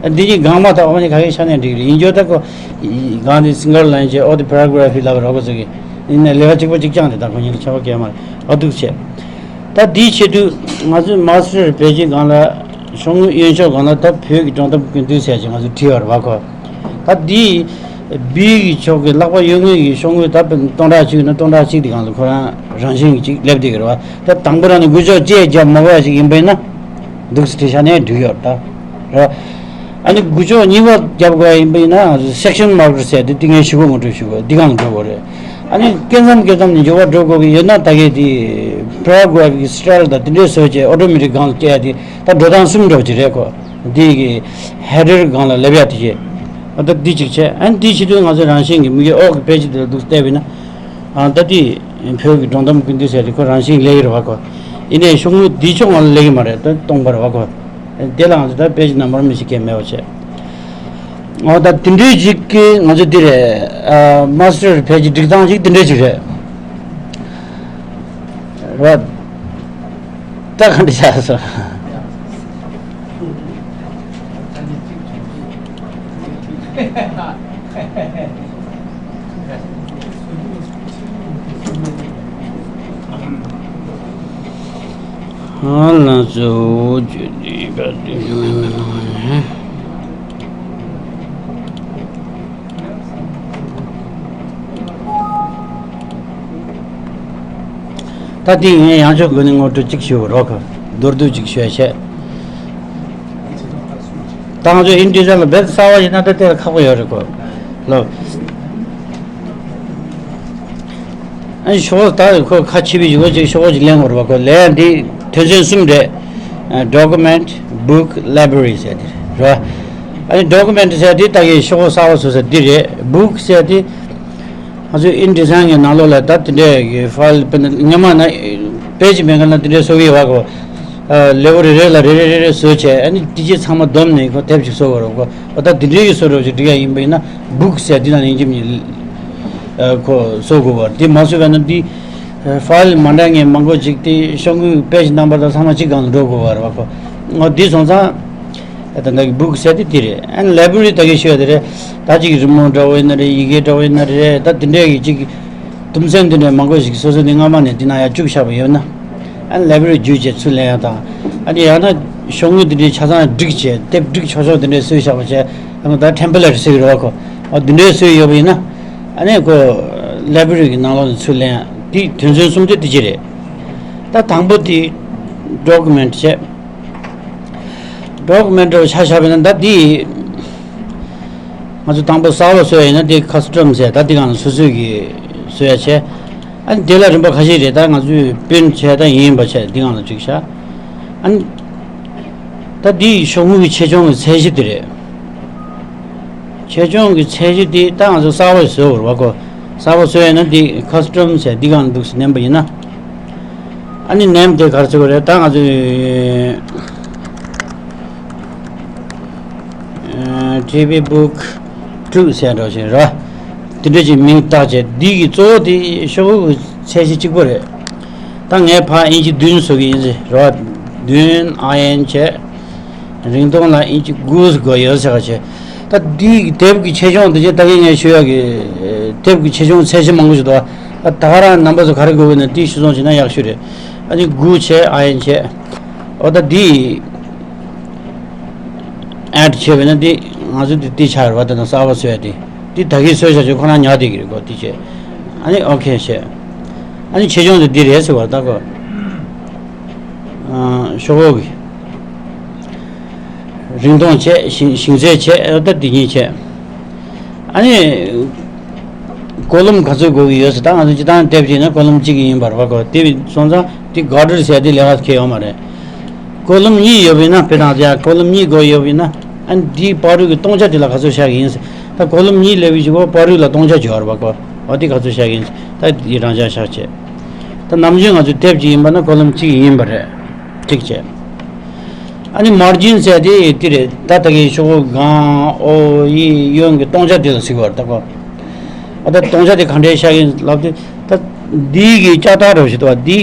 ཨ་འདི་གི་སྒང་མ་ད་ཨོ་ནི་ག་གི་ཤ་ནས་འགྲིག་རེད། ཡིན་རྒྱུ་ད་ཁོ་སྒང་འདི་སིང་གར་ལ་ཡིན་ཅེ་ཨོ་དི་པེ་ར་གྷ་ར་ཕི་ལབ་རོགས་ཁོ་ཚོ་གི་ཡིན་ནས་ལེ་བ་གཅིག་པ་གཅིག་རྐྱང་དེ་ད་ཁོ་གཉིས་ལ་ཁྱད་པར་གས་མ་རེད། ཨོ་འདུག་བྱས། ད་འདིའི་ཆེད་དུ་ང་ཚོས་མ་སི་ཊར་པེ་ཇི་སྒང་ལ་ཤོག་ངོས་གཡོན་ཕྱོགས་སྒང་ལ་ད་བོད་ཀྱི་སྒྲུང་གཏམ་ཀུན་བཏུས་ཟེར་ཅིག་ང་ཚོས་བྲིས་ཡོད་རེད་བ་ཁོ། ད་འདི་བི་གི་ཕྱོགས་ཀྱི་ལྷག་པར་གཡོན་ངོས་ཀྱི་ཤོག་ངོས་ད་དཔེར་ན་སྟོང་ཕྲག་གཅིག་ཡིན་ན་སྟོང་ཕྲག་གཅིག་དེ་སྒང་ལ་ཁོ་རང་རང་བཞིན་གྱི་ཅིག་སླེབས་བསྡད་ཀྱི་རེད་བ། ད་དང་པོ་རང་ནས་འགུལ་ཕྱོགས་བཅས་རྒྱབ་མ་དགོས་པ་ཞིག་ཡིན་པ་ཡིན་ན་འདུག་སེ་བྲིས་ཤག་ནས་འགྲིག་ཡོད་རེད་ད། རེད་བ། ཨ་ནི་འགུལ་ཕྱོགས་གཉིས་པ་རྒྱབ་དགོས་ཡིན་པ་ཡིན་ན་སེག་ཤན་མར་ཀར་ཟེར་དེ་ཏིང་ངེ་ཞུ་དགོས་ངོ་སྤྲོད་ཞུ་དགོས་འདི་སྒང་ལ་འགྲོ་དགོས་རེད། ཨ་ནི་སྐད་མཚམས་སྐད་མཚམས་ནས་འགྱུར་བ་འགྲོ་དགོས་ཀྱི་ཡོད་ན་ད་གས་དེ་པེ་ར་གྷ་ར་ཕི་གི་སི་ཊལ་དང་དེ་འདྲས་བཟོས་བྱས་ཨོ་ཊོ་མེ་ཊིག་སྒང་ལ་སྐྱེལ་ཡ་དེ་ད་འགྲོ་སྟངས་གསུམ་འགྲོ་གི་རེད་ཁོ། འདི་གི་ཧེ་ཌར་སྒང་ལ་སླེབས་ཡ་དེ་བྱས། ཨ་ད་འདི་གཅིག་བྱས། ཨ་ནི་འདི་བྱེད་དུས་ང་ཚོ་རང་བཞིན་གྱི་མི་གི་ཨོག་གི་པེ་ཇི་དེ་ལ་འདུག་བལྟས་པས་ན། ཨ་ད་འདི་བོད་ཀྱི་སྒྲུང་གཏམ་ཀུན་བཏུས་ཟེར་དེ་ཁོ་རང་བཞིན་སླེབས་ཀྱི་རེད་བ་ཁོ། ཡིན་ནའི་ཤོག་ངོས་འདི་ཕྱོགས་ང་ལ་སླེབས་ཀྱི་མ་རེད་ད་སྟོང་པ་རེད་བ་ཁོ། དེ་ལའང་ད་པེ་ཇི་ནམ་བར་མི་ཞིག་གས་མེད་པ་བྱས། འོ་ད་དེ་འདྲའི་ཞིག་གི་ང་ཚོ་འདི་རེད། ཨ་མ་སི་ཊར་པེ་ཇི་སྒྲིག་སྟངས་ཞིག་དེ་འདྲའི་ཞིག་རེད། རེད། ད་ག་འདྲ་ཆགས་སོང་། ཨ་ལ་གཙོ་བོ་བརྗོད་དེ་བར་དུ་ཡོང་བའི་མི་མང་ནས། ད་དེ་ངས་ཡང་ཆོག་གི་ནི་ངོ་སྤྲོད་གཅིག་ཞུ་རོགས། མདོར་བསྡུས་གཅིག་ཞུ་བྱས། ད་ང་ཚོ་ཨིན་ཌི་ཛའིན་ལ་བེད་གསར་བ་ཡིན་ན་ད་དེ་ལ་ཁག་པོ་ཡོད་རེད་གོ། ལོ། ཨ་ནི་ཤོག་ད་ཁོ་ཁ་ཕྱེ་བའི་ཞུ་བ་ཅིག་ཤོག་ཅིག་ལེན་དགོས་རེད་པ། ཁོ་ལན་འདི་དོན་ཚན་གསུམ་རེད། Document, Book, Library ཟེར་དེ་རེད། ཨ་ནི་ཌོ་ཀུ་མེན་ཊི་ཟེར་དེ་ད་གི་ཤོག་གསར་བ་བཟོ་ས་འདི་རེད། བུག་ཟེར་དེ་ང་ཚོའི་ཨིན་ཌི་ཛའིན་གི་ནང་ལོགས་ལ་ད་དེ་འདྲའི་གི་ཕའིལ་དཔེར་ན་སྔོན་མ་ན་པེ་ཇི་མེད་མཁན་ལ་དེ་འདྲའི་བཟོ་གི་ཡོད་པ་གོ། ལེའུ་རེ་རེ་ལ་རེ་རེ་རེ་རེ་བཟོས་བྱས། ཨ་ནི་དེ་རྗེས་ཚང་མ་བསྡོམས་ནས་ཁོ་དེབ་ཅིག་བཟོ་དགོས་རེད་གོ། འོ་ད་དེ་འདྲའི་གི་བཟོ་འདྲ་ཅིག་འབྲི་ཡ་ཡིན་པ་ཡིན་ན་བུག་ཟེར་དེ་ནང་ཡིན་གཅིག་མིན་གཉིས་ཁོ་བཟོ་དགོས་པ་རེད། དེ་མ་བཟོས་པ་ན་དེ་ཕའིལ་མ་འདྲ་ངན་མང་པོ་ཅིག་དེ་ཤོག་ངོས་པེ་ཇི་ནམ་བར་དང་ཚང་མ་གཅིག་སྒང་ལ་འགྲོ་དགོས་པ་རེད་བ་ཁོ། འོ་དེ་སོང་ཙང་ད་ལྟ་གི་བུག་ཟེར་དེ་དེ་རེད། ཨ་ནི་ལའི་བྷ་རི་ད་གི་ཤོད་དེ་རེད། ད་ཅིག་རི་མོ་འདྲ་བོ་ཡིན་ན་རེད། ཡི་གེ་འདྲ་བོ་ཡིན་ན་རེད། ད་དེ་འདྲའི་གི་ཅིག་དུམ་ཚན་དེ་འདྲའི་མང་པོ་ཞིག་སོ་སོ་ནས་སྔ་མ་ནས་དེ་ན་ཡར་བཅུག་བཞག་པ་ཡོད་ན། ཨ་ནི་ལའི་བྷ་རི་བརྒྱུད་བྱས་ཚུར་ལེན་ཡ་དང་། ཨ་ནི་ཡང་ན་ཤོག་ངོས་དེ་འདྲའི་ཆ་ཚང་བསྒྲིགས་བྱས་དེབ་བསྒྲིགས་ཆོག་ཆོག་དེ་འདྲའི་བཟོས་བཞག་པ་བྱས། ཨ་ནི་ད་ཊེམ་པ་ལེ་ཊི་ཟེར་གི་རེད་བ་ཁོ། ཨ་དེ་འདྲའི་བཟོས་ཡོད་པ་ཡིན་ན། ཨ་ནི་ཁོ་ལའི་བྷ་རི་གི་ནང་ལོགས་ནས་ཚུར་ལེན་ཡ་དེ་དོན་ཚན་གསུམ་དེ་དེ་ཅི་རེད། ད་དང་པོ་དེ་ཌོ་ཀུ་མེན་ཊི་བྱས། ཌོ་ཀུ་མེན་ཊི་ཆ་བཞག་པ་ཡིན་ན་ད་འདི་ང་ཚོ་དང་པོ་གསར་པ་བཟོ་ཡ་ཡིན་ན་འདི་ཁ་སི་ཊམ་ཟེར། ད་འདི་སྒང་ལ་སོ་སོས་ཀྱི་བཟོ་ཡ་བྱས། ཨ་ནི་འདི་ལ་རིམ་པ་ཁ་ཤས་རེད། ད་ང་ཚོས་པི་རིན་ཊི་བྱས་ད་ཡིན་པ་བྱས་འདི་སྒང་ལ་བཅུག་བཞག་ཨ་ནི་ད་འདི་ཤོག་ངོས་ཀྱི་ཆེ་ཆུང་གི་ཚད་གཞི་འདི་རེད། ཆེ་ཆུང་གི་ཚད་གཞི་དེ་ད་ང་ཚོ་གསར་པ་བཟོ་དགོས་རེད་བ་ཁོ། གསར་པ་བཟོ་ཡ་ན་འདི་ཁ་སི་ཊམ་ཟེར་འདི་སྒང་ལ་འདུག་སེ་མནན་པ་ཡིན་ན། ཨ་ནི་ནེམ་དེ་ག་རེ་བཟོ་དགོས་རེད། ད་ང་ཚོས་ཊི་བི་བུག་ཊུ་ཟེར་འདྲ་ཞིག་རེད། དེ་འདྲ་ཞིག་མིང་བཏགས་བྱས། འདི་གི་གཙོ་བོ་དེ་ཤོག་གུ་ཚད་གཞི་གཅིག་པོ་རེད། ད་ངས་ཕར་ཨིན་ཅི་བདུན་བཟོ་གི་ཡིན་ཟེར་རེད་བ། བདུན་ཨའི་ཨེན་བྱས། རིང་ཐུང་ལ་ཨིན་ཅི་དགུ་དགོས་ཡོད་ཟེར་བ་བྱས། ད་འདི་དེབ་ཀྱི་ཆེ་ཆུང་དེ་ཅི་ད་གིན་ངས་ཞུ་ཡག་གི་དེབ་ཀྱི་ཆེ་ཆུང་ཚད་གཞི་མང་པོ་ཞིག་འདུག་ད་ག་རང་རྣམ་པ་ཚོ་ག་རེ་དགོས་ཀྱི་ན་དེ་ཞུ་སོང་བྱས་ན་ཡག་ཤོས་རེད། ཨ་ནི་དགུ་བྱས་ཨའི་ཨེན་བྱས། འོ་ད་འདི་ཨེཌ་བྱས་པས་ན་འདི་ང་ཚོ་འདི་འདི་ཆགས་རེད་བ། ད་ནང་གསར་པ་བཟོས་ཡ་འདི་འདི་ད་གིན་བཟོས་བཞག་ཆོག་ཁོ་རང་ཉར་བསྡད་ཀྱི་རེད་གོ། འདི་བྱས། ཨ་ནི་ཨོ་ཁེ་བྱས། ཨ་ནི་ཆེ་ཆུང་དེ་འདི་རེད་ཟེར་བ་ད་གོ། ཤོག་འོག་གི་རིང་ཐུང་བྱས། ཞིང་ཞིང་ཚད་བྱས། ཨ་ད་འདི་གཉིས་བྱས། ཨ་ནི་ཀོ་ལུམ་ག་ཚོད་དགོས་ཀྱི་ཡོད་ཟེར། ད་ང་ཚོ་སྤྱིར་བཏང་དེབ་ཅིག་ན་ཀོ་ལུམ་གཅིག་ཡིན་པ་རེད་བ་གོ། དེ་སོང་ཙང་དེ་ག་ཌར་ཟེར་དེ་ལས་ཀ་ཁེལ་ཡོད་མ་རེད། ཀོ་ལུམ་གཉིས་ཡོད་པ་ཡིན་ན། དཔེར་ན་ཡ་ཀོ་ལུམ་གཉིས་དགོས་ཡོད་པ་ཡིན་ན། ཨ་ནི་འདིའི་བར་དུ་གི་སྟོང་ཆ་དེ་ལ་ག་ཚོད་བཞག་གི་ཡིན་ཟེར། ད་ཀོ་ལུམ་གཉིས་སླེབས་པའི་གཞུག་གུ་བར་དུ་ལ་སྟོང་ཆ་འབྱོར་བ་གོ། འོ་དེ་ག་ཚོད་བཞག་གི་ཡིན་ཟེར། ད་འདི་རང་འཇགས་བཞག་བྱས། ད་ནམ་རྒྱུན་ང་ཚོ་དེབ་ཅིག་ཡིན་པ་ན་ཀོ་ལུམ་གཅིག་ཡིན་པ་རེད། གཅིག་བྱས། ཨ་ནི་མར་ཇིན་ཟེར་དེ་དེ་རེད། ད་ད་གིན་ཤོག་གུ་སྒང་ཨོ་ཡི་གཡོན་གྱི་སྟོང་ཆ་དེ་ལ་ཟེར་གི་བ་རེད་ད་གོ། ཨ་ད་སྟོང་ཆ་དེ་ག་འདྲས་བཞག་གི་ཡིན་ལབ་དུས། ད་འདི་གི་ལྕགས་ཐག་འདྲ་བོ་ཞིག་འདུག་བ། འདི་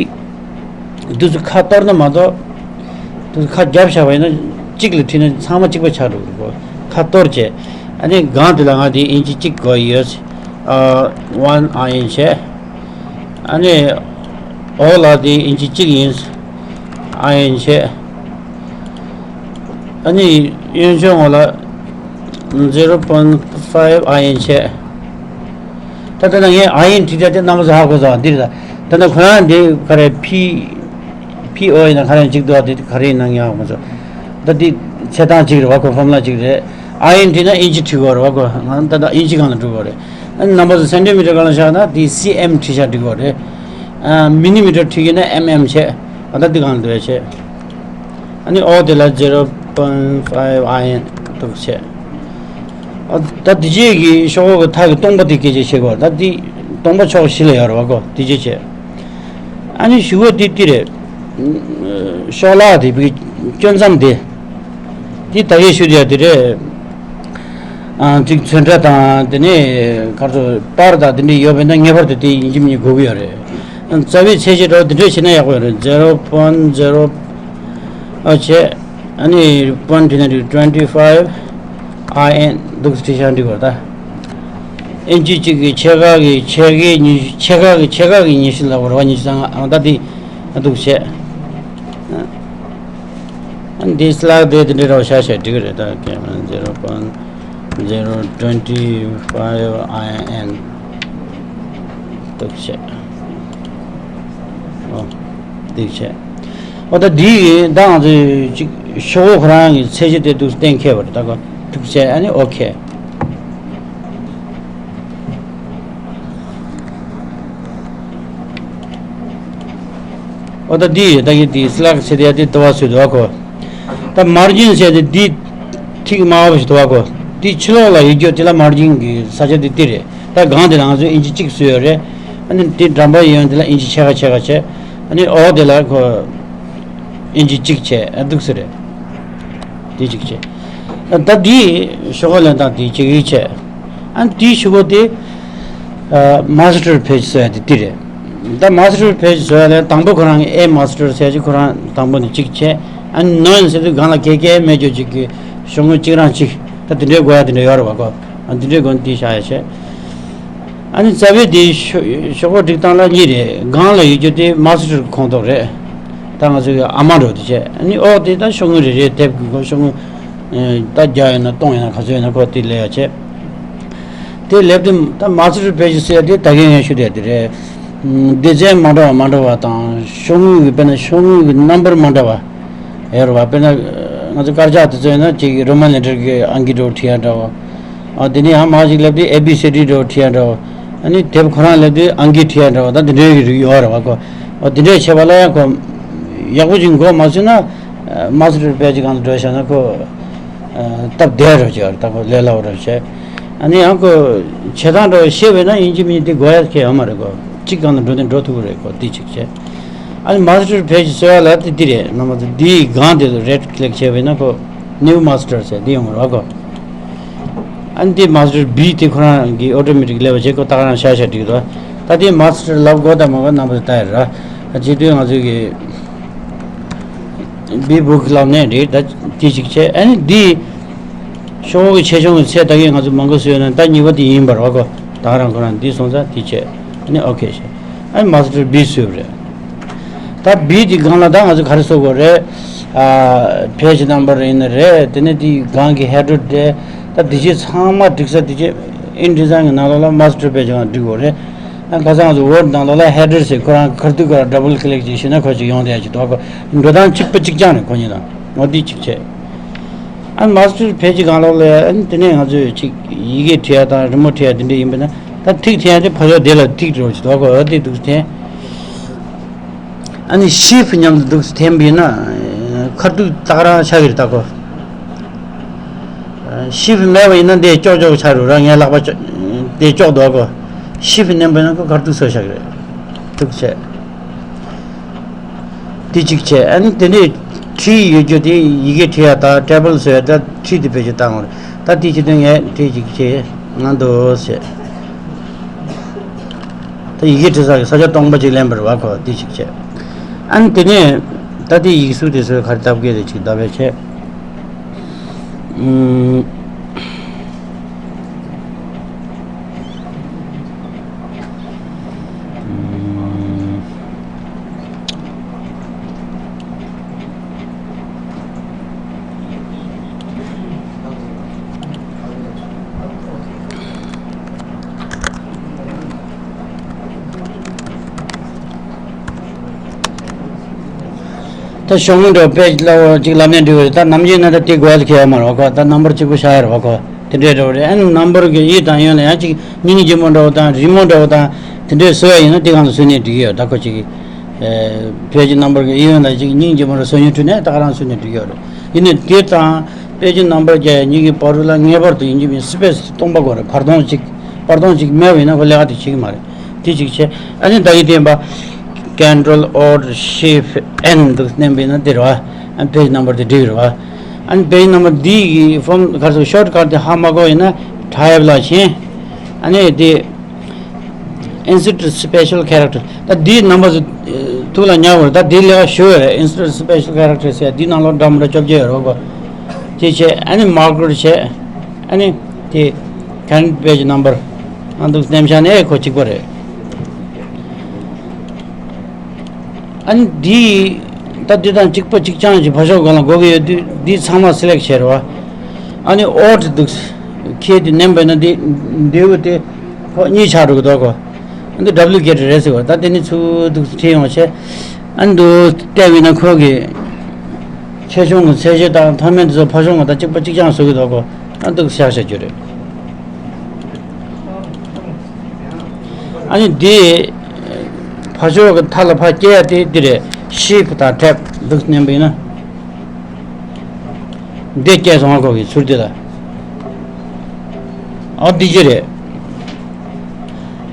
འདུག་སེ་ཁ་གཏོར་ན་མ་གཏོགས། འདུག་སེ་ཁ་རྒྱབ་བཞག་པ་ཡིན་ན་གཅིག་ལ་ཁྲིད་ན་ཚང་མ་གཅིག་པ་ཆགས་འགྲོ་གི་རེད་གོ། ཁ་གཏོར་བྱས། ཨ་ནི་སྒང་དེ་ལ་ང་དེ་ཨིན་ཅི་གཅིག་དགོས་ཡོད། ཨ་ཝན་ཨའི་ཨེན་བྱས། ཨ་ནི་འོག་ལ་དེ་ཨིན་ཅི་གཅིག་ཡིན། ཨའི་ཨེན་བྱས། ཨ་ནི་གཡོན་ཕྱོགས་ངོས་ལ་zero point five ཨའི་ཨེན་བྱས། ད་ལྟ་ན་ངས་ཨའི་ཨེན་བྲིས་ཚར་དེ་རྣམ་པ་ཚོ་ཧ་གོ་སོང་། འདི་རེད། ད་ད་ལྟ་ཁོ་རང་འདི་ག་རེ་ཕི་ཕི་ཨོ་ཡིན་ན་ག་རེ་གཅིག་འདུག་ཨ། འདི་ག་རེ་ཡིན་ན་ངས་ཧ་གོ་མ་སོང་། ད་འདི་ཚད་སྟངས་གཅིག་རེད་བ། ཁོ་ཕོར་མུ་ལ་གཅིག་རེད། ཨའི་ཨེན་བྲིས་ན་ཨིན་ཅི་བྲིས་དགོས་རེད་བ་ཁོ། ང་ད་ལྟ་ཨིན་ཅི་སྒང་ལ་འགྲོ་དགོས་རེད། ཨ་ནི་རྣམ་པ་ཚོ་སེན་ཊི་མི་ཊར་སྒང་ལ་བཞག་ན་འདི་སི་ཨེམ་བྲིས་བཞག་འགྲིག་གི་རེད། ཨ་མི་ནི་མི་ཊར་བྲིས་ཀྱི་ན་ཨེམ་ཨེམ་བྱས། ཨ་ད་འདི་སྒང་ལ་འདུག་བྱས། ཨ་ནི་ཨོ་དེ་ལ་zero point five ཨའི་ཨེན་འདུག་བྱས། ཨ་ད་འདི་རྗེས་ཀྱི་ཤོག་གུ་གི་ཐག་གི་སྟོང་པ་དེ་སྐད་ཆ་བཤད་དགོས། ད་འདི་སྟོང་པ་ཕྱོགས་བཞི་ལ་ཡོད་རེད་བ་གོ། འདི་རྗེས་བྱས། ཨ་ནི་གཞུག་གུ་དེ་འདི་རེད། ཤོག་ལྷག་དེ་བི་གཅོད་མཚམས་དེ། འདི་ད་གིན་ཞུ་དེ་དེ་རེད། ཨ་ཅིག་ཚོན་ཁྲ་དང་དེ་ནས་གར་ཚོ་པར་དང་དེ་འདྲ་ཡོད་པས་ན་ངེས་པར་དུ་དེ་ཡིན་གཅིག་མིན་གཅིག་དགོས་ཀྱི་ཡོད་རེད། རྩ་བའི་ཚད་གཞི་འདྲ་བོ་དེ་འདྲ་བྱས་ན་ཡག་པོ་རེད། zero point zero ཨ་བྱས། ཨ་ནི་point བྲིས་ན་འགྲིག twenty five I N འདུག་བྲིས་ཤག་འགྲིག་གོ་ད། ཨིན་ཅི་གཅིག་གི་ཕྱེད་ཀ་གི་ཕྱེད་ཀའི་ཉི་ཕྱེད་ཀ་གི་ཕྱེད་ཀ་གི་ཉི་ཤུ་ལ་བར་བ་ཉི་ཤུ་རྩ་ལྔ་ཨང་ད་དེ་འདུག་བྱས། ཨ་ནི་འདི་སི་ལེག་དེ་དེ་འདྲ་རོ་ཤ་ཤ་འགྲིག་རེད། ད་ཀེ་མན་zero point zero twenty five I N འདུག་བྱས། ཨོ། འདུག་བྱས། ཨོ་ད་འདི་ཡིན་ད་ང་ཚོས་ཅིག་ཤོག་བུ་ཁོ་རང་གི་ཚད་གཞི་དེ་འདུག་གཏན་འཁེལ་བ་རེད། ད་གོ་འདུག་བྱས། ཨ་ནི་ཨོ་ཁེ། ཨོ་ད་འདི་ཡོད་ད་གི་འདི་སི་ལེག་བྱེད་དེ་ཡ་དེ་དུ་བ་བཟོས་འདུག་གོ། ད་མར་ཇིན་བྱས་ཏེ་འདི་ཐིག་དམར་པོ་ཞིག་འདུག་གོ། འདི་ཕྱི་ལོགས་ལ་ཡོད་རྒྱུ་དེ་ལ་མར་ཇིན་གི་ས་ཆ་དེ་འདི་རེད། ད་སྒང་དེ་ལ་ང་ཚོས་ཨིན་ཅི་གཅིག་བཟོས་ཡོད་རེད། ཨ་ནི་འདི་འགྲམ་པ་ཡོད་དེ་ལ་ཨིན་ཅི་ཕྱེད་ཀ་ཕྱེད་ཀ་བྱས། ཨ་ནི་ཨོ་དེ་ལ་ཁོ་ཨིན་ཅི་གཅིག་བྱས། ཨ་འདུག་སེ་རེད། འདི་གཅིག་བྱས། ད་འདི་ཤོག་བུ་ལེན་སྟངས་འདི་གཅིག་ཡིན་བྱས། ཨ་ནི་འདི་ཤོག་བུ་དེ་ཨ་མ་སི་ཊར་པེ་ཇི་བཟོ་ཡ་དེ་འདི་རེད། ད་མ་སི་ཊར་པེ་ཇི་བཟོ་ཡ་ལ་དང་པོ་ཁོ་རང་གི་ཨེ་མ་སི་ཊར་ཟེར་གྱི་ཁོ་རང་དང་པོ་ནས་གཅིག་བྱས། ཨ་ནི་ནོན་ཟེར་དུས་སྒང་ལ་གེ་གེ་མེད་རྒྱུ་གཅིག་གི་ཤོག་ངོས་གཅིག་རང་གཅིག་ད་དེ་འདྲའི་དགོས་ཡ་དེ་འདྲ་ཡོད་རེད་བ་གོ། ཨ་འདི་འདྲའི་སྒོ་ནས་འདི་བཞག་ཡ་བྱས། ཨ་ནི་རྩ་བའི་དེའི་ཤོ་ཤོག་བུ་སྒྲིག་སྟངས་ལ་གཉིས་རེད། སྒང་ལ་ཡོད་རྒྱུ་དེ་མ་སི་ཊར་ཁོངས་གཏོགས་རེད། ད་ང་ཚོའི་ཨ་མ་འགྲོ་དེ་བྱས། ཨ་ནི་ཨོ་དེ་ད་ཤོག་ངོས་རེ་རེ་དེབ་ཀྱི་སྒོ་ཤོག་ངོས་ད་བརྒྱ་ཡོད་ན་སྟོང་ཡོད་ན་ག་ཚོད་ཡོད་ན་ཁོ་དེ་ལས་ཡ་བྱས། དེ་ལེབ་དེ་ད་མ་སི་ཊར་པེ་ཇི་ཟེར་དེ་ད་གིན་ངས་ཞུ་བསྡད་དེ་རེད། སྡེ་ཚན་མ་འདྲ་བ་མ་འདྲ་བ་དང་ཤོག་ངོས་ཀྱི་དཔེར་ན་ཤོག་ངོས་ཀྱི་རྣམ་པར་མ་འདྲ་བ་ཡོད་རེད་བ། དཔེར་ན་ང་ཚོ་དཀར་ཆག་དེ་ཚོ་ཡིན་ན་གཅིག་རོ་མན་ལེ་ཊར་གྱི་ཨང་ཀི་འདྲ་བོ་བྲིས་ཡ་འདྲ་བོ། ཨ་དེ་ནས་ཡང་མང་ཞིག་ལབ་དུས་ཨེ་བི་སི་ཌི་འདྲ་བོ་བྲིས་ཡ་འདྲ་བོ། ཨ་ནི་དེབ་ཁོ་རང་ལབ་དུས་ཨང་ཀི་བྲིས་ཡ་འདྲ་བོ། ད་དེ་འདྲའི་གི་རིགས་ཡོད་རེད་བ་ཁོ། ཨ་དེ་འདྲའི་བྱས་པ་ལ་ཡང་ཁོ་ཡག་པོ་ཅིག་མགོ་མ་ཚོས་ན། མ་སི་ཊར་པེ་ཇི་སྒང་དུ་འགྲོ་བྱས་ན་ཁོ། སྟབས་བདེ་རུ་བྱས་ད་ཁོ་ལས་སླ་བོ་རུ་བྱས། ཨ་ནི་ཡང་ཁོ་བྱེད་སྟངས་འདྲ་བོ་ཤེས་པས་ན་ཡིན་གཅིག་མིན་གཅིག་དེ་དགོས་ཡ་ཁྱད་ཡོད་མ་རེད་ཁོ། གཅིག་སྒང་དུ་འགྲོ་དེ་འགྲོ་ཐུབ་ཀྱི་རེད་ཁོ་དེ་གཅིག་བྱས། ཨ་ནི་མ་སི་ཊར་པེ་ཇི་བཟོ་ཡ་ལ་དེ་འདི་རེད། རྣམ་པ་ཚོ་འདིའི་སྒང་དེ་ཚོ་རེཌ་ཀི་ལིག་བྱས་པས་ན་ཁོ་ནིའུ་མ་སི་ཊར་ཟེར་འདི་ཡོང་གི་རེད་ཁོ། ཨ་ནི་དེ་མ་སི་ཊར་བི་དེ་ཁོ་རང་གི་ཨོ་ཊོ་མེ་ཊིག་སླེབས་པ་བྱས་ཁོ་ད་ག་རང་ཤ་ཤ་འགྲིག་འདུག་ད་དེ་མ་སི་ཊར་ལབ་དགོས་དང་མ་དགོས་རྣམ་པ་ཚོ་ལྟ་ཡ་ར། ད་བྱེད་དུས་ང་ཚོ་གི་བི་བུག་ལབ་ནས་རེད། ད་དེ་གཅིག་བྱས། ཨ་ནི་འདི་ཤོག་བུ་གི་ཆེ་ཆུང་གི་ཚད་ད་གིན་ང་ཚོ་མང་པོ་བཟོས་ཡོད་ན་ད་གཉིས་པ་དེ་ཡིན་པ་རེད་བ་ཁོ། ད་ག་རང་ཁོ་རང་འདི་སོང་ཙང་དེ་བྱས། ཨ་ནི་ཨོ་ཁེ་བྱས། ཨ་ནི་མ་སི་ཊར་བི་བཟོས་པ་རེད། ད་བི་དེ་སྒང་ལ་ད་ང་ཚོ་ག་རེ་བཟོ་དགོས་རེད། ཨ་པེ་ཇི་ནམ་བར་ཡིན་ན་རེད། དེ་ནས་དེའི་སྒང་གི་ཧེ་ཌར་དེ་ད་དེ་ཆེ་ཚང་མ་སྒྲིག་ས་དེ་ཆེ་ཨིན་ཌི་ཛའིན་གི་ནང་ལོགས་ལ་མ་སི་ཊར་པེ་ཇི་སྒང་སྒྲིག་དགོས་རེད། ཨ་ཁ་སང་ང་ཚོ་ཝར་ཌི་ནང་ལོགས་ལ་ཧེ་ཌར་ཟེར་ཁོ་རང་ཁ་ཐུག་ག་ཌབ་བལ་ཀི་ལིག་ཅིག་བྱས་ན་ཁོ་ཅིག་ཡོང་བསྡད་ཀྱི་འདུག་གོ། འགྲོ་སྟངས་གཅིག་པ་གཅིག་རྐྱང་རེད་ཁོ་གཉིས་དང་། འོ་འདི་གཅིག་བྱས། ཨ་མ་སི་ཊར་པེ་ཇི་སྒང་ལོགས་ལ་ཨ་ནི་དེ་ནས་ང་ཚོས་ཅིག་ཡི་གེ་བྲིས་ཡ་དང་རི་མོ་བྲིས་ཡ་དེ་འདྲ་ཡིན་པ་ན་ད་ཐིག་འཐེན་ཡ་དེ་ཕར་ཕྱོགས་དེ་ལ་ཐིག་འགྲོ་ཅིག་འདུག་གོ། འོ་དེ་འདུག་འཐེན། ཨ་ནི་ཤིབ་མཉམ་དུ་འདུག་འཐེན་པ་ཡིན་ན་ཁ་ཐུག་ཏག་རང་ཆགས་ཀྱི་རེད་ད་གོ། ཤིབ་མེད་པ་ཡིན་ན་འདི་ཀྱོག་ཀྱོག་ཆགས་རུ་ར། ངའི་ལག་པ་ཀྱོག་འདི་ཀྱོག་འདུག་གོ། ཤིབ་མནན་པ་ཡིན་ན་ཁོ་ཁ་ཐུག་སོ་ཆགས་ཀྱི་རེད། འདུག་བྱས། དེ་གཅིག་བྱས། ཨ་ནི་དེ་ནས་ཁྲི་ཡོད་རྒྱུ་དེ་ཡི་གེ་བྲིས་ཡ་དང་ཊེ་བལ་བཟོ་ཡ་ད་ཁྲི་དེ་བེད་སྤྱོད་བཏང་བ་རེད། ད་དེ་བྱེད་དུས་ངས་ཁྲི་གཅིག་བྱས་ང་འདུག་བྱས། ད་ཡི་གེ་བྲིས་ས་གི་ས་ཆ་སྟོང་པ་ཅིག་ལེན་པར་བ་ཁོ་དེ་གཅིག་བྱས། ཨ་ནི་དེ་ནས་ད་དེ་ཡིག་གཟུགས་དེ་ཚོའི་ག་རེ་ལྟ་དགོས་དེ་གཅིག་ལྟ་བས་བྱས། ཨུམ། ད་ཤོག་ངོས་འདྲ་པེ་ཇི་ལ་ཅིག་ལབ་ནས་འགྲིག་གི་རེད། ད་ནམ་རྒྱུན་ན་ད་དེ་དགོས་ཡ་ཁྱད་ཡོད་མ་རེད་བ་ཁོ། ད་ནམ་བར་གཅིག་པུ་བཞག་ཡ་རེད་བ་ཁོ། དེ་འདྲའི་འདྲ་བོ་རེད། ཨ་ནི་ནམ་བར་གི་གཡས་དང་གཡོན་ལ་ཡང་ཅིག་སྙིང་རྗེ་མོ་འདྲ་བོ་དང་རི་མོ་འདྲ་བོ་དང་དེ་འདྲའི་བཟོ་ཡ་ཡིན་ན་དེ་སྒང་ལ་བཟོས་ནས་འགྲིག་གི་ཡོད། ད་ཁོ་ཅིག་གི་པེ་ཇི་ནམ་བར་གི་གཡས་གཡོན་ལ་ཅིག་སྙིང་རྗེ་མོ་འདྲ་བཟོ་སྙིང་བྲོ་ནས་ད་ག་རང་བཟོས་ནས་འགྲིག་གི་ཡོད་རེད། ཡིན་ནའི་དེ་དང་པེ་ཇི་ནམ་བར་བརྒྱ་ཡ་གཉིས་ཀྱི་བར་དུ་ལ་ངེས་པར་དུ་ཡིན་གཅིག་མིན་སི་པེ་སི་སྟོང་པ་དགོས་རེད། བར་སྟོང་ཅིག་བར་སྟོང་ཅིག་མེད་པ་ཡིན་ན་ཁོ་ལས་ཀ་དེ་བྱེད་ཀྱི་མ་རེད། དེ་གཅིག་བྱས། ཨ་ནི་ད་གི་བསྟན་པ་Control Alt Shift N འདུག་མནན་པ་ཡིན་ན་དེ་རེད་བ། ཨ་ནི་པེ་ཇི་ནམ་བར་དེ་འགྲིག་རེད་བ། ཨ་ནི་པེ་ཇི་ནམ་བར་འདི་གི་ཕོན་ག་རེ་ཟེར་ཤོར་ཊི་ཀཊ་དེ་ཧ་མ་གོ་ཡིན་ན་ཊེབ་ལ་ཕྱིན། ཨ་ནི་དེ་ Insert special character. ད་འདིའི་རྣམ་པ་ཚོ་ཐུགས་ལ་ཉར་དགོས་རེད། ད་འདིའི་ལས་ཀ་ཞུ་བ་རེད། Insert special character ཟེར་འདིའི་ནང་ལོགས་འདྲ་མི་འདྲ་བཅོ་བརྒྱད་ཡོད་རེད་གོ། དེ་བྱས་ཨ་ནི་marker བྱས། ཨ་ནི་དེ་current page number ཨ་འདུག་སེ་ནེམ་ཤག་ནས་ཁོ་གཅིག་པ་རེད། ཨ་ནི་འདི་ད་འདི་དང་གཅིག་པ་གཅིག་རྐྱང་གི་ཕར་ཕྱོགས་སྒང་ལ་དགོས་ཀྱི་ཡོད་དུས་འདི་ཚང་མ་select་བྱས་རེད་བ། ཨ་ནི་odd འདུག་ཁྱེད་དེ་ནེམ་པས་ན་འདི་འདིའུ་དེ་ཁོ་གཉིས་ཆགས་འགྲོ་གི་འདུག་གོ། ཨ་འདི་duplicate རེད་ཟེར་བ། ད་དེ་ནི་ཚུར་འདུག་ཁྲིད་ཡོང་བ་བྱས། ཨ་འདུག་བལྟས་པས་ན་ཁོ་གི་ཆེ་ཆུང་གི་ཚད་གཞི་དང་མཐོ་དམན་དེ་ཚོ་ཕར་ཕྱོགས་སྒང་དང་གཅིག་པ་གཅིག་རྐྱང་བཟོ་གི་འདུག་གོ། ཨ་འདུག་བཞག་བཞག་རྒྱུ་རེད། ཨ་ནི་འདི་ཕར་ཕྱོགས་ཀྱི་མཐའ་ལ་ཕར་སྐྱེལ་ཡ་དེ་འདི་རེད། Shift དང་Tab འདུག་མནན་པ་ཡིན་ན། འདི་སྐྱེལ་སོང་ཨ་ཁོ་གི་ཚུར་འདི་ལ། ཨ་འདི་ཅི་རེད།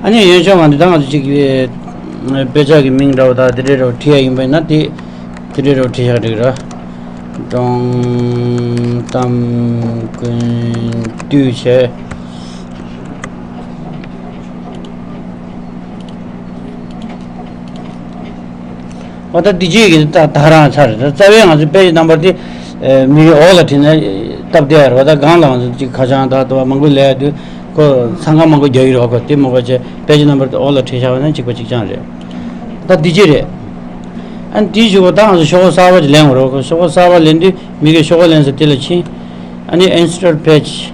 ཨ་ནི་ཡོན་ཆབ་ང་འདི་ད་ང་ཚོ་གཅིག་དཔེ་ཆ་གི་མིང་འདྲ་བོ་དང་དེ་འདྲའི་འདྲ་བོ་བྲིས་ཡ་ཡིན་པ་ཡིན་ན་དེ། དེ་འདྲའི་རོ་བྲིས་ཤག་འགྲིག་ར། སྒྲུང་གཏམ་ཀུན་བཏུས་བྱས། འོ་ད་འདི་རྗེས་ཀྱི་ད་ད་རང་ཚར་རེད། རྩ་བའི་ང་ཚོ་དཔེ་ཆ་རྣམ་པར་དེ་མི་གི་འོག་ལ་བྲིས་ན་སྟབས་བདེ་ཡ་རེད་བ། ད་སྒང་ལ་ང་ཚོ་གཅིག་ཁ་བྱང་ད་ད་བ་མང་པོ་ལས་ཡ་དུས་ཁོ་ཚང་ཁ་མང་པོ་རྒྱག་གི་རེད་བ། ཁོ་དེ་མོ་ག་བྱས་དཔེ་ཆ་རྣམ་པར་དེ་འོག་ལ་བྲིས་བཞག་པ་ན་གཅིག་པ་གཅིག་རྐྱང་རེད། ད་འདི་ཅི་རེད། ཨ་ནི་དེའི་གཞུག་གུ་ད་ང་ཚོ་ཤོག་གུ་གསར་པ་ཅིག་ལེན་དགོས་རེད། ཤོག་གུ་གསར་པ་ལེན་དུས་མི་གི་ཤོག་གུ་ལེན་ས་དེ་ལ་ཕྱིན། ཨ་ནི་insert page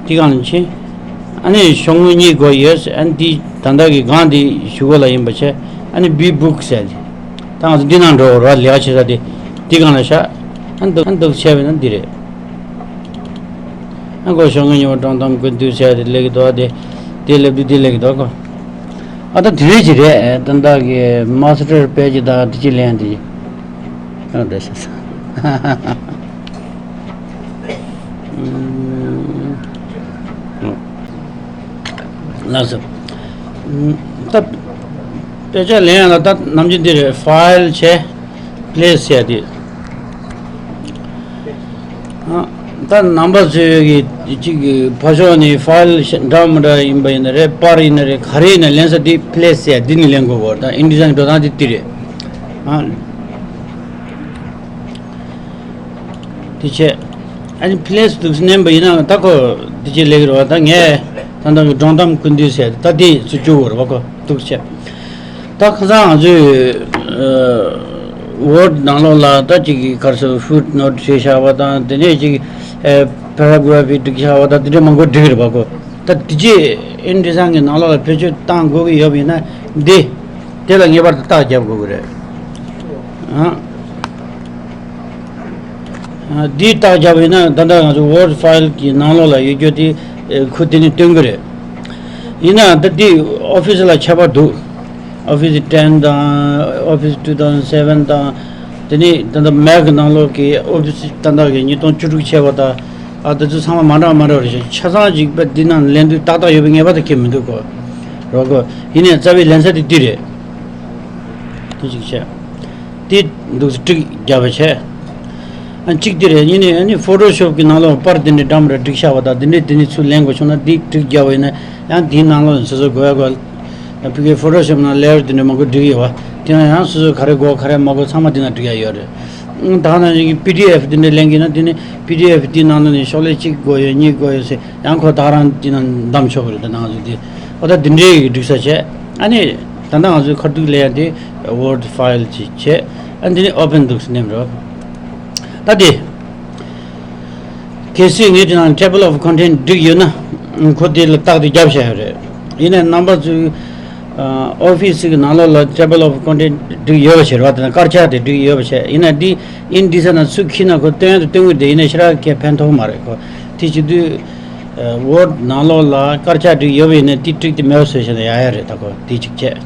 དེ་སྒང་ལ་ཕྱིན། ཨ་ནི་ཤོག་ངོས་གཉིས་དགོས་ཡོད། ཨ་ནི་དེ་ད་ལྟ་གི་སྒང་དེ་གཞུག་གུ་ལ་ཡིན་པ་བྱས། ཨ་ནི་view book ཟེར་ཏེ། ད་ང་ཚོ་འདི་ནང་འགྲོ་དགོས་རེད་བ། ལས་ཀ་བྱེད་ས་དེ་དེ་སྒང་ལ་བཞག་ཨ་ནི་འདུག་ཨ་ནི་འདུག་བྱས་པ་ན་འདི་རེད། ཨ་ཁོ་ཤོག་ངོས་གཉིས་པ་སྒྲུང་གཏམ་ཀུན་བཏུས་ཟེར་ཡ་དེ་སླེབས་ཀྱི་འདུག་ཨ་དེ་དེ་སླེབས་དུས་དེ་སླེབས་ཀྱི་འདུག་ཨ་ཁོ། ཨ་ད་དེ་རེད་ཅི་རེད། ད་ལྟ་གི་master page དང་དེ་ཅི་ལེན་དེ་ཨ་ད་ཤེས་སོང་། ལགས་སོ། ད་དཔེ་ཆ་ལེན་ཡ་ལ་ད་ནམ་རྒྱུན་འདི་རེད། file བྱས། place ཟེར་ཡ་དེ། ཨ། ད་རྣམ་པ་ཚོས་ཀྱི་གཅིག་གི་ཕར་ཕྱོགས་ནས་file འདྲ་མི་འདྲ་ཡིན་པ་ཡིན་ན་རེད། པར་ཡིན་ན་རེད། ག་རེ་ཡིན་ན་ལེན་ས་དེ་place ཟེར་ཡ་དེ་ནས་ལེན་དགོས་གོ། ད་InDesign འགྲོ་སྟངས་དེ་དེ་རེད། ཨ། དེ་བྱས། ཨ་ནི་place འདུག་སེ་མནན་པ་ཡིན་ན་ད་ཁོ་དེ་བྱས་ལེགས་རེད་བ། ད་ངས་ད་ལྟ་གི་སྒྲུང་གཏམ་ཀུན་བཏུས་ཟེར་ད་དེ་ཚུར་བཅུག་དགོས་རེད་བ། ཁོ་འདུག་བྱས། ད་ཁ་སང་ང་ཚོས་Word ནང་ལོགས་ལ་ད་ཅིག་གི་ག་རེ་ཟེར། footnote བྲིས་བཞག་པ་དང་། དེ་ནས་ཅིག་paragraph བྲིས་བཞག་པ་དང་། དེ་འདྲ་མང་པོ་འབྲི་གི་རེད་པ་ཁོ། ད་དེ་རྗེས་InDesign གི་ནང་ལོགས་ལ་བེད་སྤྱོད་བཏང་དགོས་ཀྱི་ཡོད་པ་ཡིན་ན་འདི་དེ་ལ་ངེས་པར་དུ་རྟགས་རྒྱབ་དགོས་ཀྱི་རེད། ཨ། འདིའི་རྟགས་རྒྱབ་པ་ཡིན་ན་ད་ལྟ་ང་ཚོ་Word file གི་ནང་ལོགས་ལ་ཡོད་རྒྱུ་དེ་ཁོ་དེ་ནས་སྟོན་གྱི་རེད། ཡིན་ནའང་ད་འདི་Office ལ་ཁྱད་པར་འདུག Office ten དང་Office two thousand seven དང་། དེ་ནས་ད་ལྟ་Mac གི་ནང་ལོགས་ཀྱི་Office ད་ལྟ་གི་ཉིས་སྟོང་བཅུ་དྲུག་བྱས་པ་དང་། ཨ། དེ་ཚོ་ཚང་མ་མ་འདྲ་མ་འདྲ་བ་རེད་ཤག་ཆ་ཚང་གཅིག་པ་འདི་ནང་ལེན་དུས་ཏག་ཏག་ཡོད་པའི་ངེས་པ་དེ་ཁྱོན་མི་འདུག་གོ། རོགས་གོ། ཡིན་ནའི་རྩ་བའི་ལེན་ས་དེ་འདི་རེད། དེ་གཅིག་བྱས། དེ་འདུག་སེ་ཊིག་རྒྱབ་པ་བྱས། ཨ། གཅིག་དེ་རེད། ཡིན་ནའི་ཨ་ནི་Photoshop གི་ནང་ལོགས་པར་དེ་འདྲའི་འདྲ་མི་འདྲ་བསྒྲིགས་བཞག་པ་དང་། དེ་འདྲའི་དེ་ནས་ཚུར་ལེན་དགོས་བྱུང་ན་དེ་ཊིག་རྒྱབ་པ་ཡིན་ན་ཡང་དེའི་ནང་ལོགས་ནས་སོ་སོ་དགོས་ཡ་དགོས། ཕ་གིའི་Photoshop ནང་layer དེ་འདྲ་མང་པོ་སྒྲིག་ཡོད་པ། དེ་ཡང་ཡང་སོ་སོ་ག་རེ་དགོས་ག་རེ་མ་དགོས་ཚང་མ་དེ་ནང་སྒྲིག་ཡ་ཡོད་རེད། ད་ག་ནང་བཞིན་གྱི་PDF དེ་འདྲ་ལེན་གྱི་ན་དེ་ནི་PDF དེའི་ནང་ལོགས་ནས་ཤོག་ལྷེ་གཅིག་དགོས་ཡོད། གཉིས་དགོས་ཡོད་ཟེར་ཡང་ཁོ་ད་ག་རང་དེ་ནང་བདམས་ཆོག་གི་རེད། ད་ནང་བཞིན་དེ། འོ་ད་དེ་འདྲའི་སྒྲིག་ས་བྱས། ཨ་ནི་ད་ལྟ་ང་ཚོའི་ཁ་ཐུག་ལས་ཡ་དེ་Word file ཅིག་བྱས། ཨ་ནི་དེ་ནི་Open འདུག་སེ་མནན་རོགས། ད་དེ། གལ་སྲིད་ངས་དེ་ནང་Table of Content བསྒྲིགས་ཡོད་ན། ཁོ་དེ་ལ་རྟགས་དེ་རྒྱབ་བཞག་ཡོད་རེད། ཡིན་ནའི་རྣམ་པ་ཚོས་Office གི་ནང་ལོགས་ལ་Table of Content བསྒྲིགས་ཡོད་པ་བྱས་རེད་བ། དེ་ནང་དཀར་ཆག་དེ་བསྒྲིགས་ཡོད་པ་བྱས། ཡིན་ན་འདི་InDesign ནང་ཚུར་འཁྱེར་ན་ཁོ་སྟོན་ཡ་དེ་སྟོན་གྱི་རེད། ཡིན་ནའི་ཞེ་དྲག་གི་ཕན་ཐོགས་མ་རེད་ཁོ། དེ་བྱེད་དུས་Word ནང་ལོགས་ལ་དཀར་ཆག་བསྒྲིགས་ཡོད་པ་ཡིན་ན་དེ་ཊིག་དེ་མེད་པ་བཟོས་བྱས་ན་ཡག་ཡག་རེད། ད་ཁོ་དེ་གཅིག་བྱས།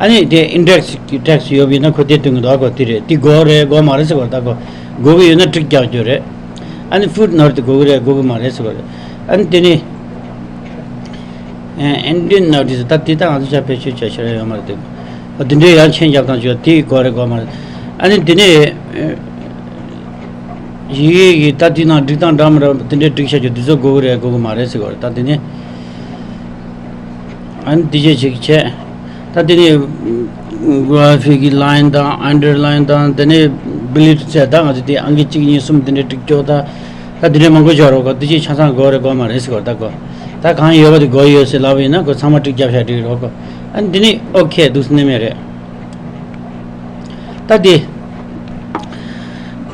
ཨ་ནི་དེ་index གི་text ཡོད་པ་ཡིན་ན་ཁོ་དེ་སྟོན་གྱི་འདུག་ཨ་ཁོ་དེ་རེད། དེ་དགོས་རེད་དགོས་མ་རེད་ཟེར་བ། ད་ཁོ་དགོས་ཀྱི་ཡོད་ན་ཊིག་རྒྱག་རྒྱུ་རེད། ཨ་ནི་footnote དེ་དགོས་ཀྱི་རེད་དགོས་ཀྱི་མ་རེད་ཟེར་བ་རེད། ཨ་ནི་དེ་ནི་ཨེ་endnote ད་དེ་ད་ང་ཚོ་ཆ་བེད་སྤྱོད་བྱ་ཤེས་ཡོད་མ་རེད་དེ། འདི་འདྲའི་ཡང་མཆན་རྒྱབ་སྟངས་བྱོས། དེ་དགོས་རེད་དགོས་མ་རེད། ཨ་ནི་དེ་ནི་ཡི་གེ་གི་ད་དེ་ནང་སྒྲིག་སྟངས་འདྲ་མི་འདྲ་དེ་འདྲའི་སྒྲིག་བྱ་རྒྱུ་དེ་ཚོ་དགོས་ཀྱི་རེད་དགོས་ཀྱི་མ་རེད་ཟེར་བ་རེད། ད་དེ་ནི། ཨ་ནི་དེ་བྱས་ཅིག་བྱས། ད་དེ་ནས་གྷ་ར་ཕི་གི་ལ་ཡིན་དང་ཨན་ཌར་ལ་ཡིན་དང་དེ་ནས་བི་ལིཊ་ཟེར། ད་ང་ཚོ་དེ་ཨང་ཀི་གཅིག་གཉིས་གསུམ་དེ་འདྲས་བསྒྲིགས་ཆོག་ད་ད་དེ་འདྲས་མང་པོ་ཡོད་རེད་གོ། དེ་ཅིག་ཆ་ཚང་དགོས་རེད་དགོས་མ་རེད་ཟེར་གོ། ད་གོ། ད་གང་ཡོད་པ་དེ་དགོས་ཡོད་ཟེར་ལབ་པ་ཡིན་ན་གོ། ཚང་མ་བསྒྲིགས་རྒྱབ་བཞག་འགྲིག་རེད་གོ། ཨ་ནི་དེ་ནས་ཨོ་ཁེ་འདུག་སེ་ནེམ་ཡོད་རེད། ད་དེ།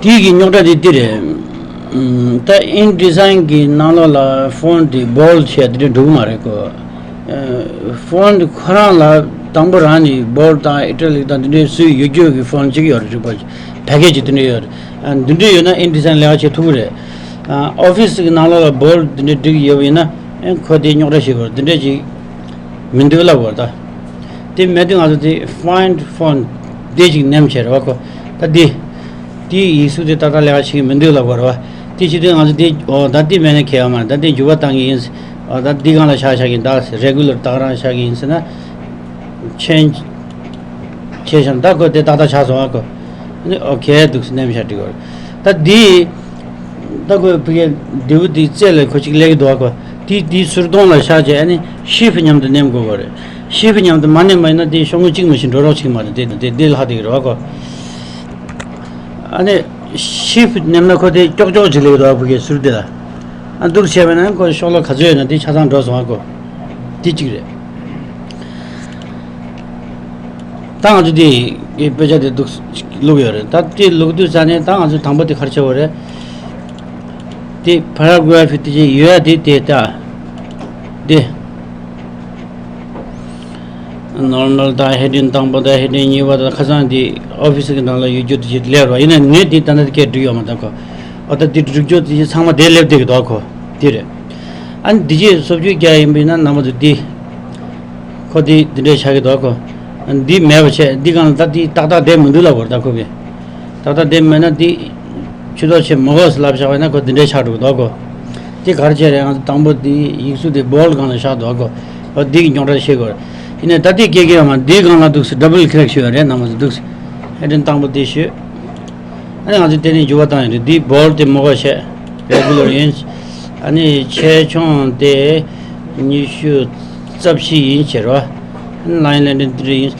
དེའི་གི་རྙོག་དྲ་དེ་འདི་རེད། ཨམ། ད་ཨིན་ཌི་ཟའིན་གི་ནང་ལོགས་ལ་ཕོན་ཊི་དེ་བོལ་ཌི་བྱས་དེ་འདྲ་འགྲོ་གི་མ་རེད་གོ། ཨ། ཕོན་ཊི་ཁོ་རང་ལ་དང་པོ་རང་ནས་བོལ་ཌི་དང་ཨི་ཊ་ལིག་དང་དེ་འདྲའི་སུས་ཡོད་རྒྱུ་གི་ཕོན་ཊི་གཅིག་ཡོད་རེད། རིག་པ་ཕལ་སྐད་ཅིག་དེ་འདྲ་ཡོད་རེད། ཨ། འདི་འདྲ་ཡོད་ན་ཨིན་ཌི་ཟའིན་ལས་ཀ་བྱེད་ཐུབ་ཀྱི་རེད། ཨ། ཨོ་ཕི་སི་གི་ནང་ལོགས་ལ་བོལ་ཌི་དེ་འདྲ་བསྒྲིགས་ཡོད་པ་ཡིན་ན། ཨེ། ཁོ་དེ་རྙོག་དྲ་ཞིག་གོ། དེ་འདྲ་ཅིག་མི་འདུག་ལབ་དགོས་ད། དེ་མེད་དུས་ང་ཚོ་དེ་ཕའིན་ཌི་ཕོན་ཊི་དེ་ཅིག་ནེམ་བྱས་རེད་བ་གོ། ད་འདི། དེའི་ཡིག་གཟུགས་དེ་ཏག་ཏག་ལས་ཀ་བྱེད་ཀྱི་མི་འདུག་ལབ་དགོས་རེད་བ། དེ་བྱེད་དུས་ང་ཚོ་དེ། འོ། ད་འདི་མེད་ན་ཁེལ་བ་མ་རེད། ད་འདི་འགྱུར་བ་གཏང་གི་ཡིན། འོ། ད་འདི་སྒང་ལ་བཞག་བཞག་གི་ཡིན། ད་རེ་གུ་ལར་ཏག་རང་བཞག་གི་ཡིན་ཟེར་ན། ཆེན་ཆེ་ཤམ་ད་ཁོ་དེ་ཏག་ཏག་ཆགས་སོང་བ་གོ། ཨ་ནི་ཨོ་ཁེ་འདུག་སེ་ནེམ་བཞག་འགྲིག་གོ། ད་འདི། ད་ཁོས་ཕ་གིའི་འབྲས་བུ་དེའི་རྩེ་ལ་ཁོ་གཅིག་སླེབས་ཀྱི་འདུག་གོ། དེ་དེའི་ཟུར་གདོང་ལ་བཞག་བྱས། ཨ་ནི་ཤིབ་ཊི་མཉམ་དུ་ནེམ་དགོས་གོ་རེད། ཤིབ་ཊི་མཉམ་དུ་མ་ནེམ་པ་ཡིན་ན་དེ་ཤོག་ངོས་གཅིག་མ་ཞིག་འགྲོ་རོགས་བྱེད་ཀྱི་མ་རེད། དེ་དེ་དེ་ལྷག་བསྡད་ཀྱི་རེད་བ་གོ། ཨ་ནི་ཤིབ་ཊི་ནེམ་ན་ཁོ་དེ་ཀྱོག་ཀྱོག་ཅིག་སླེབས་ཀྱི་འདུག་ཕ་གིའི་ཟུར་དེ་ལ། ཨ། འདུག་བྱས་པ་ན་ཁོ་ཤོག་ལོ་ག་ཚོད་ཡོད་ན་དེ་ཆ་ཚང་འགྲོ་སོང་བ་གོ། དེ་གཅིག་རེད། ད་ང་ཚོ་དེ་གི་དཔེ་ཆ་དེ་འདུག་བླུགས་ཡོད་རེད། ད་དེ་བླུགས་དུས་ཙ་ནས་ད་ང་ཚོ་དང་པོ་དེ་ག་རེ་བྱེད་དགོས་རེད། དེ་པ་ར་གྷ་ར་ཕི་དེ་ཅིག་ཡོད་ཡ་དེ་དེ་ད། དེ་ནོར་མལ་དང་ཧེ་ཌིང་དང་པོ་དང་ཧེ་ཌིང་གཉིས་པ་དང་ཁ་སང་དེ་ཨོ་ཕི་སི་གི་ནང་ལ་ཡོད་རྒྱུ་དེ་ཅིག་སླེབས་རོགས། ཡིན་ན་ངས་དེ་ད་ནི་སྐད་འབྲི་ཡོད་མ་ད་གོ། འོ། ད་དེ་འབྲི་རྒྱུ་དེ་ཅིག་ཚང་མ་དེ་སླེབས་བསྡད་ཀྱི་འདུག་གོ། དེ་རེད། ཨ་ནི་འདི་ཅིག་སོབ་ཅུ་རྒྱག་ཡིན་པ་ཡིན་ན་རྣམ་པ་ཚོ་འདི། ཁོ་འདི་འདི་འདྲས་ཆགས་ཀྱི་འདུག་གོ། འདི་མེད་པ་བྱས། འདི་སྒང་ལ་ད་འདི་ཏག་ཏག་བསྡད་མི་འདུག་ལབ་དགོས་རེད། ད་ཁོ་གིས་ཏག་ཏག་བསྡད་མེད་ན་འདི་ཇུས་གཏོགས་བྱེད་མི་དགོས་ཟེར་ལབ་བཞག་པ་ཡིན་ན་ཁོ་འདི་འདྲས་ཆགས་འགྲོ་གི་འདུག་གོ། འདི་ག་རེ་བྱས་རེད། ང་ཚོ་དང་པོ་འདི་ཡིག་གཟུགས་འདི་བོལ་ཌི་སྒང་ལ་བཞག་འདུག་གོ། འོ། འདི་གི་རྙོག་དྲ་ཤེས་དགོས་རེད། ཡིན་ནའི་ད་འདི་སྐད་སྐད་མ་འདི་སྒང་ལ་འདུག་སེ་ཌབ་བལ་ཀི་ལིག་ཞུས་པ་རེད། རྣམ་པ་ཚོ་འདུག་སེ་ཧེ་ཌིང་དང་པོ་འདི་ཞུས། ཨ་ནི་ང་ཚོས་དེ་ནས་འགྱུར་བ་བཏང་ཡོད་རེད། འདི་བོལ་ཌི་དེ་མི་དགོས་བྱས། རེ་གུ་ལར་ཡིན། ཨ་ནི་ཆེ་ཆུང་དེ་ཉི་ཤུ་རྩ་བཞི་ཡིན་བྱས་རོ། ཨ་ནི་ལ་ཡིན་ལ་འདི་འདི་རེ་ཡིན།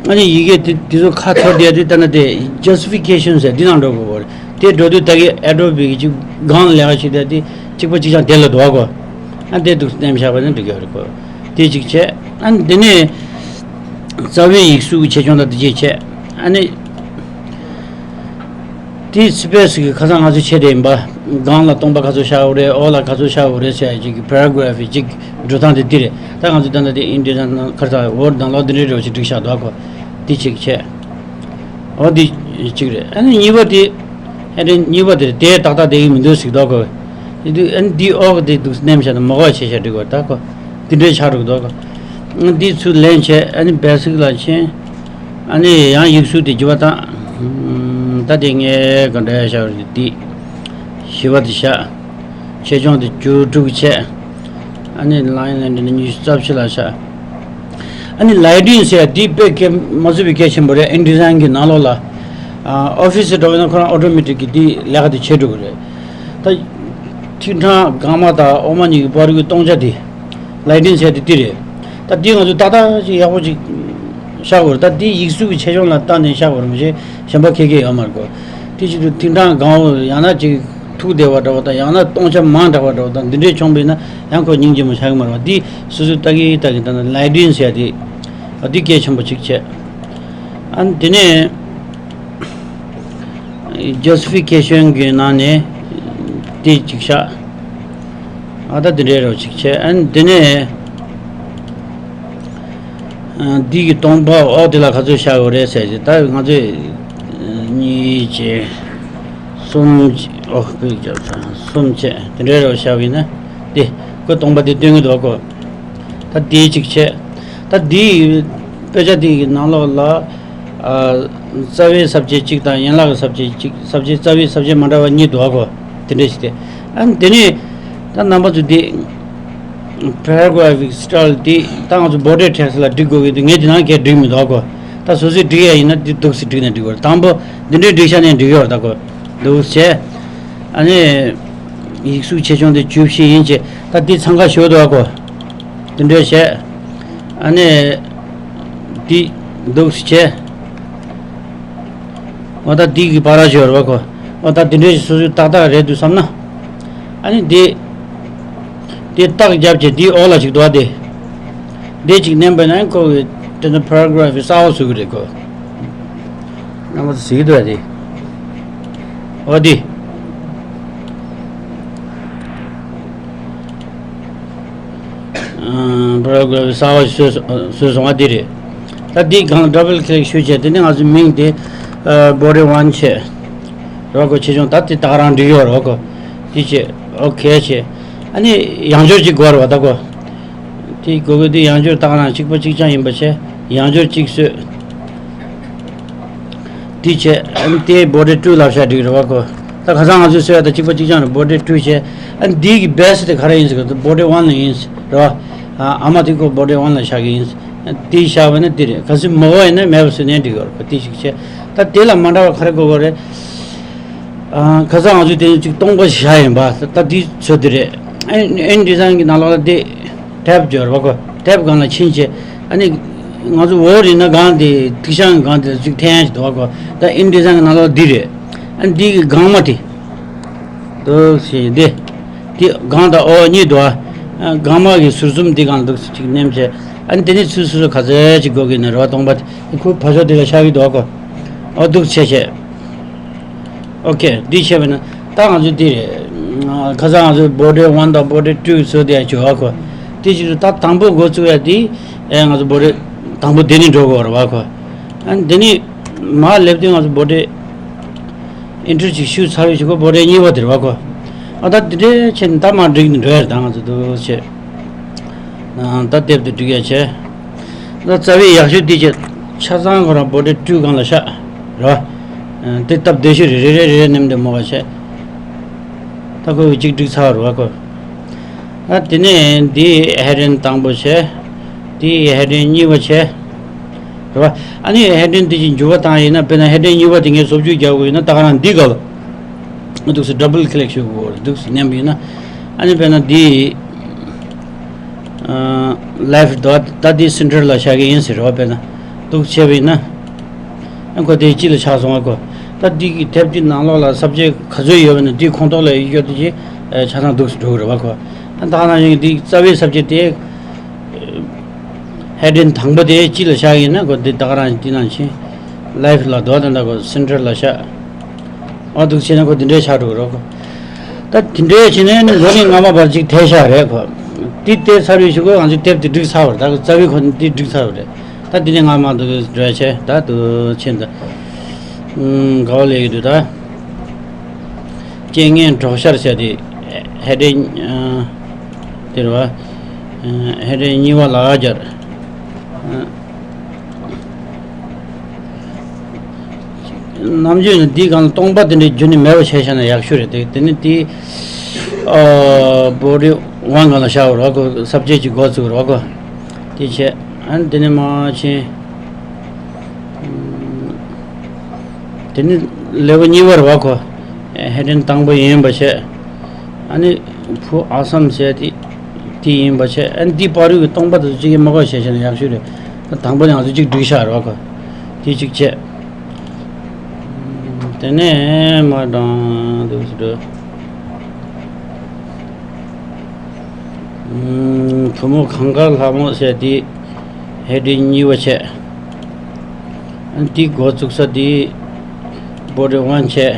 ཨ་ནི་ཡི་གེ་དེ་དེ་ཚོ་ཁ་འཐོར་བསྡད་དུས་ད་ནི་དེ་ཇ་སི་ཕི་ཀེ་ཤན་ཟེར་འདི་ནང་འགྲོ་དགོས་པ་རེད། དེ་འགྲོ་དུས་ད་གི་ཨེ་ཌོ་བི་གི་ཅིག་སྒང་ལ་ལས་ཀ་བྱེད་བསྡད་དེ་གཅིག་པ་གཅིག་རྐྱང་དེ་ལ་འདུག་གོ། ཨ། དེ་འདུག་སེ་ནེམ་བཞག་པ་ནི་འགྲིག་གི་རེད་གོ། དེ་གཅིག་བྱས། ཨ་ནི་དེ་ནས་རྩ་བའི་ཡིག་གཟུགས་ཆེ་ཆུང་དང་དེ་གཅིག་བྱས། ཨ་ནི། དེའི་སི་པེ་སི་གི་ཁ་སང་ང་ཚོས་བྱས་དེ་ཡིན་པ། སྒང་ལ་སྟོང་པ་ག་ཚོད་བཞག་དགོས་རེད། འོག་ལ་ག་ཚོད་བཞག་དགོས་རེད་ཟེར་ཡ་ཅིག་གི་པ་ར་གྷ་ར་ཕི་ཅིག་འགྲོ་སྟངས་དེ་འདི་རེད། ད་ང་ཚོས་ད་ལྟ་དེ་ཨིན་ཌི་ཡ་ནང་ཁར་ད་ཝར་ཌི་ནང་ལོགས་འདི་འདྲའི་འདྲ་བོ་ཅིག་བསྒྲིགས་བཞག་འདུག་གོ། དེ་གཅིག་བྱས། འོ། འདི་གཅིག་རེད། ཨ་ནི་གཉིས་པ་དེ། ཨ་ནི་གཉིས་པ་དེ་དེ་ཏག་ཏག་བསྡད་ཀྱི་མི་འདུག་ཟེར་འདུག་གོ། དེ་དུས་ཨ་ནི་འདི་འོག་དེ་འདུག་སེ་ནེམ་བཞག་ན་མ་གོ་བ་བྱས་བཞག་འགྲིག་གོ། ད་གོ། འདི་འདྲའི་ཆགས་འགྲོ་གི་འདུག་གོ། འདི་ཚུར་ལེན་བྱས། ཨ་ནི་བེ་སིག་ལ་ཕྱིན། ཨ་ནི་ཡང་ཡིག་གཟུགས་དེ་འགྱུར་བ་བཏང་། ད་དེ་ངས་ག་འདྲ་བཞག་རེད། འདི་བཞི་པ་དེ་བཞག་ཆེ་ཆུང་དེ་བཅུ་དྲུག་བྱས། ཨ་ནི་ལ་ཡིན་ལ་འདི་ནི་ཉི་ཤུ་རྩ་བཞི་ལ་བཞག་ཨ་ནི་ལའི་ཊིང་ཟེར་ཡ་འདི་དཔེ་གལ་མ་བཟོད་པའི་གལ་ཆེན་པོ་རེད། ཨིན་ཌི་ཟའིན་གྱི་ནང་ལོགས་ལ། ཨ། ཨོ་ཕི་སི་འགྲོ་བ་ན་ཁོ་རང་ཨོ་ཊོ་མེ་ཊིག་གི་འདི་ལས་ཀ་དེ་བྱེད་འགྲོ་གི་རེད། ད་ཐིག་ཕྲེང་སྒང་མ་དང་འོག་མ་གཉིས་ཀྱི་བར་གྱི་སྟོང་ཆ་དེ། ལའི་ཊིང་ཟེར་དེ་འདི་རེད། ད་འདི་ང་ཚོས་ཏག་ཏག་ཅིག་ཡག་པོ་ཅིག་བཞག་དགོས་རེད། ད་འདི་ཡིག་གཟུགས་ཀྱི་ཆེ་ཆུང་ལ་བལྟས་ནས་བཞག་དགོས་རེད། མ་གཞི་གཞན་པ་ཁེ་ཁེ་ཡོད་མ་རེད་གོ། དེ་བྱེད་དུས་ཐིག་ཕྲེང་སྒང་པོ་ཡང་ན་ཅིག་ཐུག་བསྡད་པ་འདྲ་བོ་དང་། ཡང་ན་སྟོང་ཆ་མང་དྲགས་པ་འདྲ་བོ་དང་། འདི་འདྲས་བྱུང་བས་ན་ཡང་ཁོ་སྙིང་རྗེ་མོ་ཆགས་ཀྱི་མ་རེད་པ། འདི་སོ་སོས་ལྟ་གི་ལྟ་གི་ད་ནི་ལའི་ཊིང་ཟེར་དེ། འདི་གལ་ཆེན་པོ་ཅིག་བྱས། ཨ་ནི་དེ་ནས། ཇ་སི་ཕི་ཀེ་ཤན་གྱི་ནང་ནས་དེ་གཅིག་བཞག་ཨ། ད་དེ་འདྲའི་རོ་གཅིག་བྱས། ཨ་ནི་དེ་ནས། ཨ། འདི་གི་སྟོང་པ་འོག་དེ་ལ་ག་ཚོད་བཞག་དགོས་རེད་ཟེར་གྱི། ད་ང་ཚོས་གཉིས་བྱས། གསུམ་བྱས། ཨོ། གསུམ་བྱས། དེ་འདྲའི་རོ་བཞག་པ་ཡིན་ན་དེ་ཁོ་སྟོང་པ་དེ་སྟོན་གྱི་འདུག་གོ། ད་དེ་གཅིག་བྱས། ད་འདི་དཔེ་ཆ་འདི་གི་ནང་ལོགས་ལ། ཨ། རྩ་བའི་ས་བཅད་གཅིག་དང་ཡན་ལག་གི་ས་བཅད་གཅིག་ས་བཅད། རྩ་བའི་ས་བཅད་མ་འདྲ་བ་གཉིས་འདུག་གོ། དེ་འདྲ་ཞིག་སྟེ། ཨ་ནི་དེ་ནས་ད་རྣམ་པ་ཚོ་འདི་པ་ར་གྷ་ར་ཕི་སི་ཊལ་འདི་ད་ང་ཚོ་བྷོ་ཌར་ཊེག་སི་ལ་སྒྲིག་དགོས་ཀྱི་འདུག་ངས་འདི་ནང་གས་སྒྲིག་མི་འདུག་གོ། ད་སོ་སོས་སྒྲིག་ཡ་ཡིན་ན་འདི་འདུག་སེ་སྒྲིག་ན་འགྲིག་གོ། དང་པོ་འདི་འདྲའི་སྒྲིག་བྱ་ནས་འགྲིག་ཡོད་རེད། ད་གོ། འདུག་སེ་བྱས། ཨ་ནི་ཡིག་གཟུགས་ཆེ་ཆུང་དེ་བཅུ་བཞི་ཡིན་བྱས། ད་འདི་འཚང་ཁ་ཞོ་འདུག་གོ། འདི་འདྲ་བྱས། ཨ་ནི་འདི་འདུག་སེ་བྱས། འོ་ད་འདི་གི་བར་ཞོར་བ་ཁོ། འོ་ད་འདི་འདྲའི་སོ་སོའི་ཏག་ཏག་རེད་འདུག་བསམ་ན། ཨ་ནི་འདི་འདི་རྟགས་རྒྱབ་བྱས་འདི་འོག་ལ་ཅིག་འདུག་བ། འདི་འདི་ཅིག་མནན་པ་ན་ཁོ་གི་དེ་ནི་པ་ར་གྷ་རབ་གསར་པ་བཟོ་གི་རེད་ཁོ། རྣམ་པ་ཚོ་གཟིགས་འདུག་བ། འདི་འོ་འདི། པ་ར་གྷ་རབ་གསར་པ་བཟོས་སོང་བ་འདི་རེད། ད་འདི་སྒང་ལ་ཌབ་བལ་ཀི་ལིག་ཞུས་བྱས། དེ་ནས་ང་ཚོའི་མིང་དེ་བོ་ཌི་ཝན་བྱས། རོགས་ཀྱིས་ཆེ་ཆུང་ད་དེ་ད་ག་རང་འགྲིག་ཡོད་རོགས་ཀྱིས། དེ་བྱས་ཨོ་ཁེ་བྱས། ཨ་ནི་ཡང་སྦྱོར་གཅིག་དགོས་རེད་བ། ད་གོ། དེ་དགོས་དགོས་དེ་ཡང་སྦྱོར་ད་ག་རང་གཅིག་པ་གཅིག་རྐྱང་ཡིན་པ་བྱས། ཡང་སྦྱོར་གཅིག་བཟོས། དེ་བྱས་ཨ་ནི་དེ་བོ་ཌི་ཊུ་ལབ་བཞག་འགྲིག་རེད་བ་ཁོ། ད་ཁ་སང་ང་ཚོས་བཟོས་ཡ་ད་གཅིག་པ་གཅིག་རྐྱང་རེད། བོ་ཌི་ཊུ་བྱས། ཨ་ནི་འདི་གི་བེ་སི་དེ་ག་རེ་ཡིན་ཟེར་གི་འདུག་བོ་ཌི་ཝན་ལ་ཡིན་ཟེར་རེད་བ། ཨ་མ་དེ་ཁོ་བོ་ཌི་ཝན་ལ་བཞག་གི་ཡིན་ཟེར། དེ་བཞག་པ་ན་དེ་རེད། གལ་སྲིད་མོ་བོ་ཡིན་ན་མེད་པ་བཟོས་ནའི་འགྲིག་གི་རེད་ཁོ། དེ་ཞིག་བྱས། ད་དེ་ལ་མ་འདྲ་བ་ག་རེ་དགོས་དགོས་རེད། ཨ་ཁ་སང་ང་ཚོས་དེ་ནས་གཅིག་སྟོང་པ་ཞིག་བཞག་ཡིན་པ། ད་དེ་ཚོད་དེ་རེད། ཨ་ཨིན་ཌི་ཛའིན་གི་ནང་ལོགས་ལ་དེ། ཊེབ་སྦྱོར་བ་ཁོ། ཊེབ་སྒང་ལ་ཕྱིན་བྱས། ཨ་ནི་ང་ཚོ་ཝར་ཌི་ཡིན་ན་སྒང་དེ་ཐིག་ཤང་སྒང་དེ་ལ་ཅིག་འཐེན་ཡ་ཞིག་འདུག་བ་ཁོ། ད་ཨིན་ཌི་ཛའིན་གི་ནང་ལོགས་འདི་རེད། ཨ་ནི་འདི་གི་སྒང་མ་དེ། འདུག་སེ་འདི། འདི་སྒང་དང་འོག་གཉིས་འདུག་ཨ། སྒང་མ་གི་ཟུར་གསུམ་འདི་སྒང་ལ་འདུག་སེ་ཅིག་མནན་བྱས། ཨ་ནི་དེ་ནས་ཚུར་སོ་སོ་ག་ཚོད་ཅིག་དགོས་ཀྱི་ན་རེད་བ། སྟོང་པ་དེ་ཁོའི་ཕར་ཕྱོགས་དེ་ལ་ཤར་གྱི་འདུག་བ་ཁོ། འོ་འདུག་སེ་བྱས་བྱས། ཨོ་ཁེ། འདི་བྱས་པ་ན་ད་ང་ཚོ་འདི་རེད། ཁ་སང་ང་ཚོ་བོ་ཌི་ཝན་དང་བོ་ཌི་ཊུ་བཟོས་བསྡད་ཡ་བྱུང་བ་ཁོ། དེ་བྱེད་དུས་ད་དང་པོ་འགོ་བཙུགས་ཡ་འདི་ཨེ་ང་ཚོ་བོ་ཌི་དང་པོ་འདི་ནས་འགྲོ་དགོས་རེད་བ་ཁོ། ཨ་འདི་ནས་མར་སླེབས་དུས་ང་ཚོ་བོ་ཌི་ཨེན་ཊི་རི་ཅིག་ཞུས་ཚར་བའི་གཞུག་གུ་བོ་ཌི་གཉིས་པ་དེ་རེད་བ་ཁོ། ཨ་ད་འདི་འདྲས་བྱས་ནས་ད་མར་འགྲིག་ནས་འགྲོ་ཡ་རེད། ད་ང་ཚོ་འདུག་བྱས། ད་ལྟེབ་དེ་འགྲིག་ཡ་བྱས། ད་རྩ་བའི་ཡག་ཤོས་དེ་བྱས། ཆ་ཚང་ཁོ་རང་བོ་ཌི་ཊུ་སྒང་ལ་བཞག་རེད་བ། དེ་སྟབས་བདེ་ཤོས་རེད། རེ་རེ་རེ་རེ་ནེམ་དེ་མོ་བ་བྱས། ད་ཁོ་གཅིག་འགྲིག་ཚར་བ་རེད་བ་ཁོ། ད་དེ་ནས་འདི་ཧེ་ཌིང་དང་པོ་བྱས། འདི་ཧེ་ཌིང་གཉིས་པ་བྱས། རེད་བ། ཨ་ནི་ཧེ་ཌིང་དེ་བཞིན་འགྱུར་བ་བཏང་ཡིན་ན། དཔེར་ན་ཧེ་ཌིང་གཉིས་པ་དེ་ངས་བཟོ་བཅོས་རྒྱག་དགོས་ཡིན་ན། ད་ག་རང་འདི་ག་ལ་འདུག་སེ་ཌབ་བལ་ཀི་ལིག་ཞུ་དགོས། འདུག་སེ་མནན་པ་ཡིན་ན། ཨ་ནི་དཔེར་ན་འདི་ལེབ་ཊི་དོ། ད་འདི་སེན་ཊར་ལ་བཞག་གི་ཡིན་ཟེར་རེད་བ། དཔེར་ན་འདུག་སེ་བྱས་པ་ཡིན་ན། ཨ་ཁོ་དེ་སྤྱི་ལ་ཆགས་སོང་བ་ཁོ། ད་འདི་གི་ཊེབ་ཀྱི་ནང་ལོགས་ལ་སབ་ཇེག་ག་ཚོད་ཡོད་པ་ན་འདི་ཁོངས་གཏོགས་ལ་ཡོད་དེ་ཅི་ཆ་ཚང་འདུག་སེ་འགྲོ་གི་རེད་བ་ཁོ། ད་ག་ནང་བཞིན་འདི་རྩ་བའི་སབ་ཇེག་དེ། ཧེ་ཌིང་དང་པོ་དེ་སྤྱི་ལ་བཞག་ཡིན་ན་ཁོ་འདི་ད་ག་རང་འདི་ནང་བཞིན་ལེབ་ཊི་ལ་འདུག་ད་ལྟ་ཁོ་སེན་ཊར་ལ་བཞག་འོ་འདུག་བྱས་ན་ཁོ་འདི་འདྲའི་ཆགས་འགྲོ་གི་རེད་ཁོ། ད་འདི་འདྲའི་བྱས་ནས་ནི་འགོ་ནས་རྔ་མ་བར་ཅིག་ཐལ་ཤག་རེད་ཁོ། འདི་བལྟས་ཚར་བའི་གཞུག་གུ་ང་ཚོའི་ཊེབ་དེ་འགྲིག་ཚར་བ་རེད། ད་རྩ་བའི་ཁོ་འདི་འགྲིག་ཚར་བ་རེད། ད་འདི་ནས་རྔ་མ་འདུག་འགྲོ་ཡ་བྱས། ད་འདུག་བྱས་ད། ཨུམ། ག་བ་ལས་ཡོད་འདུག་ད། རྐྱེན་ངན་གྲོགས་ཤར་བྱས་ཏེ། ཧེ་ཌིང་། ཨ། དེ་རེད་བ། ཨ། ཧེ་ཌིང་གཉིས་པ་ལ་སྦྱར། ཨ། ནམ་རྒྱུན་ནི་འདིའི་སྒང་ལ་སྟོང་པ་དེ་འདྲའི་རྒྱུན་ནས་མེད་པ་བྱས་བཞག་ན་ཡག་ཤོས་རེད། དེ་དེ་ནི་དེ། ཨ། བོ་ཌི་ཝན་སྒང་ལ་བཞག་པ་རེད་བ་ཁོ། སབ་ཇེག་གི་འགོ་བཙུགས་པ་རེད་བ་ཁོ། དེ་བྱས། ཨ་ནི་དེ་ནས་མར་ཕྱིན། དེ་ནི་ལེབ་ཊི་གཉིས་པ་རེད་བ་ཁོ། ཧེ་ཌིང་དང་པོ་ཡིན་པ་བྱས། ཨ་ནི་བུ་ཨ་སམ་ཟེར་དེ་དེ་ཡིན་པ་བྱས། ཨ་ནི་འདི་བར་དུ་གི་སྟོང་པ་དེ་ཚོ་གཅིག་གིས་མ་གོ་བྱས་བྱས་ན་ཡག་ཤོས་རེད། ད་དང་པོ་ནས་ང་ཚོ་གཅིག་འགྲིག་ཤག་རེད་བ་ཁོ། དེ་གཅིག་བྱས། དེ་ནས་མར་དང་འདུག་སེ་འགྲོ། ཨུམ། བུ་མོ་གངས་དཀར་ལྷ་མོ་ཟེར་དེ་ཧེ་ཌིང་གཉིས་པ་བྱས། ཨ་ནི་དེའི་འགོ་བཙུགས་ས་དེ་བོ་ཌི་ཝན་བྱས།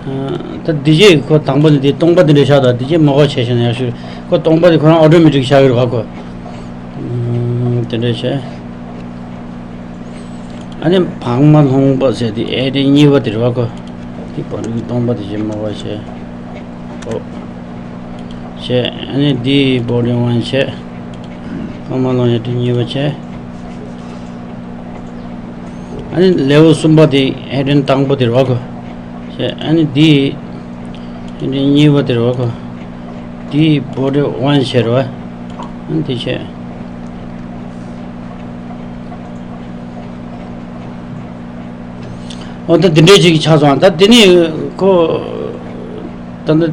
ཨ། ད་འདི་རྗེས་ཁོ་དང་པོ་ནས་དེ་སྟོང་པ་དེ་འདྲ་བཞག་དང་། འདི་རྗེས་མ་གོ་བྱས་བྱས་ན་ཡག་ཤོས། ཁོ་སྟོང་པ་དེ་ཁོ་རང་ཨོ་ཊོ་མེ་ཊིག་བཞག་གི་རེད་བ་ཁོ། ཨུམ། དེ་འདྲ་བྱས། ཨ་ནི་བག་མ་ལྷོང་པ་ཟེར་དེ་ཧེ་ཌིང་གཉིས་པ་དེ་རེད་བ་ཁོ། དེ་བར་དུ་གི་སྟོང་པ་དེ་རྗེས་མ་གོ་བྱས། ཨོ། བྱས། ཨ་ནི་འདི་བོ་ཌི་ཝན་བྱས། བག་མ་ལྷོང་ཧེ་ཌིང་གཉིས་པ་བྱས། ཨ་ནི་ལེབ་ཊི་གསུམ་པ་དེ་ཧེ་ཌིང་དང་པོ་དེ་རེད་བ་ཁོ། བྱས། ཨ་ནི་འདི་ཧེ་ཌིང་གཉིས་པ་དེ་རེད་བ་ཁོ། འདི་བོ་ཌི་ཝན་བྱས་རེད་བ། ཨ་ནི་དེ་བྱས། འོ་ད་འདི་འདྲས་ཅིག་ཆགས་སོང་། ད་དེ་ནས་ཁོ་ད་ནི་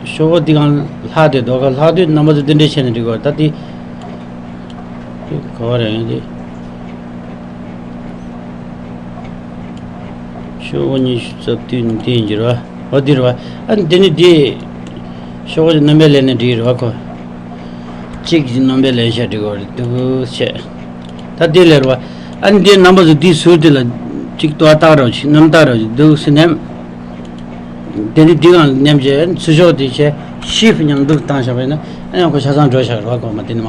ཤོག་བུ་འདི་སྒང་ལྷག་དེ་འདུག་ག་ལྷག་དུས་རྣམ་པ་ཚོ་འདི་འདྲས་བྱས་ནས་འགྲིག་གི་རེད། ད་དེ་ བ་རེད་ཡང་དེ། ཤོག་གུ་ཉི་ཤུ་རྩ་བདུན་འདི་ཡིན་གྱི་རེད་བ། འོ་འདི་རེད་བ། ཨ་ནི་འདི་ནི་འདི། ཤོག་གུ་ཅིག་རྣམ་པས་ལེན་ནས་འགྲིག་གི་རེད་བ་ཁོ། གཅིག་གིས་རྣམ་པས་ལེན་བྱས་འགྲིག་གི་རེད་འདུག་བྱས། ད་འདི་ལས་རེད་བ། ཨ་ནི་འདི་རྣམ་པ་ཚོ་འདི་ཟུར་འདི་ལ་གཅིག་ལྟོ་བ་བཏགས་རོགས་གྱིས། རྣམ་བཏགས་རོགས་གྱིས་འདུག་སེ་ནས། དེ་ནི་འདི་གང་མཉམ་བྱས་ཚུར་ཤོག་དེ་བྱས་ཤིབ་མཉམ་འདུག་བཏང་བཞག་པ་ཡིན་ན་ཨ་ཡང་ཁོ་ཆ་ཚང་འགྲོ་བཞག་རེད་བ། གོང་མ་དེ་ནི་མ།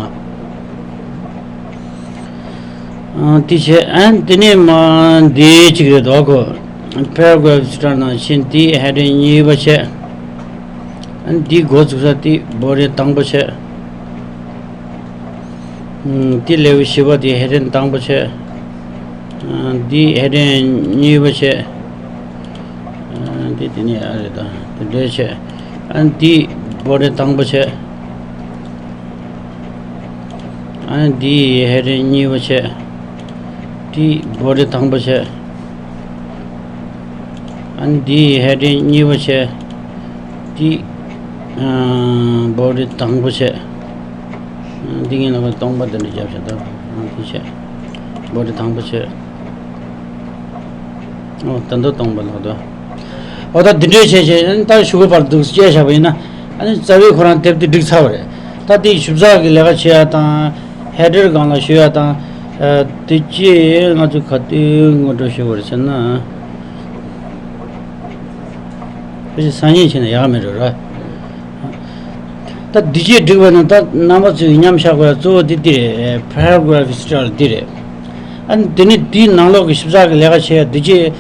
ཨ་དེ་བྱས་ཨ་དེ་ནི་མ་འདི་གཅིག་རེད་དོ་ཁོ། Paragraph Style ནང་བཞིན་འདི་Heading གཉིས་པ་བྱས། ཨ་འདི་འགོ་བཙུགས་ས་འདི་Body དང་པོ་བྱས། ཨ་འདི་Level བཞི་པ་འདི་Heading དང་པོ་བྱས། ཨ་འདི་Heading གཉིས་པ་བྱས། ཨ་འདི་དེ་ནས་ཨ་རེད་ད། དེ་འདྲས་བྱས། ཨ་འདི་Body དང་པོ་བྱས། ཨ་འདི་Heading གཉིས་པ་བྱས། འདི་Body དང་པོ་བྱས། ཨ་འདི་Heading གཉིས་པ་བྱས། འདི་ཨ་Body དང་པོ་བྱས། ཨ་འདི་ངས་ལ་སྟོང་པ་དེ་འདྲ་བརྒྱབ་བྱས་ད། ཨ་འདི་བྱས། Body དང་པོ་བྱས། ཨོ་ད་འདི་སྟོང་པ་ལགས་དོ། ཨོ་ད་འདི་འདྲས་བྱས་བྱས་ཨ་ནི་ད་ཤོག་གུ་བར་འདུག་སེ་བཅད་བཞག་པ་ཡིན་ན། ཨ་ནི་རྩ་བའི་ཁོ་རང་དེབ་དེ་འགྲིག་ཚར་བ་རེད། ད་དེ་ཞིབ་ཚགས་ཀྱི་ལས་ཀ་བྱེད་ཡ་དང་། Header སྒང་ལ་ཞུ་ཡ་དང་། ཨ་དེ་ཅི་ང་ཚོ་ག་དུས་ངོ་སྤྲོད་ཞུ་བ་རེད་ཟེར་ན། ཁ་ཅིག་སང་ཉིན་བྱས་ན་ཡག་མེད་འགྲོ་ར། ད་འདི་ཅི་འགྲིག་པ་ན་ད་རྣམ་པ་ཚོས་མཉམ་བཞག་དགོས་ཡ་གཙོ་བོ་འདི་འདི་རེད། Paragraph Style འདི་རེད། ཨ་ནི་དེ་ནི་དེའི་ནང་ལོགས་ཀྱི་ཞིབ་ཚགས་ཀྱི་ལས་ཀ་བྱེད་ཡ་འདི་ཅི།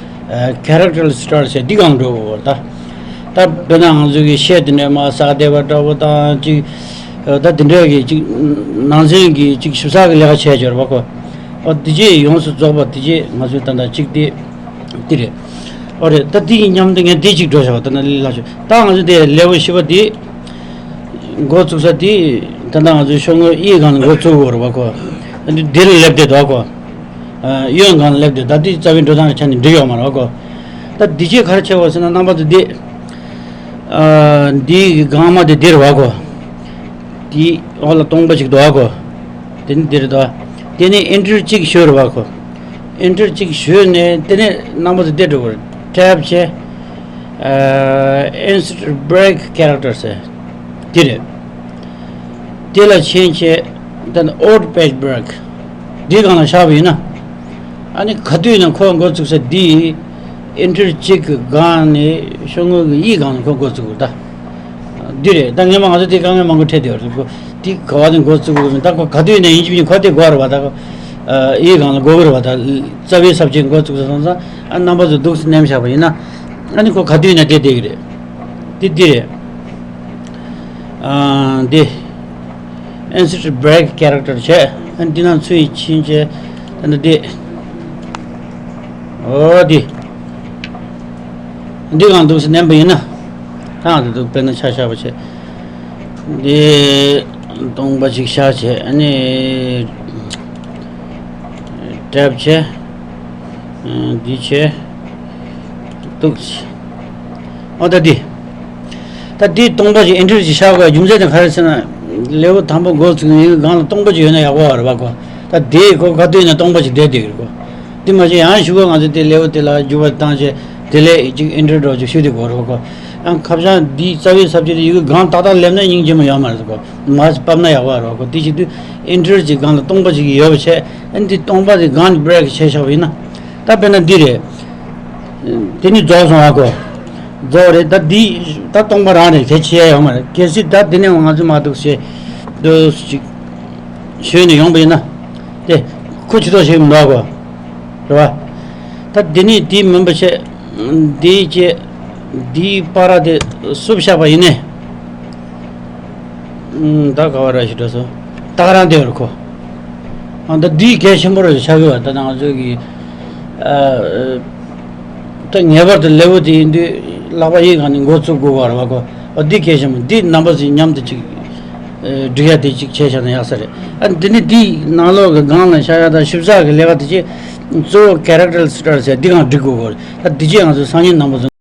Character Style ཟེར་འདི་གང་འགྲོ་དགོས་ད། ད་དཔེར་ན་ང་ཚོ་གི་ཤད་དེ་འདྲ་མ་ས་བདེ་བ་འདྲ་བོ་དང་ཅིག་ད་དེ་འདྲ་གི་ཅིག་ནང་ཚན་གྱི་ཅིག་ཞིབ་ཚགས་ཀྱི་ལས་ཀ་བྱས་ཡོད་རེད་བ་ཁོ། ཨོ་དེ་རྗེས་ཡོངས་སུ་རྫོགས་པ་དེ་རྗེས་ང་ཚོས་ད་ལྟ་གཅིག་དེ་དེ་རེད། ཨོ་རེད། ད་དེ་ཡི་མཉམ་དུ་ངས་དེ་གཅིག་འགྲོ་བཞག་པ་ད་ན་ལ་ལ་ཞུ་ད་ང་ཚོ་དེ་Level བཞི་པ་དེ་འགོ་བཙུགས་ས་དེ་ད་ལྟ་ང་ཚོའི་ཤོག་ངོས་ཨི་སྒང་ནས་འགོ་བཙུགས་དགོས་རེད་བ་ཁོ། ཨ་འདི་འདིར་སླེབས་བསྡད་འདུག་གོ། ཨ་གཡོན་སྒང་ལ་སླེབས་བསྡད། ད་དེ་རྩ་བའི་འགྲོ་སྟངས་ཆ་ནས་འགྲིག་ཡོད་མ་རེད་གོ། ད་འདི་རྗེས་ག་རེ་བྱེད་དགོས་ཟེར་ན་རྣམ་པ་ཚོ་འདི། ཨ་འདི་གི་སྒང་མ་དེ་འདིར་བ་གོ། དེའི་འོག་ལ་སྟོང་པ་ཞིག་འདུག་གོ། དེ་ནི་འདིར་འདུག་དེ་ནི་Enter གཅིག་ཞུ་རེད་བ་གོ། Enter གཅིག་ཞུས་ནས་དེ་ནས་རྣམ་པ་ཚོ་འདིར་འགྲོ་དགོས་རེད། Tab བྱས། ཨ་Insert Break Characters འདི་རེད། དེ་ལ་ཕྱིན་བྱས་ད་ནི་Odd Page Break འདི་སྒང་ལ་བཞག་པ་ཡིན་ན། ཨ་ནི་ག་དུས་ཡིན་ན་ཁོ་འགོ་བཙུགས་ས་འདི་Enter གཅིག་གི་སྒང་ནས་ཤོག་ངོས་ཀྱི་ཨི་སྒང་ལ་ཁོ་འགོ་བཙུགས་ད། འདི་རེད། ད་སྔོན་མ་ང་ཚོ་དེ་དཀའ་ངལ་མང་པོ་འཕྲད་བསྡད་ཡོད་རེད། ཁོ་དེ་ག་བ་དེ་འགོ་བཙུགས་དགོས་མིན་ད་ཁོ་ག་དུས་ཡིན་ན་ཡིན་གཅིག་མིན་གཅིག་ཁོ་དེ་དགོས་རེད་བ་ད། ཨི་སྒང་ལ་དགོས་ཀྱི་རེད་བ་ད། རྩ་བའི་ས་བཅད་འགོ་བཙུགས་ས་སོང་ཙང་ཨ་རྣམ་པ་ཚོ་འདུག་སེ་མནན་བཞག་པ་ཡིན་ན། ཨ་ནི་ཁོ་ག་དུས་ཡིན་ན་དེ་བསྡད་ཀྱི་རེད། དེ་འདི་རེད། ཨ་འདི། Insert Break Character བྱས། ཨ་འདི་ནང་ཚུར་ཕྱིན་བྱས། ཨ་འདི། འོ་འདི། འདི་གང་འདུག་སེ་མནན་པ་ཡིན་ན། ཨ་འདི་འདུག་དཔེར་ན་ཆ་བཞག་པ་བྱས། འདི་སྟོང་པ་ཅིག་བཞག་བྱས། ཨ་ནི། Tab བྱས། འདི་བྱས། འདུག་ཨོ་ད་འདི། ད་འདི་སྟོང་པ་ཞིག་Enter ཞིག་བཞག་དགོས་རྒྱུ་མཚན་དེ་ག་རེ་ཟེར་ན། Level དང་པོ་འགོ་ཚུགས་ནས་སྒང་ལ་སྟོང་པ་ཞིག་ཡོད་ན་ཡག་པོ་རེད་བ་གོ། ད་དེ་གོ་ག་དུས་ཡིན་ན་སྟོང་པ་ཞིག་བསྡད་བསྡད་ཀྱི་རེད་གོ། དེ་མ་བྱས་ཡང་གཞུག་གུ་ང་ཚོ་དེ་Level དེ་ལ་འགྱུར་བ་བཏང་བྱས། དེ་ལས་ཅིག་Enter འདྲ་ཅིག་ཞུ་དེ་དགོས་རེད་གོ། ཡང་ཁ་བྱང་འདི་རྩ་བའི་ས་བཅད་དེ་ཡི་གེ་སྒང་ཏག་ཏག་སླེབས་ན་སྙིང་རྗེ་མོ་ཡོད་མ་རེད་གོ། མར་ཕབ་ན་ཡག་པོ་རེད་གོ། དེ་བྱེད་དུས་Enter གྱི་སྒང་ལ་སྟོང་པ་ཞིག་ཡོད་པ་བྱས། ཨ་འདི་སྟོང་པ་དེ་སྒང་Break བྱས་བཞག་པ་ཡིན་ན། ད་དཔེར་ན་འདི་རེད། དེ་ནི་རྫོགས་སོང་ཨ་གོ། རྫོགས་རེད། ད་འདི་ད་སྟོང་པ་རང་རེད། གལ་ཆེ་ཡ་ཡོད་མ་རེད། གལ་སྲིད་ད་འདི་ནས་ང་ཚོ་མ་འདུག་ཞེས་འདུག་ཅིག་ཞུས་ནས་ཡོང་པ་ཡིན་ན། དེ་ཁོ་ཇི་ལྟར་ཞིག་མི་འདུག་གོ། རེད་བ། ད་འདི་ནི་དེ་མིན་པ་བྱས། འདིའི་ཆེད་འདིའི་པར་དེ་བསུབ་བཞག་པ་ཡིན་ནས། ཨུམ། ད་ག་བ་ར་ཞིག་འགྲོ་སོང་། ད་ག་རང་དེ་བར་གོ། ཨ་ད་འདི་གལ་ཆེན་པོ་རེད་ཆགས་ཀྱི་བ། ད་ང་ཚོ་གི་ཨ་ད་ངེས་པར་དུ་Level དེ་ཡིན་དུས་ལག་པ་ཡིག་སྒང་ནས་འགོ་བཙུགས་དགོས་བ་རེད་བ་གོ། ཨ་འདི་གལ་ཆེན་པོ་འདི་རྣམ་པ་ཚོས་མཉམ་དུ་ཅིག་ཨ་འགྲིག་ཡ་དེ་ཅིག་བྱས་བཞག་ན་ཡག་ས་རེད། ཨ་འདི་ནི་འདི་ནང་ལོགས་ཀྱི་སྒང་ལ་བཞག་ཡ་དང་ཞིབ་ཚགས་ཀྱི་ལས་ཀ་དེ་ཅིག་གཙོ་བོ་Character Style ཟེར་འདི་སྒང་འགྲིག་དགོས་གོ། ཨ་འདི་ཅིག་ང་ཚོ་སང་ཉིན་རྣམ་པ་ཚོ།